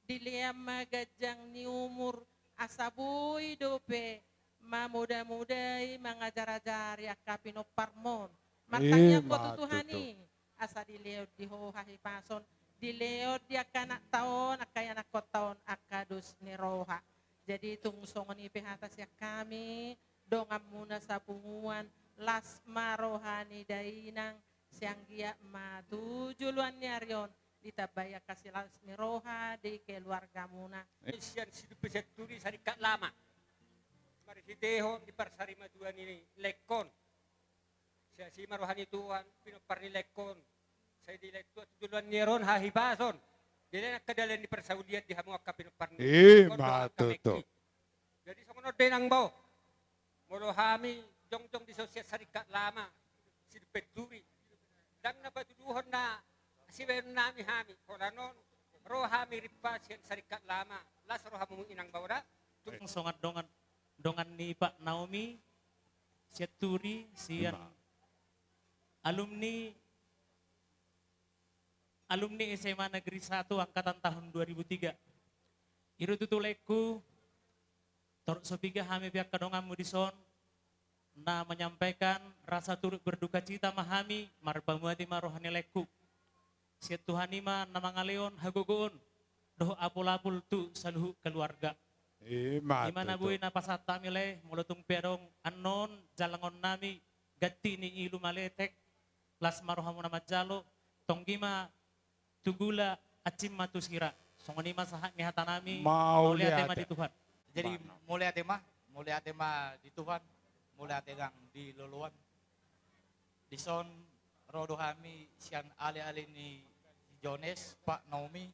dilean ma ganjang ni umur, asa boi dope mamodamodai mangajarajari angka pinomparmon. Martangiang ho tu Tuhan i, asa dilehon di ho hahipason, dilehon di angka anakta on, angka ianakkonta on angka dos ni roha. Jadi tung songon i pe hata sian hami, donganmuna sapunguan, las ma roha ni dainang, sai anggiat ma tu joloan ni ari on ditambai angka silas ni roha di keluargamuna. Sian Sidumpe Sianturi Saringkat Lama, marhitehon di parsarimatua ni laengkon, sai asi ma roha ni Tuhan, pinompar ni laengkon, sai dilehon Tuhan tu joloan ni ari on hahipason, dilehon angka dalan ni parsaulian di hamu angka pinompar ni laengkon dohot angka mengki. Jadi songon on do inang bao, molo hami jongjong di son sian Saringkat Lama, Sidumpe Sianturi, ndang na patuduhon na sibahenonnami hami, holan on ro hami rimpa sian Saringkat Lama, las rohamu inang bao da. Tung songon dongan, dongan ni Pak Naomi Sianturi sian alumni, alumni S M A Negeri Satu angkatan tahun dua ribu tiga. I do tutu laengku, torop so piga hami pe angka donganmu di son, na menyampaikan rasa turut berduka cita ma hami, marpamuati ma roha ni laengku. Sian Tuhan i ma na mangalehon hagogoon dohot apul-apul tu saluhut keluarga. I ma na boi na pasahat hami lae, molo tung pe adong annon jalangonnami ganti ni ilu maletek, las ma rohamuna manjalo, tonggi ma tu gula, ansim ma tu sira. Songon i ma sahat ni hatanami. Mauliate ma di Tuhan. Jadi mauliate ma, mauliate ma di Tuhan, mauliate nang di loloan. Di son ro do hami sian aleale ni Jones, Pak Naomi,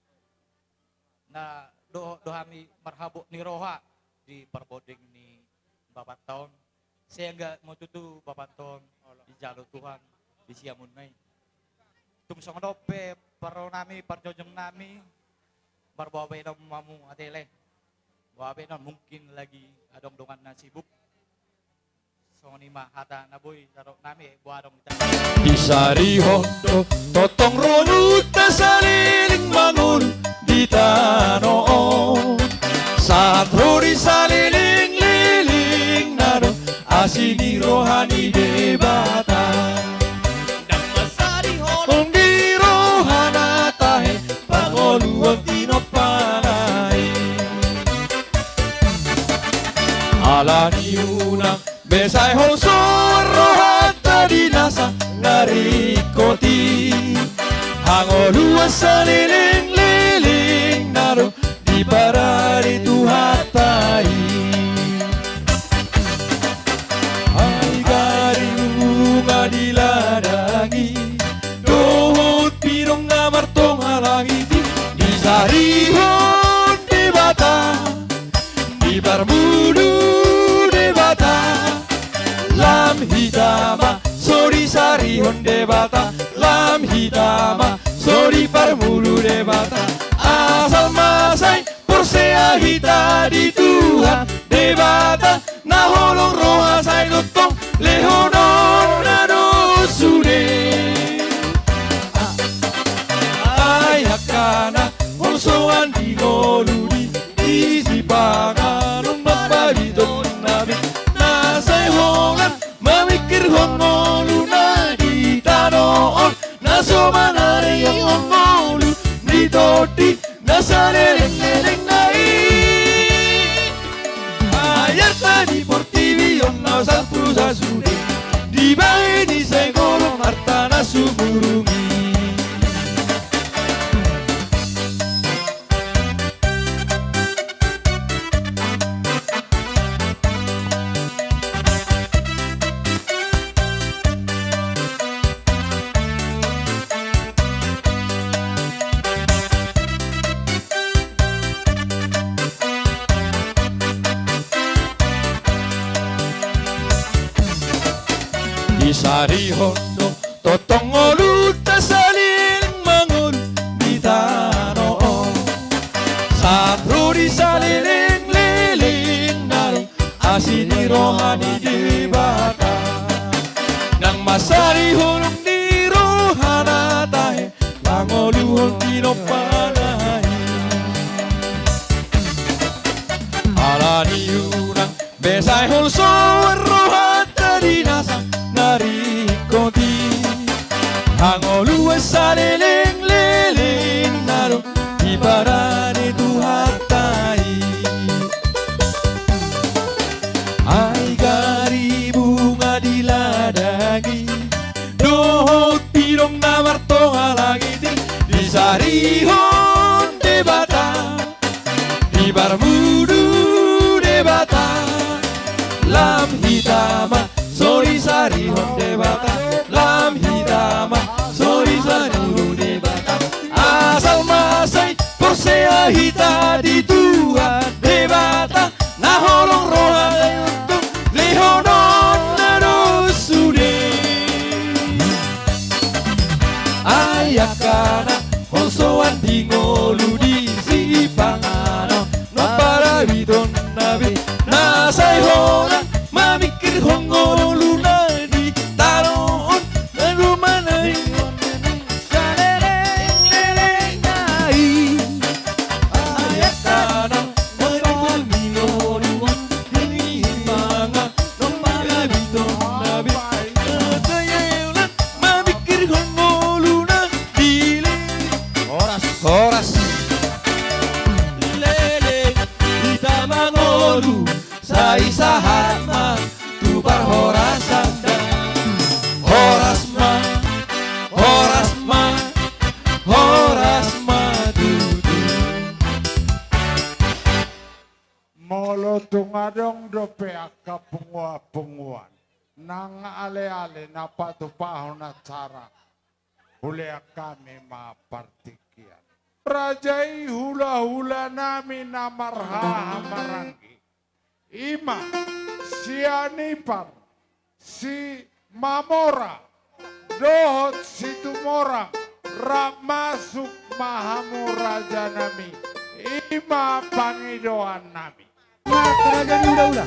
na dohot do hami marhabot ni roha di parbonding ni bapanta on. Sai anggiat ma tutu bapanta on dijalo Tuhan di siamunna i. Tung songon on pe parronami, parjongjongnami, marboa baenon ma hamu ate lae. Boa baenon, mungkin lagi adong dongan na sibuk. Songon i ma hata na boi sarohononnami, boa adong di tano. Disarihon do tongtong ronunta saleleng mangolu di tano on. Sahat ro di saleleng-lelengna do asi ni roha ni Debata. Ndang masarihon di rohana tahe pangoluan tinompana i. Ala ni unang be sai holsoan rohanta di nasa na ringkot i. Hangoluan saleleng-lelengna do diparade Tuhanta i. Ai gari unga di ladang i dohot pidong na martonga langit i, disarihon Debata, diparmulu Debata. Lam hita ma so disarihon Debata, lam hita ma so diparmulu Debata. Asal ma sai porsea hita di Tuhan Debata, na holong roha sai tongtong lehononna do sude. Ai angka na holsoan di ngolu i, disi panganon mambaritonnami, na sai holan mamingkirhon ngoluna di tano on, na so manarihon ngolu ni tondi na saleleng-lelengna i. Ai arta di portibi on na sampulu sasude, dibahen i sai holong arta na sumurung i. Disarihon do tongtong ngolunta saleleng mangolu Asi ni roha ni Debata, nang mansai holong ni rohana tahe, mangoluhon pinompana i. Ala ni unang besaehon soar rohanta di na sangari koti, hangoluan salelengleleng na dong diparade Tuhanta i. Ai gari bunga di ladang i, dohot pidong na martonga langit i, disarihon Debata. Di parmudu Debata, lam hita ma so disarihon Debata, lam hita ma so disarihon Debata. Asal ma sai porsea hita di Tuhan Debata, na holong roha na untung, lehononna do sude. Ai angka na holsoan di ngolu disi panganon, na parbitonna be, na sai holan mamingkirhon ngoluna di tano on, na dumana i. Saleleng leleng na i. Ai angka na holsoan di ngolu disi panganon, na parbitonna be, na sai holan mamingkirhon ngoluna di le. Horas. Horas. Leleng hita mangolu, sai sahat ma tu parhorasanta. Horas ma, horas ma, horas ma tutu. Molo tung adong dope angka punguan-punguan nang aleale na patupahon acara, hulean hami ma partingkian. Raja i hulahulanami na marhahamaranggi, i ma Sianipar, Simamora dohot Situmorang, rap masuk ma hamu rajanami, i ma pangidoannami. Karajaan hulahula.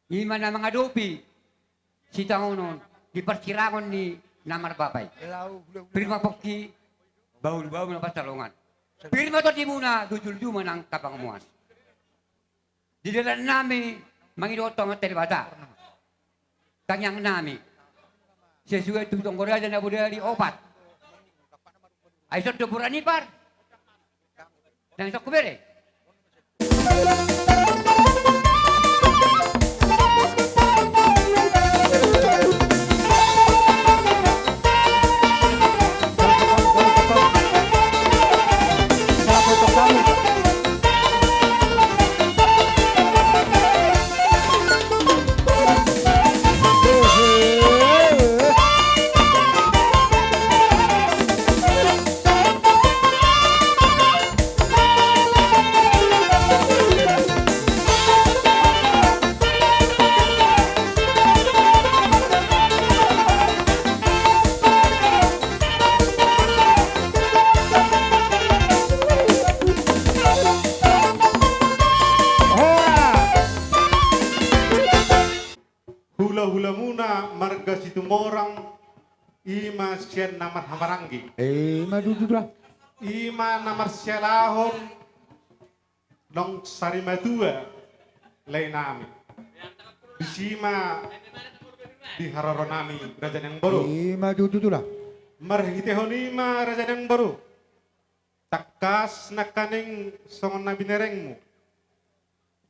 I ma na mangadopi sitangonon di parsirangon ni na marbapa i. Pir ma pongki, bahulbahul ma pansalongan. Pir ma tondimuna, dujulju ma nang hapangomoan. Di dalannami mangido tu Amanta Debata, tangiangnami sesuai tu Tonggo Raja Nabodari opat. Ai songon i do, Sianipar. Nang songon i bere. Hulamuna marga Situmorang, i ma sian na marhahamaranggi. Eh, ima tutu da. I ma na marsialahon naung sarimatua lae nami. Disi ma di haroro nami raja ni amangboru. Ima tutu da. Marhitehon i ma raja ni amangboru. Tangkas nangkaning songon na binerengmu.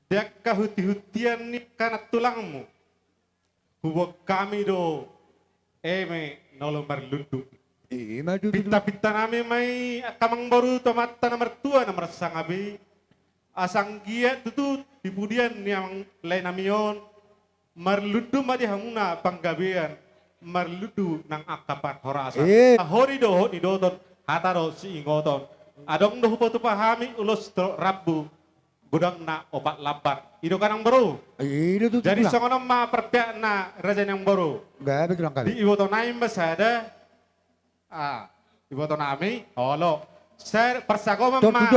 Di angka huntihuntian ni angka nantulangmu. Huboan hami do eme na olo marlundu. Ima tutu da. Pintapinta nami ma i angka amangboru tu amanta na martua na marsangap i. Asa anggiat tutu di pudian ni amang lae nami on. Marlundu ma di hamuna panggabean, marlundu nang angka parhorasan. Eh. Hori dohot nidoton, hata do siingoton. Adong do hupatupa hami ulos torop rambu, godangna opat lambar. I do kan amangboru? Eh, i do tutu da. Jadi songon on ma parpeakna raja ni amangboru. Gabe tulang kami. Di iboto nai ma sada. Ah, iboto nami, olo. Ser-, parsagoman ma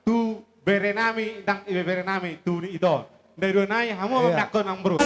tu bere nami, nang ibebere nami, tu ni ito. Ndai dua nai, hamu ma manangkok nang bro.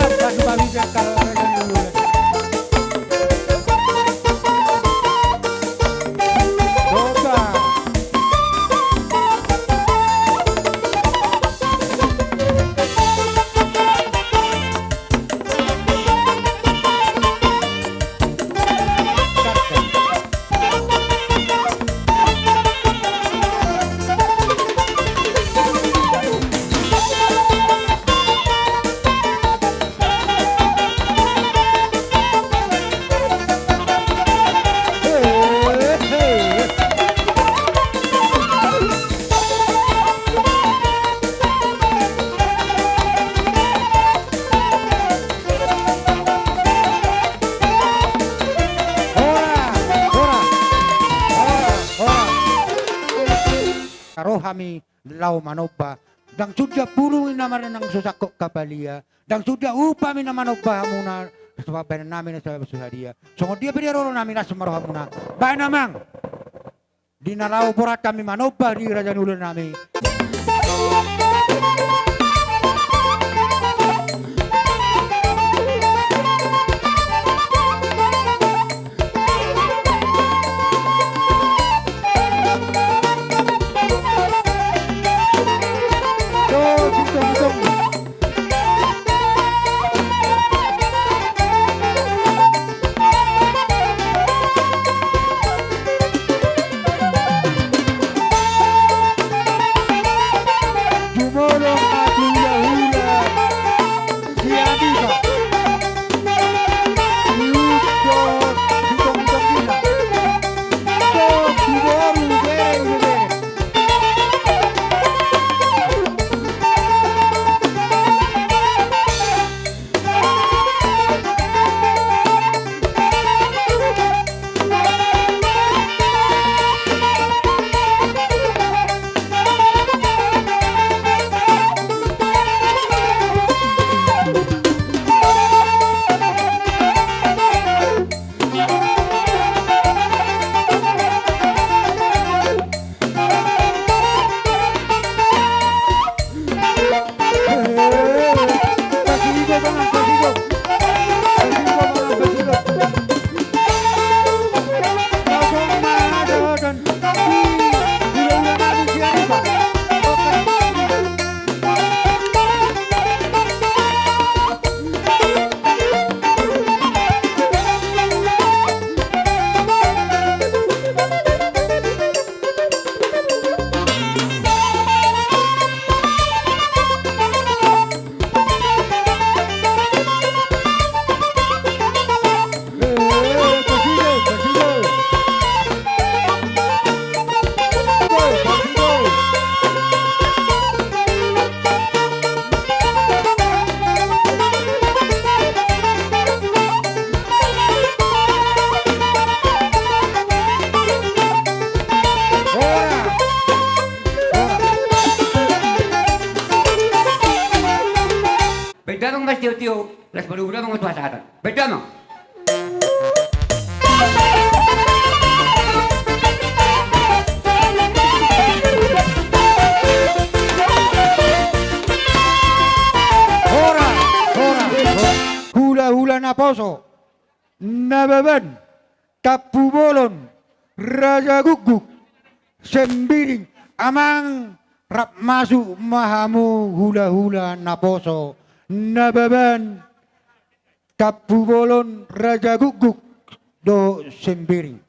Ro hami laho manomba, ndang suda pulung i na marnang so sangkot kapalia, ndang suda upa i na manomba hamuna, so pambahenan nami na so sadia. Songon dia pe di haroro nami las ma rohamuna. Bahen amang. Di na laho borat hami manomba di raja ni ula nami. Baen damang ma sitiotio, las ma domu damang ma tu hasahatan. Baen damang. Hora, hora, hora. Hula, hula. Naposo, Nababan, Tampubolon, Rajagukguk, Sembiring. Amang, rap masuk ma hamu hulahula naposo, Nababan, Tampubolon, Rajagukguk dohot Sembiring.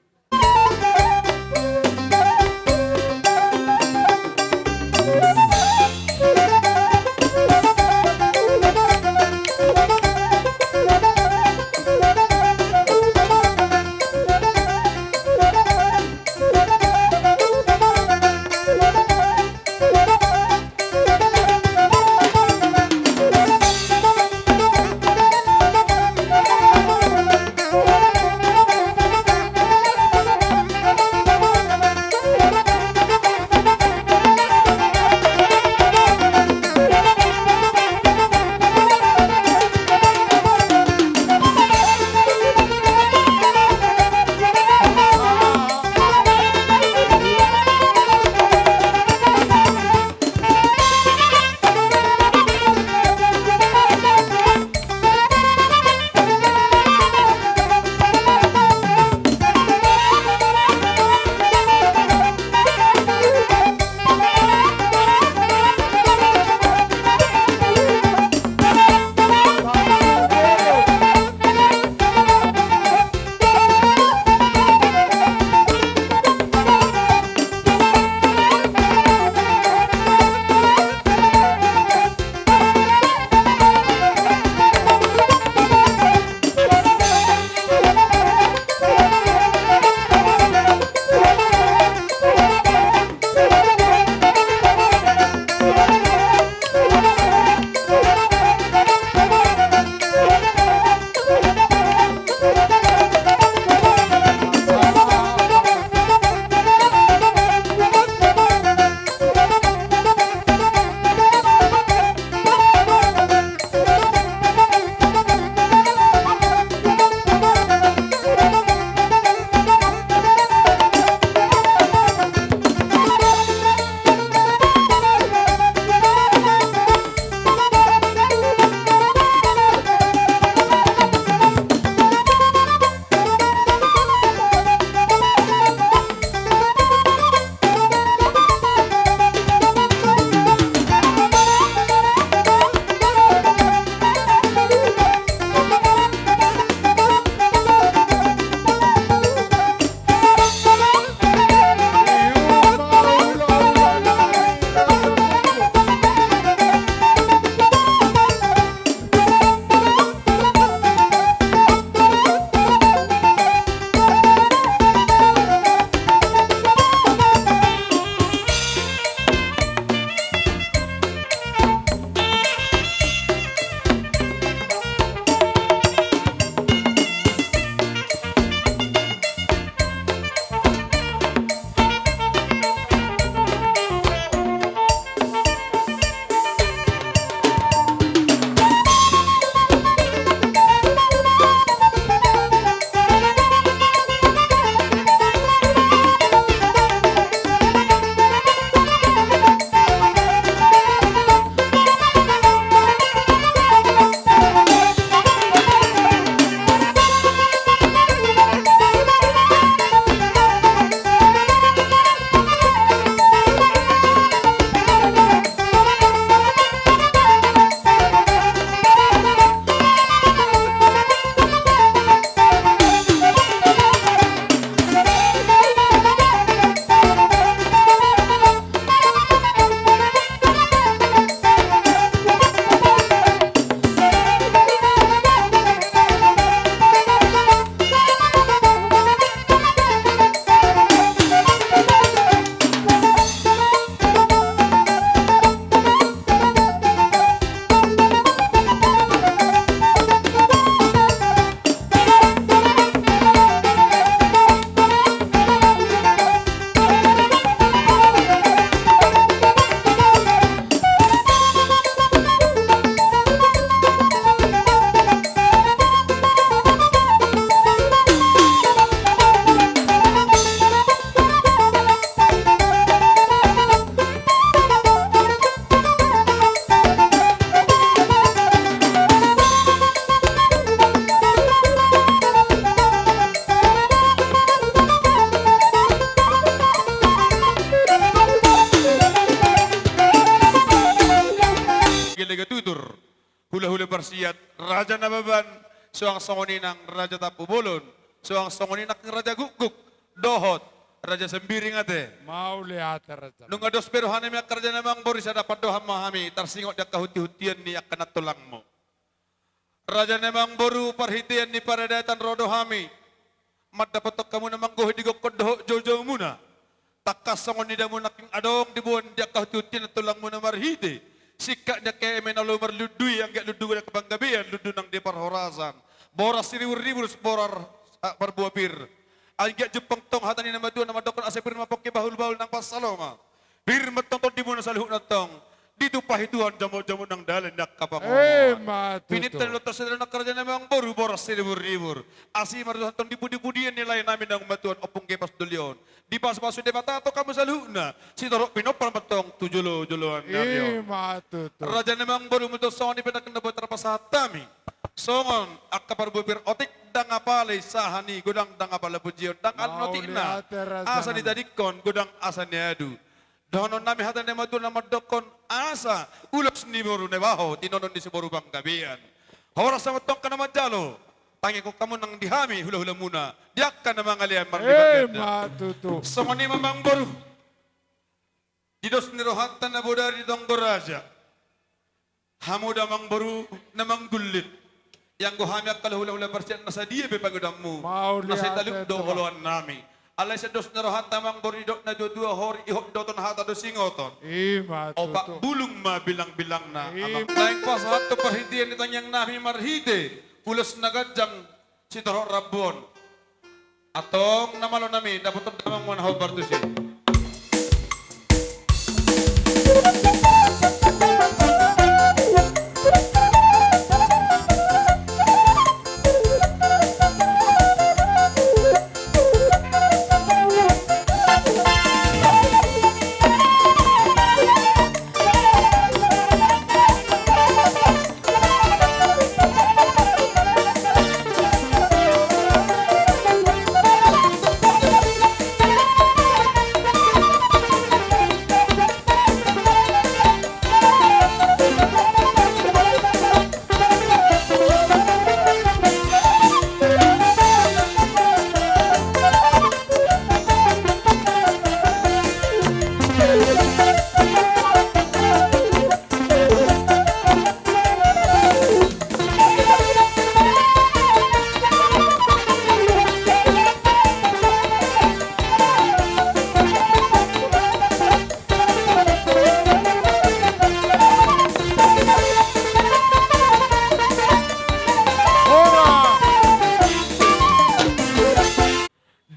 Gelegar tutur, hulahula parsiat, Raja Nababan, suang songon i nang Raja Tampubolon, suang songon i nang Raja Gukguk, dohot Raja Sembiring ate. Mauliate, Raja. Nunga dos be rohanami angka raja ni amangboru, sai dapotan do hamu hami, tarsingot di angka huntihuntian ni angka nantulangmu. Raja ni amangboru, parhitean ni paradaton ro do hami mandapothon hamu na manggohi di gokhon dohot joujoumuna. Tangkas songon nidamuna nangkin adong diboan di angka huntihuntian nantulangmuna marhite singkat ni angka eme na olo marlundu i, anggiat lundu di angka panggabean, lundu nang di parhorasan. Boras siriburribur, boras, ah, parbue pir. Anggiat jumpang tong hata ni na matua na mandokhon, asa pir ma pongki, bahulbahul nang pansalongan. Pir ma tong tondimuna saluhutna tong, ditumpahi Tuhan jamotjamot nang dalan ni angka pangomoan. Ima tutu. Pinangido ni Amanta Debata, angka raja ni amangboru, boras siriburribur. Asi ma tutu tong di pudipudian ni laenami na umatuan Ompung Gepas Doli on. Dipasupasu Debata tong hamu saluhutna, sitorop pinompar ma tong tu jolojoloan ni ari on. Ima tutu. Raja ni amangboru, molo songon i pe nangkin na boi tarpasahat hami. Songon angka parbue pir, otik ndang apala insahan i, godang ndang apala pujion, ndang adong otikna. Mauliate, Raja. Asa ditadingkon godang asa niadu. Dohononnami hata ni na matua na mandokhon, asa ulos ni boru na baho, tinodohon ni si boru panggabean. Horas ma tong angka na manjalo, tangihon hamu nang di hami hulahulamuna, di angka na mangalean marlipat ganda. Ima tutu. Songon i ma amangboru. Di dos ni rohanta na bodari di tonggo raja, hamu da amangboru na manggullit. Ianggo hami angka hulahula parsiat na sadia pe pangidoanmu, na sai talup do oloannami. Mauliate, Tulang. Alai sian dos ni rohanta amangboru, didok natuatua, hori ihop doton, hata do singoton. Ima tutu. Opat bulung ma bilangbilangna. Ima. Amang, naeng pasahathon parhitean ni tangiangnami marhite ulos na ganjang sitorop rambu on. Antong na malo nami, dapothon damang ma na hombar tusi.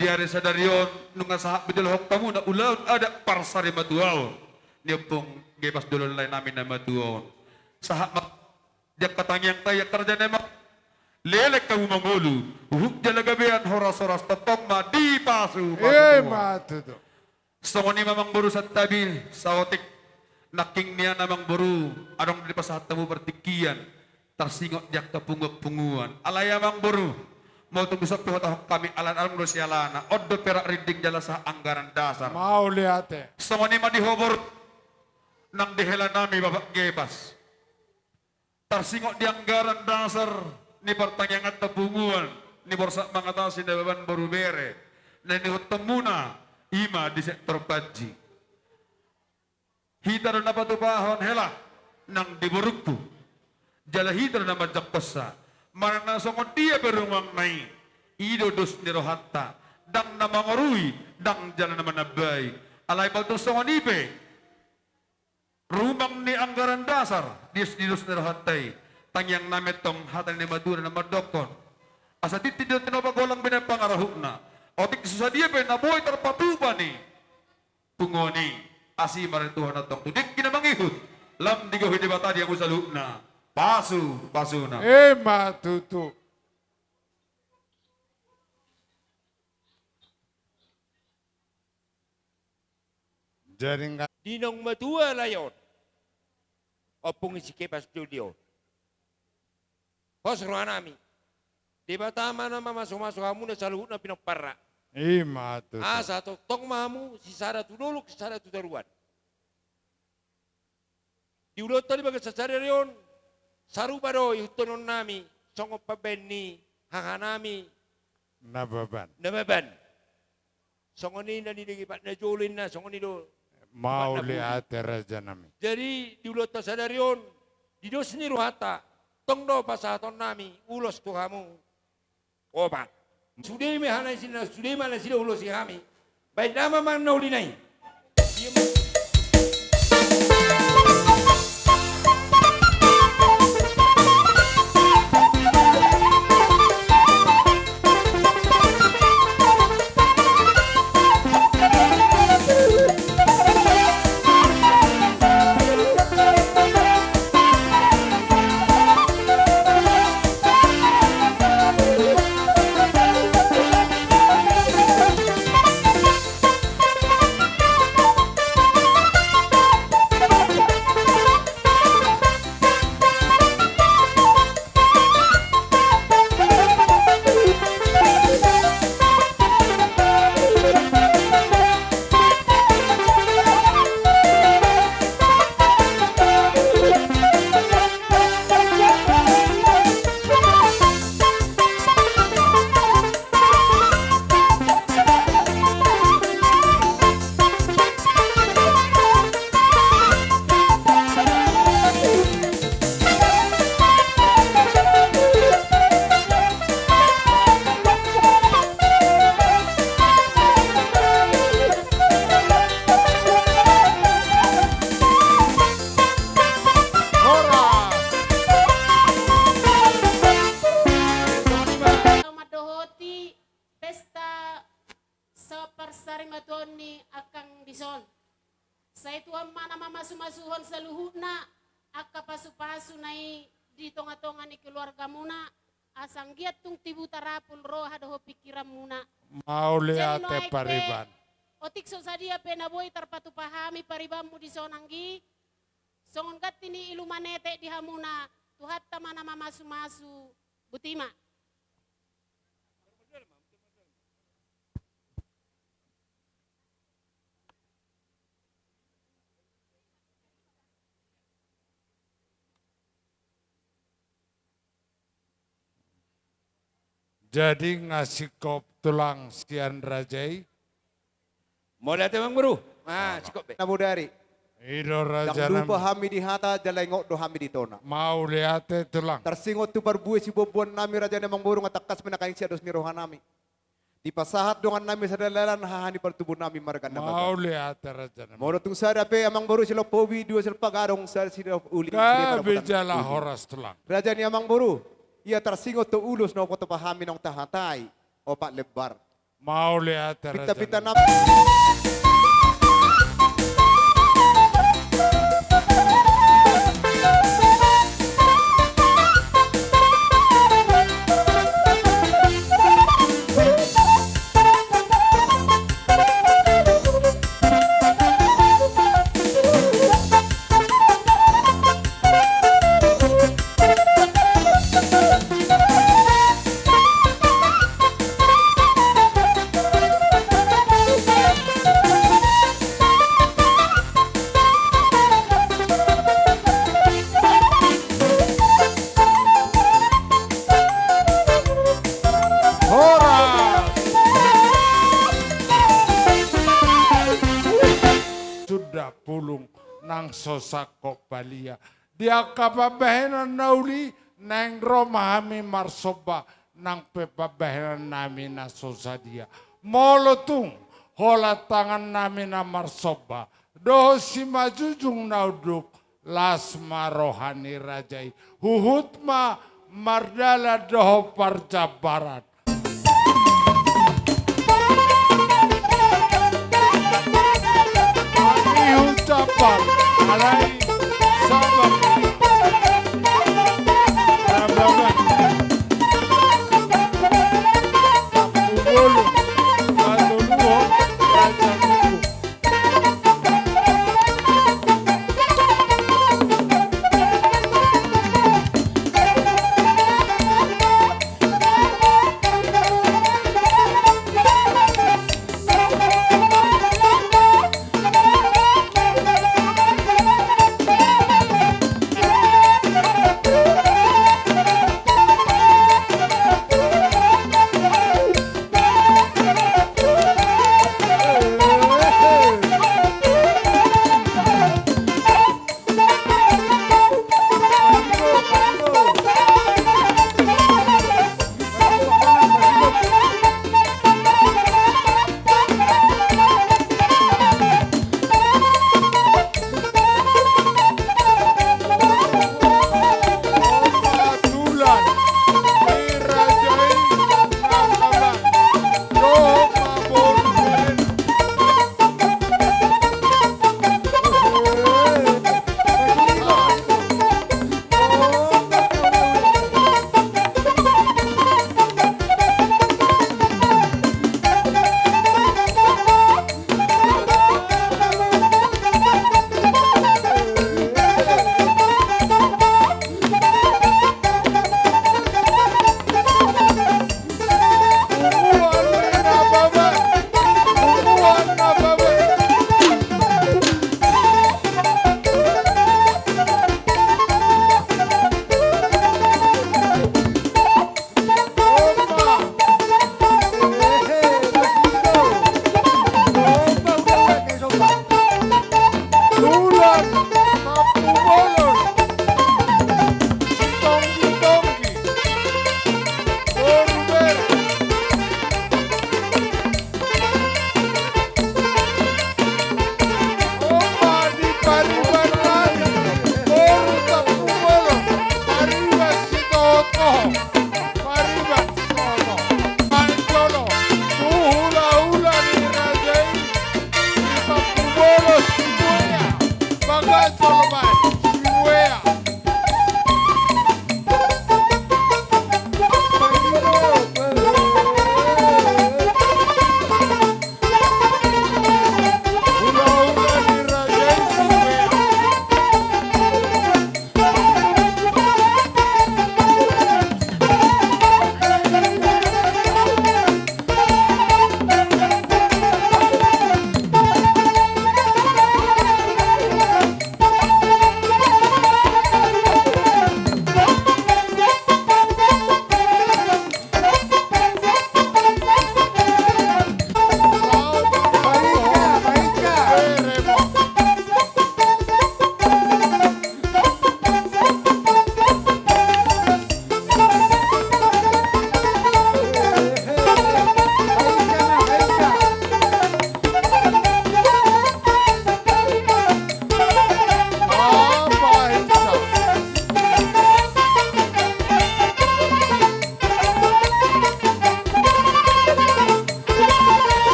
Di ari sadari on, nunga sahat be dioloi hamu na ulaon adat parsarimatuaon ni Ompung Gepas Doli on, laenami na matua on. Sahat ma di angka tangiangta i, angka raja ni amang. Leleng hamu mangolu, huhut jala gabean, horashoras tongtong ma dipasupasu. Ima tutu. Songon i ma amangboru, santabi saotik. Nangkin nian amangboru, adong do dipasahat hamu partingkian, tarsingot di angka punguanpunguan. Alai amangboru, molo tung dison pe huhatahon hami, ala adong do sialana, on do perak rinding jala sahat anggaran dasar. Mauliate. Songon i ma di ho boru nang di helanami Bapak Gepas. Tarsingot di anggaran dasar ni partangianganta punguan ni Borsak Mangatasi Nababan boru bere na nihuthonmuna, ima di sektor Panji. Hita do na patupahon hela nang di borungku, jala hita do na manjangkonsa. Manang na songon dia pe rumangna i, i do dos ni rohanta, ndang na mangorui, ndang jala na manambai. Alai molo tung songon i pe rumang ni anggaran dasar di, di dos ni rohanta i, tangiangnami tong hata ni natuatua na mandokhon, asa tintin do tinopa, golang be na pangarahutna. Otik so sadia pe na boi tarpatupa ni punguan i, asi ma roha ni Tuhan antong tu dengki na mangihut, lam digohi Debata di hamu saluhutna pasupasuna. Ima tutu. Jadi, di naung matua lae on, Ompung Gepas Doli on, pos rohanami. Debata ma na mamasumasu hamu na saluhutna pinomparna. Ima tutu. Asa tongtong ma hamu sisada tu dolok, sisada tu toruan. Di ulaonta di bagasan sadari on, sarupa do ihuthononnami songon pambahen ni hahanami Nababan. Nababan. Songon i na nidok i, Pak, na jolo inna, songon i do. Mauliate, rajanami. Jadi di ulaonta sadari on, di dos ni rohanta, tong do pasahatonnami ulos tu hamu. Opat. Sude ma na i sinna, sude ma nasida ulosi hami. Baen damang ma na uli na i. Mandohoti pesta saparsarimatuaon ni angkang dison. Sai Tuhan ma na mamasumasuhon saluhutna angka pasupasu na i di tongatonga ni keluargamuna, asa anggiat tung tibu tarapul roha dohot pingkiranmuna. Mauliate, Pariban. Otik so sadia pe na boi tarpatupa hami paribanmu dison, anggi songon ganti ni iluman etek di hamuna, Tuhanta ma na mamasumasu. Botima. Jadi nga singkop tulang sian raja i. Mauliate, Amangboru. Ah, singkop be. Na bodari. I do, rajanami. Ndang lupa hami di hata, jala ingot do hami di tona. Mauliate, Tulang. Tarsingot tu parbue sibuanbuannami, rajanami Amangboru, nga tangkas ma na hinaing sian dos ni rohanami. Dipasahat dongannami sada dalan haha ni partubuannami marga Nababan. Mauliate, rajanami. Molo tung sada pe, Amangboru, silompa ubi, dua silompa gadong, sada silompa uli. Gabe jala horas, Tulang. Raja ni Amangboru, ia tarsingot do ulos na hupatupa hami naung tahatai, opat lembar. Mauliate, rajanami. Pita-pita na. Horas! Sunda pulung nang so sangkop balia. Di angka pambahenan na uli, naeng ro ma hami marsomba, nang pe pambahenannami na so sadia. Molo tung holan tangannami na marsomba dohot simanjujung na unduk, las ma roha ni raja i. Huhut ma mardalan dohot parjambaran. Kami ucapan alai sabar. Rabangan. Aku bolu. Atau luho. Raja Kuku.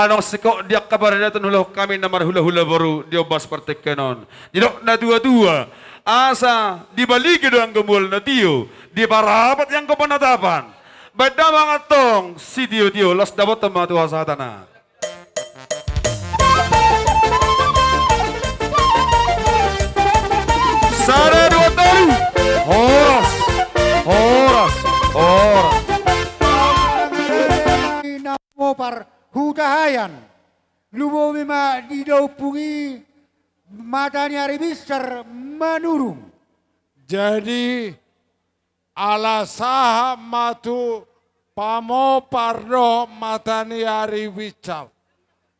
Adong singkop di angka paradaton, huulahon hami na marhulahula boru di ombas partingkian on. Didok na tuatua, asa dibalige do anggo mual na tio, diparapot anggo panatapan. Baen damang antong sitiotio, laos dapotan ma tu hasahatan. Sada, dua, tolu. Horas. Horas. Horas. Pamopar Hutahaean. Lumobi ma di daompung i, mataniari binsar manurung. Jadi, ala sahat ma tu pamopar dohot mataniari binsar.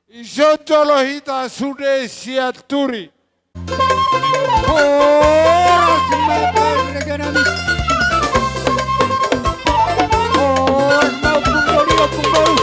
Dison jolo hita sude sianturi. Horas ma raja nami. Horas ma ompung boru, ompung boru.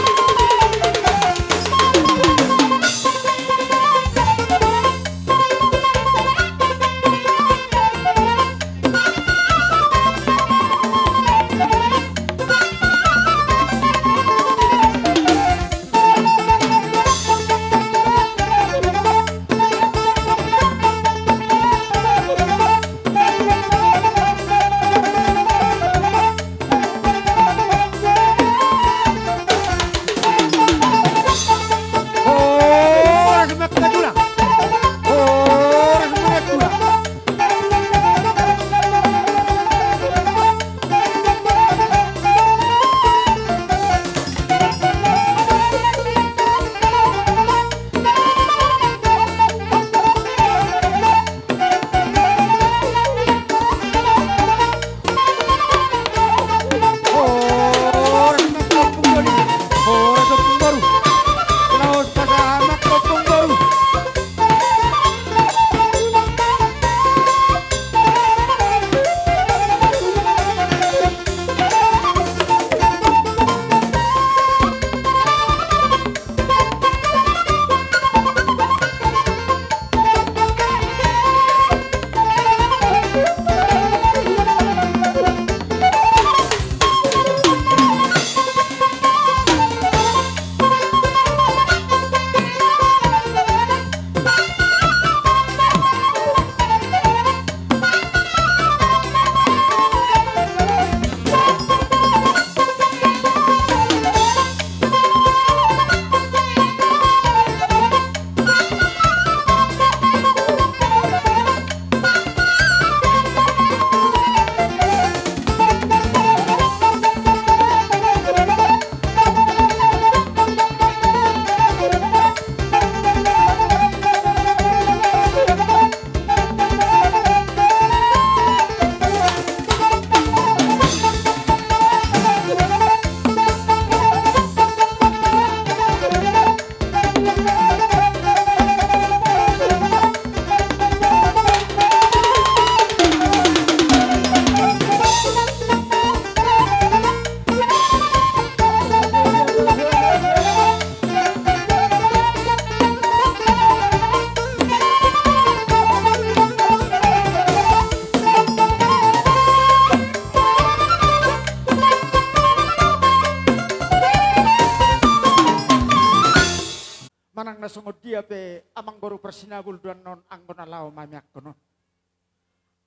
Manang na songon dia pe amangboru parsinabul do annon, anggo na laho mamiangkon on.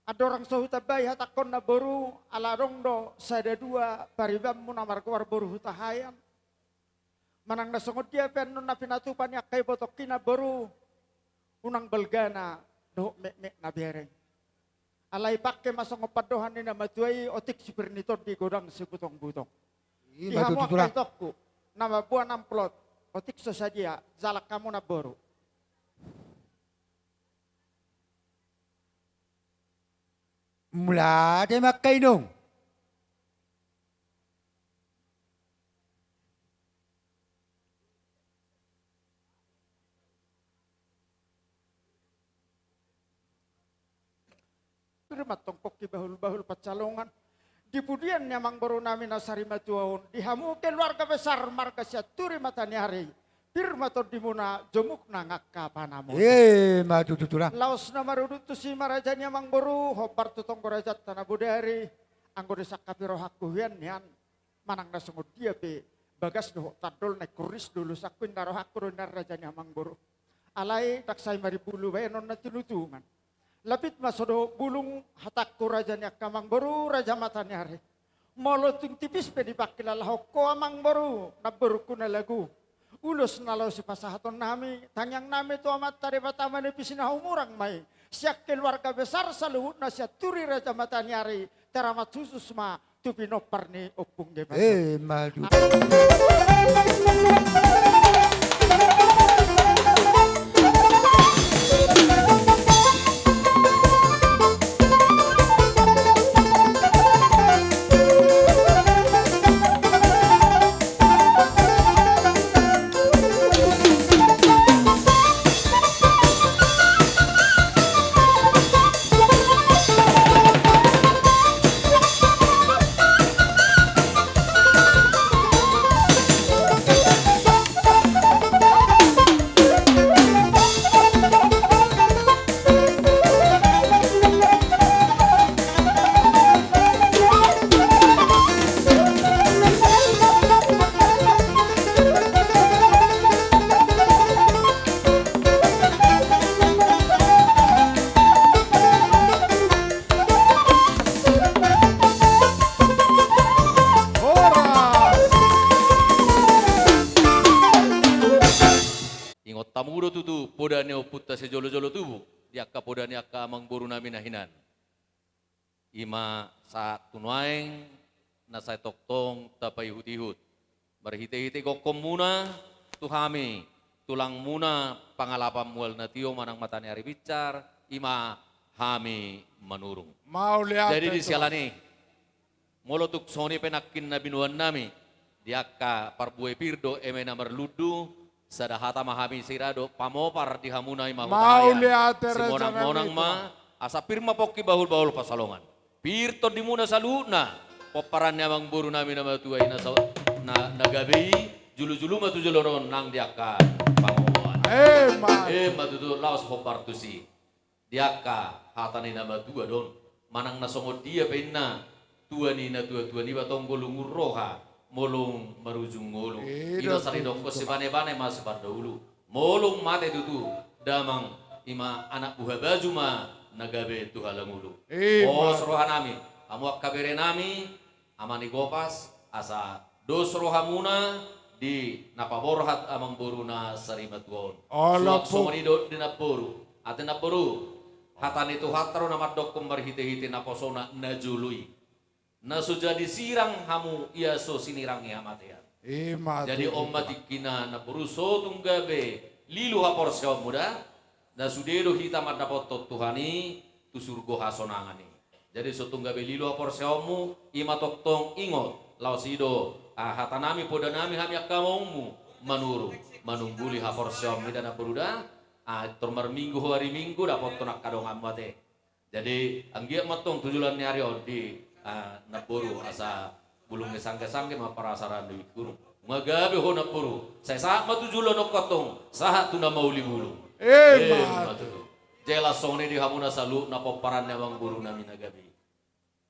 Andorang so hutambai hatangkon, namboru, ala adong do sada dua paribanmu na margoar boru Hutahaean. Manang na songon dia pe annon na pinatupa ni angka ibotongki, namboru, unang balgana dohot mekmekna bereng. Alai pangke ma songon pandohan ni na matua i: otik sipir ni tondi, godang sibutongbutong. Di hamu angka itongku na mamboan amplop, otik so sadia, jalang hamu, namboru. Mauliate ma, angka inong. Pir ma antong pongki bahulbahul pansalongan di pudian ni amangboru nami na sarimatua on, di hamu keluarga besar marga Sianturi Mataniari. Pir ma tondimuna, jomuk nang angka panamotan. Emma tutu, Tulang. Laos na marudut tusi ma raja ni amangboru, hombar tu tonggo raja Tanah Bodari, anggo disangkapi rohangku hian nian, manang na songon dia pe Bagas dohot tandol, naeng kurris do ulos, angkup ni rohangku do inna raja ni amangboru. Alai ndang sai marimbulu baenon na tinutungan. Lapit ma so dohot bulung hatangku, raja ni angka amangboru, raja mata ni ari. Molo tung tipis pe dipangkilalahon ho amangboru, namborungku na lagu, ulos na laho sipasahatonnami, tangiangnami tu Amanta Debata, manipisi na humurang ma i sian keluarga besar saluhutna, sian Turi raja mata ni ari, teramat husus ma tu pinompar ni Ompung Gebang. Eh, madu. Ingot hamu do tutu poda ni ompunta sijolojolo tubu, di angka poda ni angka amangborunami na hinan. I ma sahat tu nuaeng na sai tongtong tapaihutihut. Marhitehite gokhonmuna tu hami, tulangmuna, pangalapan mual na tio manang mata ni ari binsar, i ma hami manurung. Mauliate. Jadi di siala ni i, molo tung songon i pe nangkin na binoannami, di angka parbue pir dohot eme na marlundu, sada hata ma hami sira dohot pamopar di hamuna, i ma huta haya. Mauliate, raja na. Simonangmonang ma, asa pir ma pongki, bahulbahul pansalongan. Pir tondimuna saluhutna, pomparan ni amangborunami na matua i na sa-, na, na gabe i, julujulu ma tu joloan on nang di angka pangomoan. Eh, ma. Eh, ma tutu, laos hombar tusi. Di angka hata ni na matua do on, manang na songon dia pe inna tua ni natuatua, niba tong ngolu lungun roha, molo marujung ngolu. Eh, i do, na sari dohonon, tutu, sibanebane ma sipandahulu. Molo mate tutu damang, i ma anak buha baju ma na gabe tu halangulu. Eh, pos rohanami, hamu angka berenami, Ama ni Gopas, asa dos rohamuna di na paborhat amangboru na sarimatua on. Olo. Suang songon i dohot di namboru. Ate namboru, hata ni Tuhanta do na mandokkon marhitehite naposona na jolo i: Na so jadi sirang hamu, ia so sinirangi hamatean. I ma tutu. Jadi on ma tingkina namboru, so tung gabe lilu haporseaonmu da, na sude do hita mandapothon Tuhan i tu surgo hasonangan i. Jadi so tung gabe lilu haporseaonmu, i ma tongtong ingot, laos i do, ah, hatanami, podanami, hami angka amongmu, manurung, manungguli haporseaonmi da namboru da, ah, tor marminggu ho ari Minggu dapothon angka donganmu ate. Jadi anggiat ma tong tu joloan ni ari on di, ah, namboru, asa bulung ni sanggesangge ma parasaraan di bingkuru. Nunga gabe ho namboru, sai sahat ma tu joloan on tong, sahat tu na mauli bulung. Eh, eh, ma tutu. Jelas songon i di hamuna saluhutna pomparan ni amangborunami na gabe i.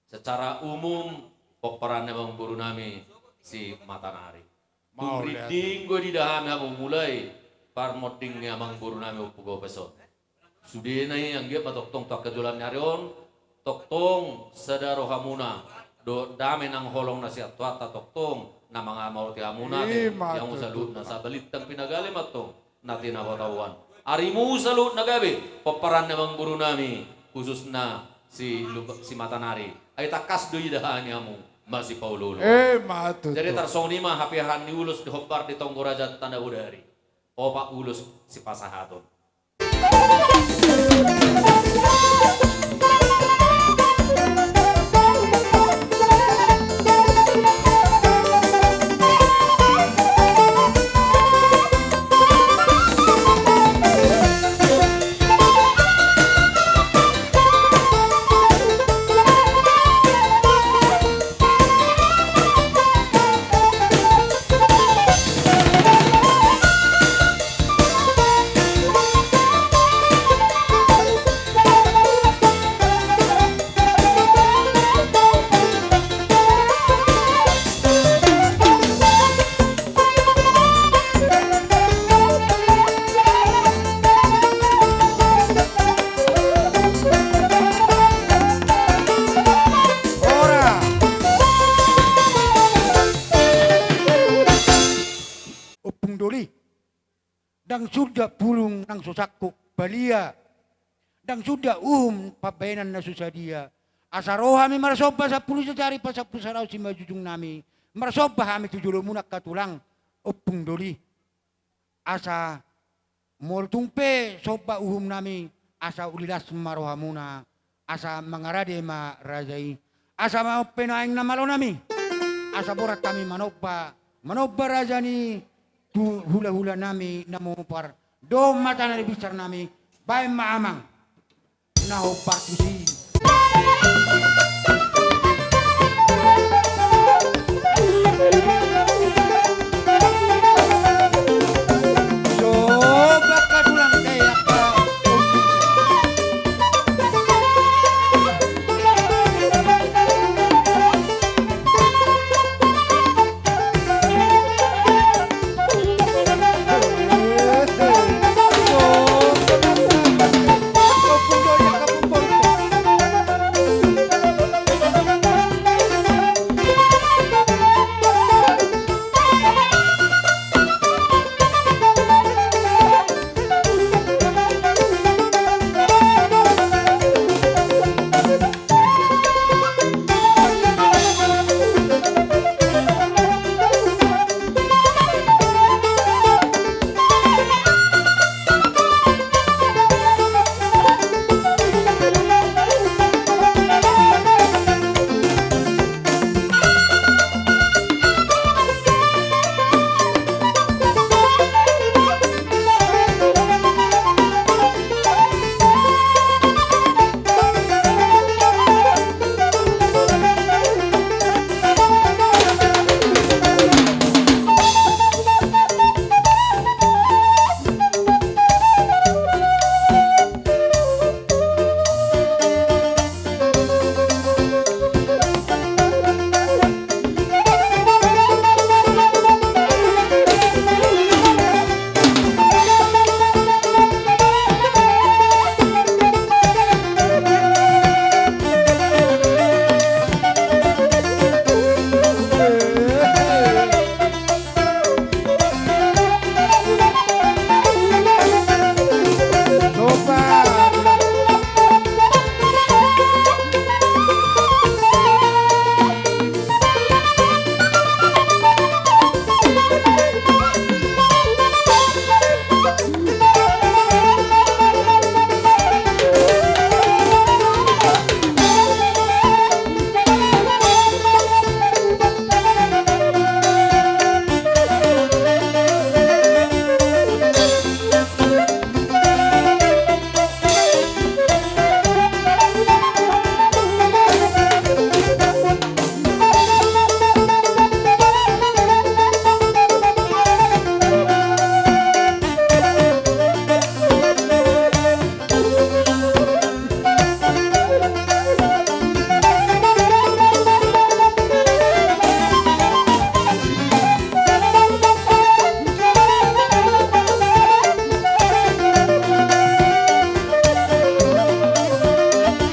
Secara umum, pomparan ni amangborunami si Matanari. Tung rinding do diida hami hamu mulai parmonding ni amangborunami Ompu Gopes on. Sudena i anggiat ma tongtong tu angka joloan ni ari on, tongtong sada rohamuna dohot dame nang holong na sian Tuhanta tongtong na mangamauti hamuna be. I ma tutu. Di hamu saluhutna, sabalintang pinagale ma tong na tinabotauan. Arimu saluhutna gabe, pomparan ni amangborunami, khususna si Lub-, si Matanari. Ai tangkas do diida hami hamu masipaoloolo. Eh, ma tutu. Jadi tarsongon i ma hapeahan ni ulos di hombar di tonggo raja Tanah Bodari. Opat ulos sipasahaton. Ndang suda pulung nang so sangkut balia, ndang suda uhum pambahenan na so sadia. Asa ro hami marsomba sampulu sadari pasampulu sada on simanjujungnami, marsomba hami tu jolomuna angka tulang, ompung doli. Asa molo tung pe somba uhumnami, asa uli las ma rohamuna, asa mangarade ma raja i. Asa ma on pe naeng na malonami, asa borat hami manomba, manomba raja ni tu hulahulanami na momupar dohot mata na nibinsarnami. Baen ma amang na hombar tusi.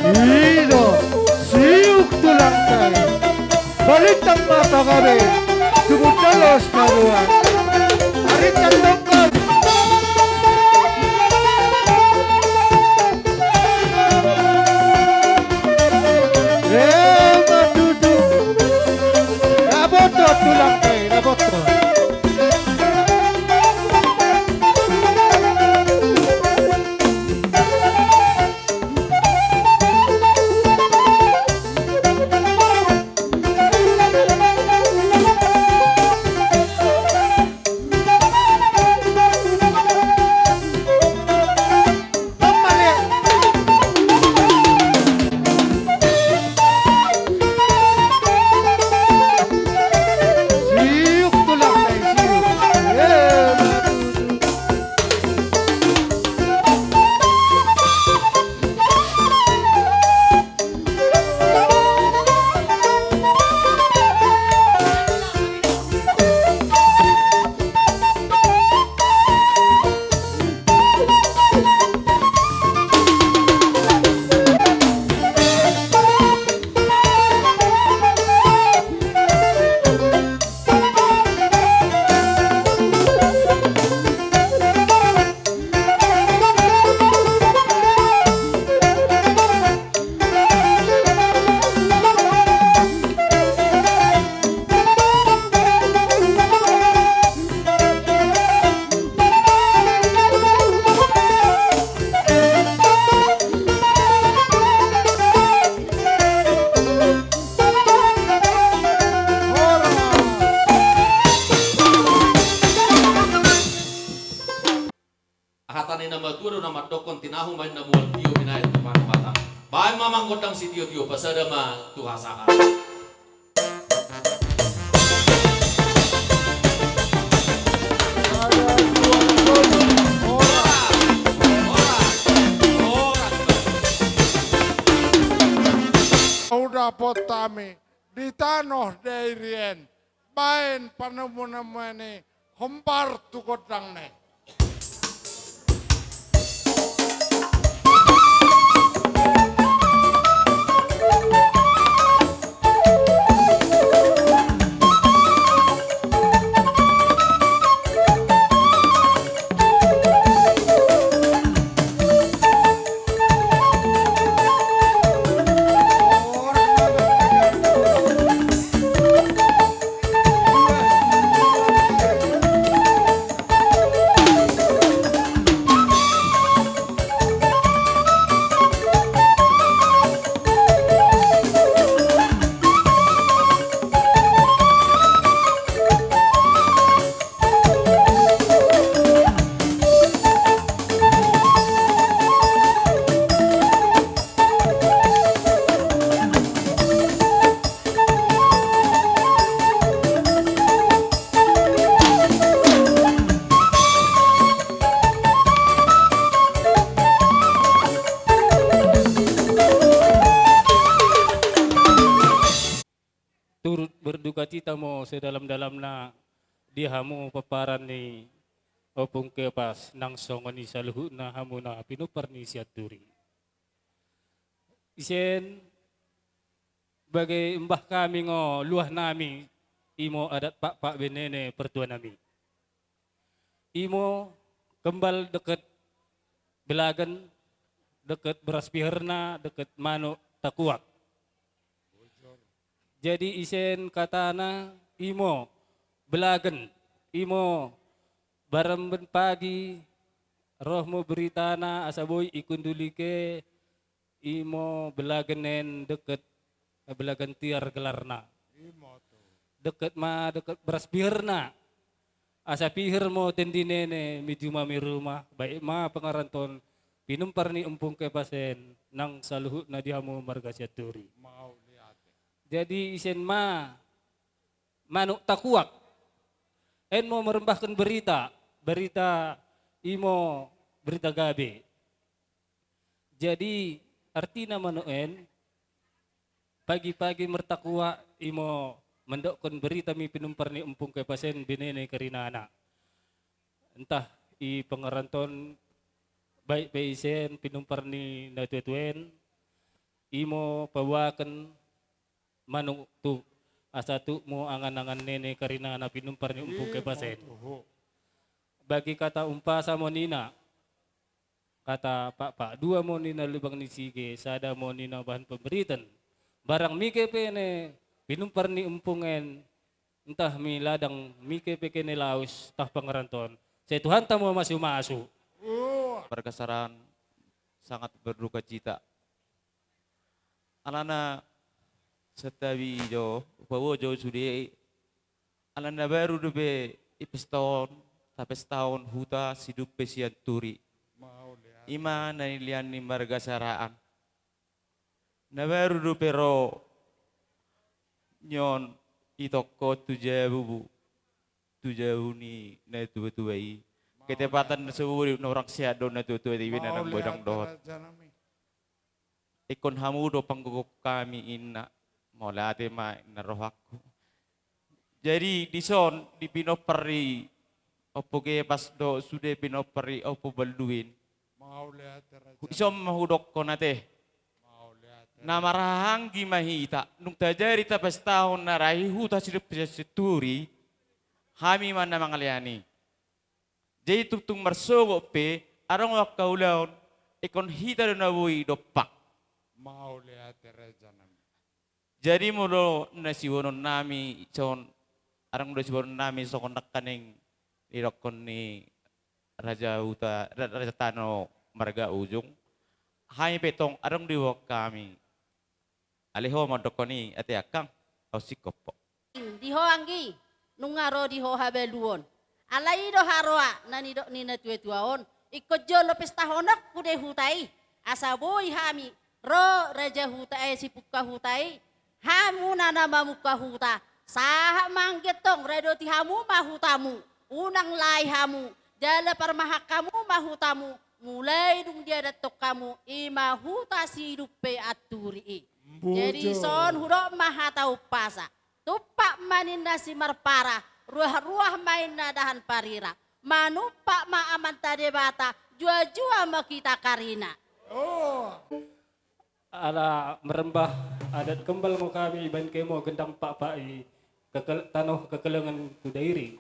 I do, siuk tulang nami. Balintang ma pagabe, tumundalhon na roa. Arinta tongkol. Emma tutu. Dapothon tulang nami, dapothon. Na humaen na mual tio binaen tu Panobatang. Baen ma amang gondang sitiotio, pasada ma tu hasahat. Uda potami di tano Dairian. Baen panemu-nemuen i hombar tu gondangna i. Turut berdukacita ma sedalam-dalamna di hamu pomparan ni Ompung Kepas nang songon i saluhutna hamu na pinumpar ni Sianturi. Isen bage imbah hami ngo luahnami, imo adat pakpak benene partuanami. Imo kembal deket belagen, deket beras piherna, deket manuk takuak. Jadi isen katana imo belagen, imo baremben pagi rohmu beritana asa boi ingkon duli ke, imo belagen en deket, belagen tiar gelarna. Deket ma deket beras piherna. Asa piher ma tendinene mijuma miruma, baik ma pangarantoan pinumpar ni Ompung Kepas en nang saluhutna di hamu marga Sianturi. Jadi isen ma manuk takuak. En ma merembahkan berita, berita imo berita gabe. Jadi artina manuk en, pagi-pagi martakuak imo mandokkon berita mi pinumpar ni Ompung Kepas en benene karinana. Entah i pangarantoan baik pe isen pinumpar ni natua-tua en, imo paboaken manuk tu asa tuk mo angan-angan nene karinana pinumpar ni Ompung Kepas en. Bagi kata umpasa mo nina, kata pakpak, dua mo nina lubang ni sige, sada mo nina bahan pemberiten. Barang mike pe ne pinumpar ni Ompung en, entah mi ladang mike pe kene laus tah pangarantoan, sai Tuhanta mo masu-masu. Marga Sarahan sangat berduka cita. Alana santabi do, upaboa jo sude, alana baru dope ipestaon, tapestaon huta Sidumpe Sianturi. Ima na nilehon ni marga Sarahan. Na baru dope ro nion itongko tu jabu, tu jabu ni natua-tua i. Ketepatan na so boi na hurang sehat do natua-tua i, na godang dohot. Ingkon hamu do panggogo hami inna. Mauliate ma inna rohangku. Jadi dison di pinompar ni Ompu Kepas dohot sude pinompar ni Ompu Balduin. Dison ma hudokkon ate. Na marhahaanggi ma hita nung tajari tapestahon na ra i huta Sidumpe Sianturi. Hami ma na mangalehon i. Jadi tungtung marsogot pe adong angka ulaon, ingkon hita do na boi dompak. Mauliate rajanami. Jadi molo na siboanonnami ison, adong do siboanonnami songon nangkaning didokkon ni raja huta, ra-, raja tano marga Ujung. Hami pe tong adong diboan hami. Alai ho ma mandokkon i ate angkang, au singkop ho. Di ho anggi, nunga ro di ho habaluon. Alai i do haroa na nidok ni natua-tua on, Ingkon jolo pestahononku do huta i, asa boi hami ro raja huta i, sipungka huta i, hamuna na mamungka huta, sahat ma anggentong, radoti hamu ma hutamu, unang lae hamu, jala parmahan hamu ma hutamu, mulai dung diadathon hamu, i ma huta Sidumpe Anturi i. Jadi, bujur, son hudok ma hata umpasa. Tumpak ma ninna simarpara, ruah-ruah ma ninna dahan parira. Manumpak ma Amanta Debata, jua-jua ma hita karina. Oh. Ala marembah adat kembal ngo hami, baen hamu gendang pakpak i, kekel-, tano kekelengan tu Dairi.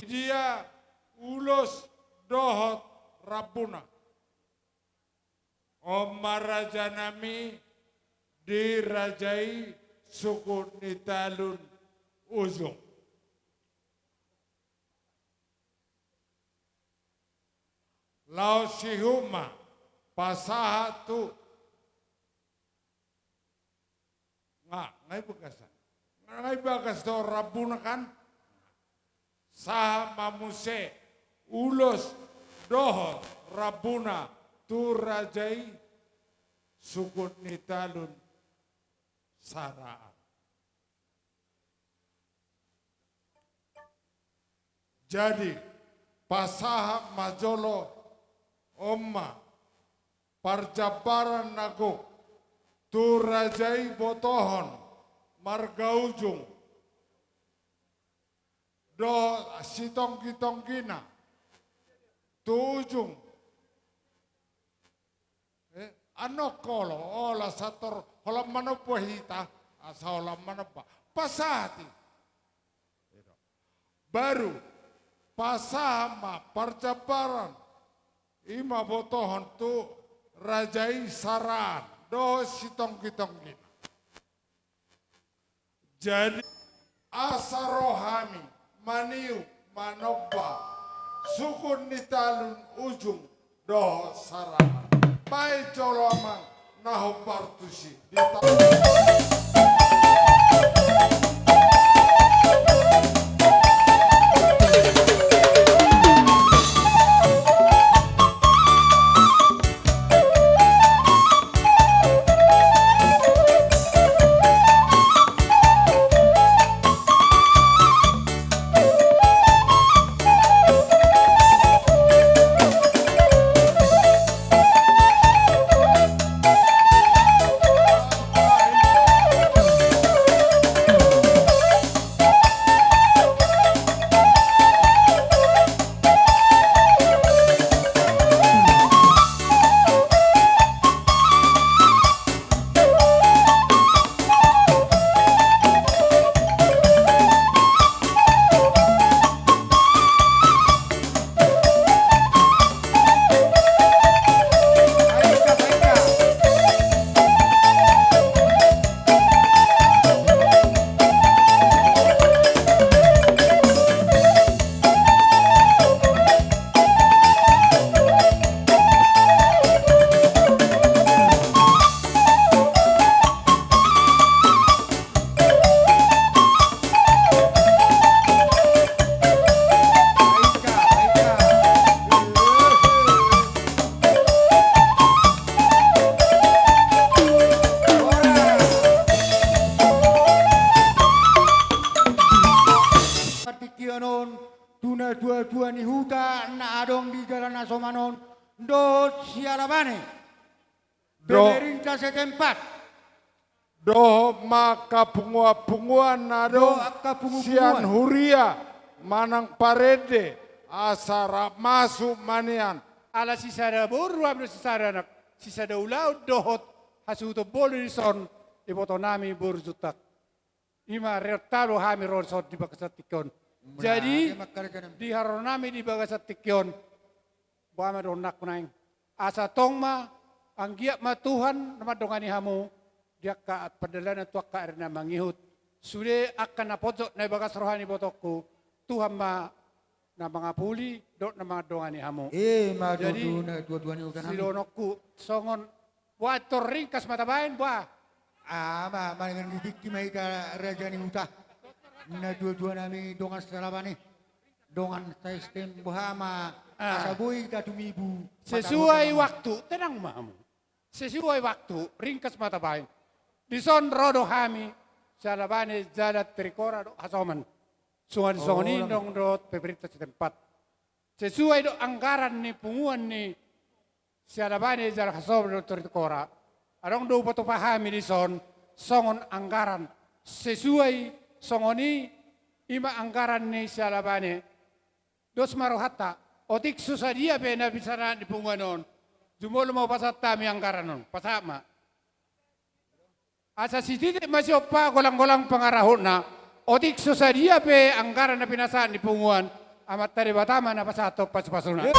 Dia ulos dohot rambuna. On ma rajanami dirajai suhut ni talun ujung. Laos sihut ma pasahat tu Nga, nga i bagas. Nga, nga i bagas do rambuna kan. Sahat ma muse ulos dohot rambuna tu raja i suhut ni talun Saraan. Jadi, pasahat ma jolo on ma parjambaran na gok tu raja i botohon marga Ujung dohot sitonggitonggina tu Ujung. Eh, annon olo, ola sator holan manomba hita, asa holan manomba. Pasahat i. Baru, pasahat ma parjambaran, i ma botohon tu raja i Saraan dohot sitonggitonggina. Jadi, asa ro hami maniup manomba suhut ni talun Ujung dohot Saraan. Baen jolo amang na hombar tusi. Di ta- na adong di jala na soman on dohot siala bane, do- pemerintah setempat. Dohot ma angka punguan-punguan na adong, do angka pungu-punguan, sian huria manang parende, asa rap masuk ma nian. Ala sisada boru hami dohot sisada anak, sisada ulaon dohot hasuhuton bolon dison, ibotonami boru Juntak. I ma reonta do hami ro dison di bagasan tingki on. Jadi, di haroroanami di bagasan tingki on, boha ma dohononku naeng. Asa tong ma, anggiat ma Tuhan na mandongani hamu di angka pardalanan tu angka ari na mangihut. Sude angka na ponjot na di bagas roha ni ibotongku, Tuhan ma na mangapuli dohot na mandongani hamu. Jadi, sidohononku songon boha, tor ringkas ma tabaen, boha? Aha ma, manang di tingki ma hita raja ni huta, natuatuanami dongan siala bane, dongan saSTM, boha ma, asa boi hita tumibu. Sesuai waktu, tenang ma hamu. Sesuai waktu, ringkas ma tabaen. Dison ro do hami, siala bane jala Trikora dohot hasoman. Songon i, songon i ndang dohot pemerintah setempat. Sesuai do anggaran ni punguan ni siala bane jala hasoman dohot Trikora. Adong do hupatupa hami dison songon anggaran. Sesuai songon i, i ma anggaran ni siala bane. Dos ma rohanta, otik so sadia pe na pinasahat ni punguan on, jumolo ma hupasahat hami anggaran on, pasahat ma. Asa sititik ma siompa, golang-golang pangarahutna, otik so sadia pe anggaran na pinasahat ni punguan, Amanta Debata ma na pasahathon pasupasuna.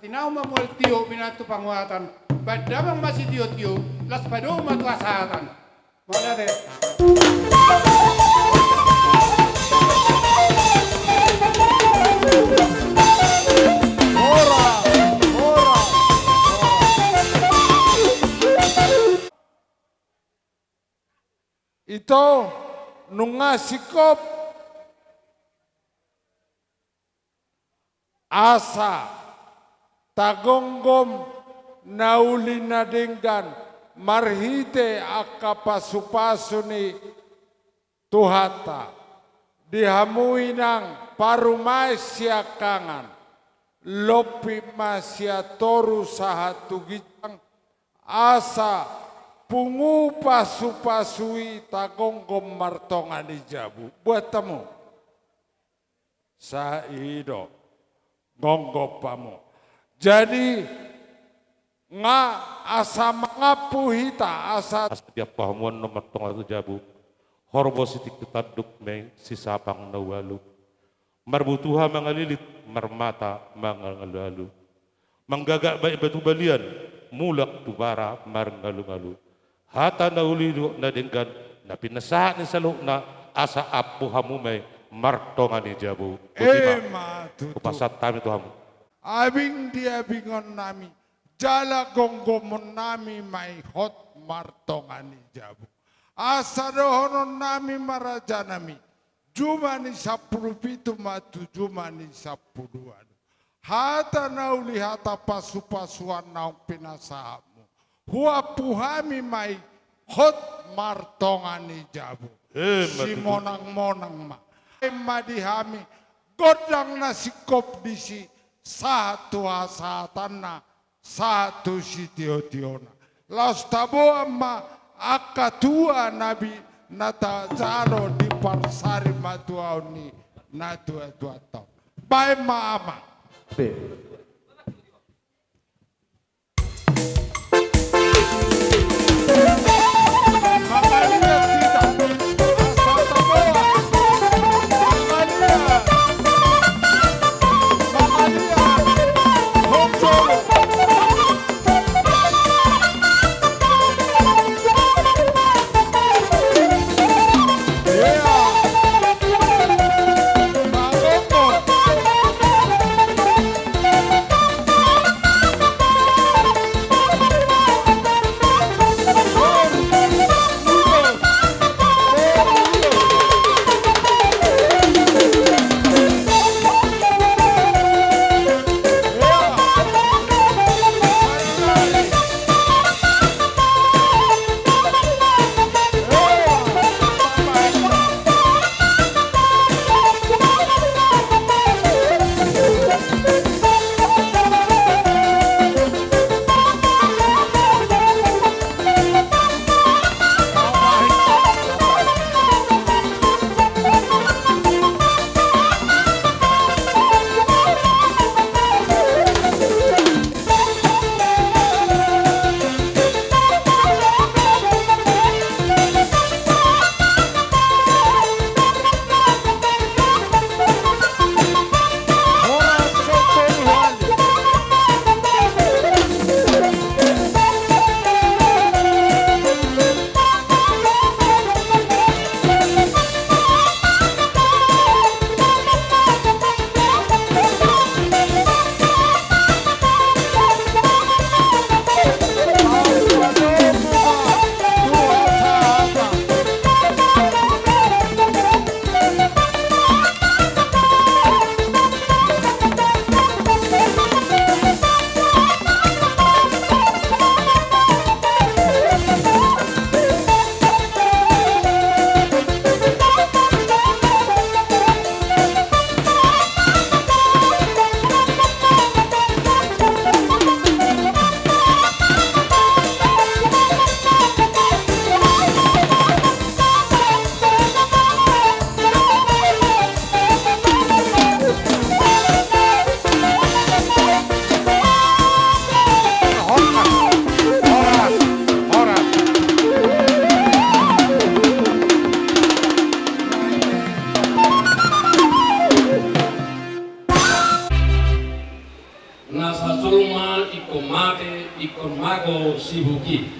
Tinau ma mual tio, pinantu panguatan. Baen damang ma sitiotio, laos padomu ma tu hasahatan. Mauliate. Ora, ora, ora. Ito, nunga singkop. Asa tagonggom na uli na denggan marhite angka pasupasu ni Tuhanta. Di hamu inang parumaen siangkangan, lompit ma sian toru sahat tu ginjang, asa pungu pasupasu i tagonggom martonga ni jabu. Buat hamu. Sai do, gonggom hamu. Jadi, nga asa mangampu hita, asa, asa diampu hamu annon martonga ni jabu. Horbo sitingki tanduk ma i, sisapang na ualu. Marbutuha mangalilit, marmata mangalualu. Manggagak baen batu balian, mulak tu bara marngalungalu. Hata na uli dohot na denggan, na pinasahat ni saluhutna, asa ampu hamu ma i martonga ni jabu. Boti ma. Ema tutu. Hupasahat hami tu hamu. Abing di abingonnami, jala gonggomonnami ma i hot martonga ni jabu. Asa dohononnami ma rajanami, juma ni sampulu pitu ma tu juma ni sampulu ualu. Hata na uli hata pasupasuan naung pinasahatmu, huampu hami ma i hot martonga ni jabu. Ema tutu. Simonangmonang ma. Ema di hami gondang na singkop disi sahat tu hasahatanna, sahat tu sitiotiona. Laos taboan ma angka tua na bi-, na tajalo di parsari matuaon ni natuatuanta on. Baen ma, Amang. Pe. Jolma ingkon mate, ingkon mago sibuki.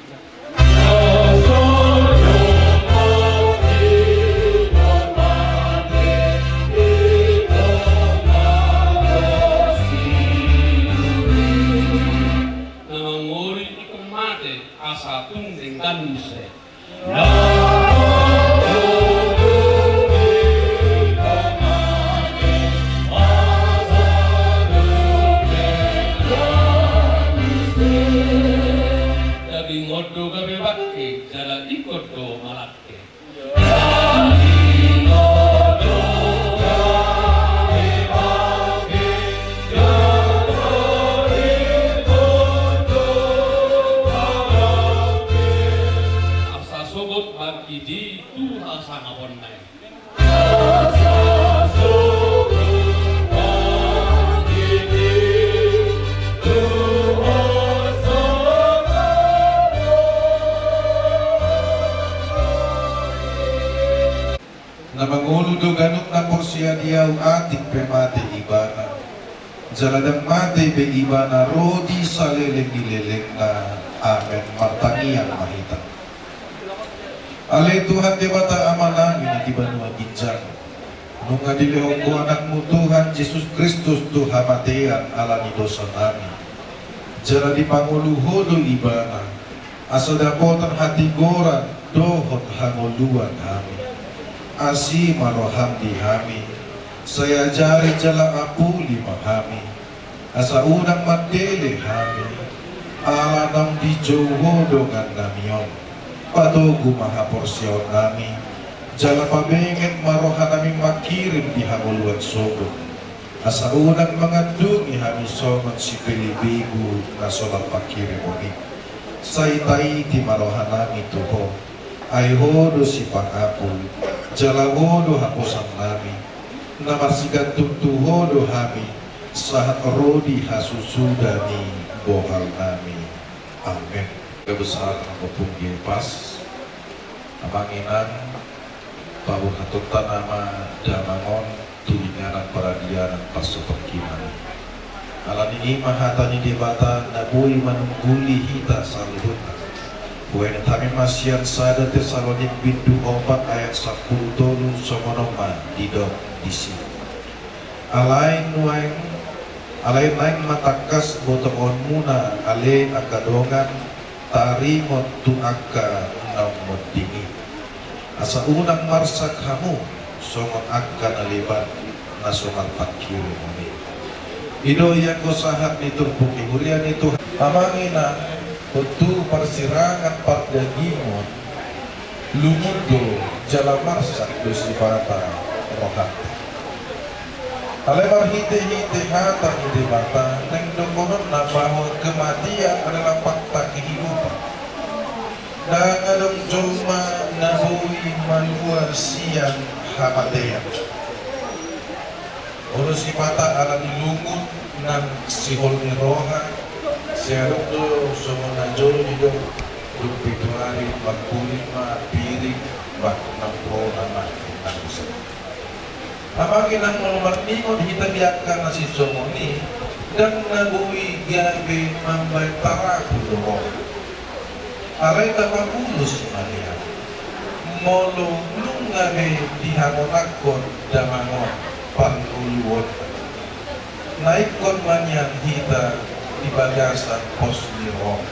Na mangoli ingkon mate, asa tung denggan muse. Daging on do gabe bangke, jala ingkon do malangke. Asa sogot bangkit i tu hasangaponna i. Na mangolu do ganup na porsea di ahu, atik pe mate ibana. Jala ndang mate be ibana ro di saleleng ni lelengna. Amen. Martangiang ma hita. Ale Tuhan Debata Amanami na di banua ginjang, nunga dilehon Ho Anakmu Tuhan Jesus Kristus tu hamatean ala ni dosanami. Jala dipangolu Ho do ibana, asa dapotan hatigoran dohot hangoluan hami. Asi ma roham di hami, sai ajari jala apuli ma hami, asa unang mandele hami, ala naung dijou Ho dongannami on. Patogu ma haporseaonnami, jala pabenget ma rohanami mangkirim di hangoluan sogot. Asa unang mangandungi hami songon sipelebegu na so lam pangkirimon i. Sai taiti ma rohanami tu Ho. Ai Ho do sipangapul, jala Ho do haposannami. Na marsigantung tu Ho do hami, sahat ro di hasusuda ni bohalnami. Amen. Kebesaran Ompung Gepas, Amang Inang, paborhatonta nama damang on tu inganan paradianan parsatongkinan i. Ala ni i ma hata ni Debata na boi manungguli hita saluhutna. Hubaen hami ma sian sada Tesalonik bindu opat ayat sampulu tolu, songon on ma didok disi. Alai nuaeng, alai naeng ma tangkas botoonmuna ale angka dongan, taringot tu angka naung monding i. Asa unang marsak hamu songon angka na leban na so marpangkirimon i. I do ianggo sahat ni turpuk ni huria ni Tuhan. Amang Inang, tontu parsirangan pardagingon, lungun do jala marsak do sipata rohanta. Alai marhitehite hata ni Debata naeng dohononna bahwa kematian adalah fakta kehidupan. Ndang adong jolma na boi malua sian hamatean. Olo sipata ala ni lungun nang sihol ni roha, sai adong do songon na jolo didok, dung pitu ari mangkuling ma piring, bah, naung ro nama nang ise. Amang Inang, molo marningot hita di angka na sisongon i, ndang na boi gabe mambaen tarapul do roha. Alai tapaulus ma nian, molo nunga be dihamonangkon damang on parngoluon, na ingkon ma nian hita di bagasan pos ni roha.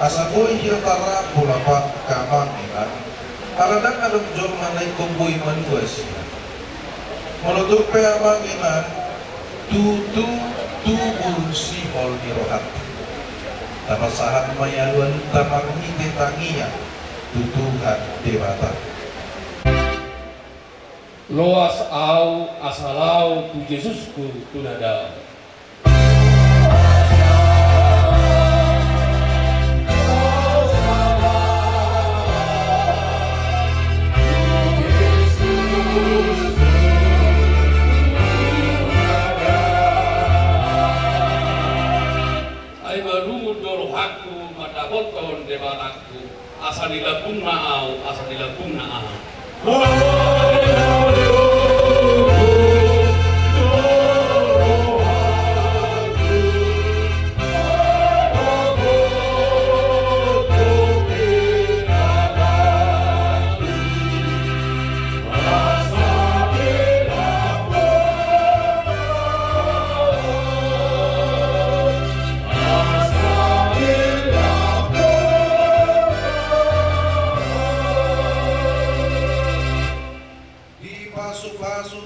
Asa boi hita tarapul, Amang Inang, ala ndang adong jolma na ingkon boi malua sian. Molo tung pe, Amang Inang, tutu tubur sihol ni rohanta. Tapasahat ma i alualunta marhite tangiang tu Tuhan Debata. Loas ahu asa laho tu Jesusku tu na dao. Ai malungun do rohangku mandapothon Debatangku, asa nilambungna ahu, asa nilambungna ahu.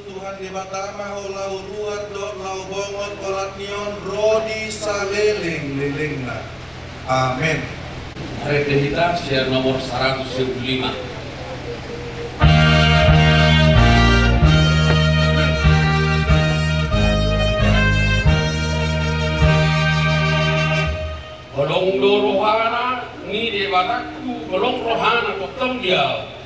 Tuhan Debata ma ho laho ruar dohot laho bongot olat ni on ro di salelenglelengna. Amen. Marende hita sian nomor saratus sia pulu lima. Holong do rohana ni Debatangku, holong rohana tongtong di ahu.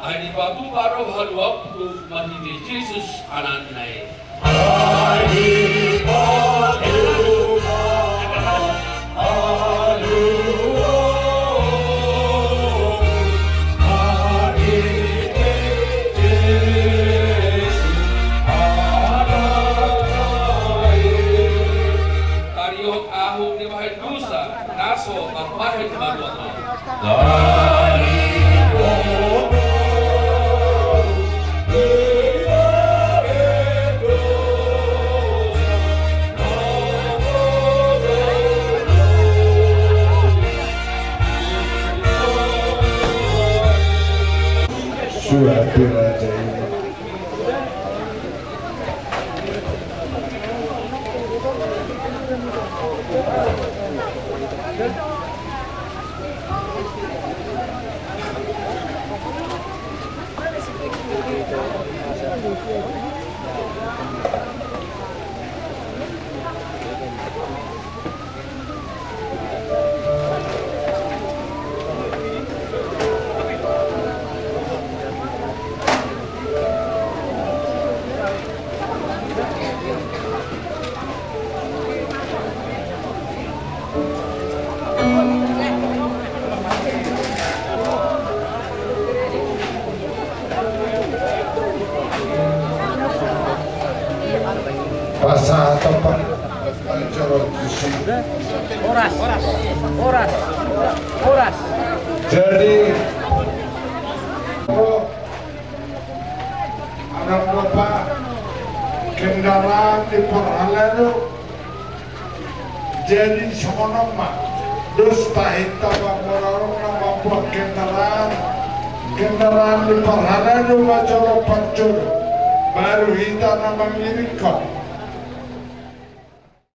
Ai dipatupa do haluaonku marhite Jesus Anakna i. Tariot ahu dibahen dosa na so tarbahen baru ahu. Surat raja ini. Pasahat, Pak. Horas, horas, horas. Jadi, anak bapak, kendaraan di parhalado. Jadi songon on ma, dos tahinta, bang, molo adong na mambuat kendaraan, kendaraan di parhalado ma jolo parjolo, baru hita na mangiringhon.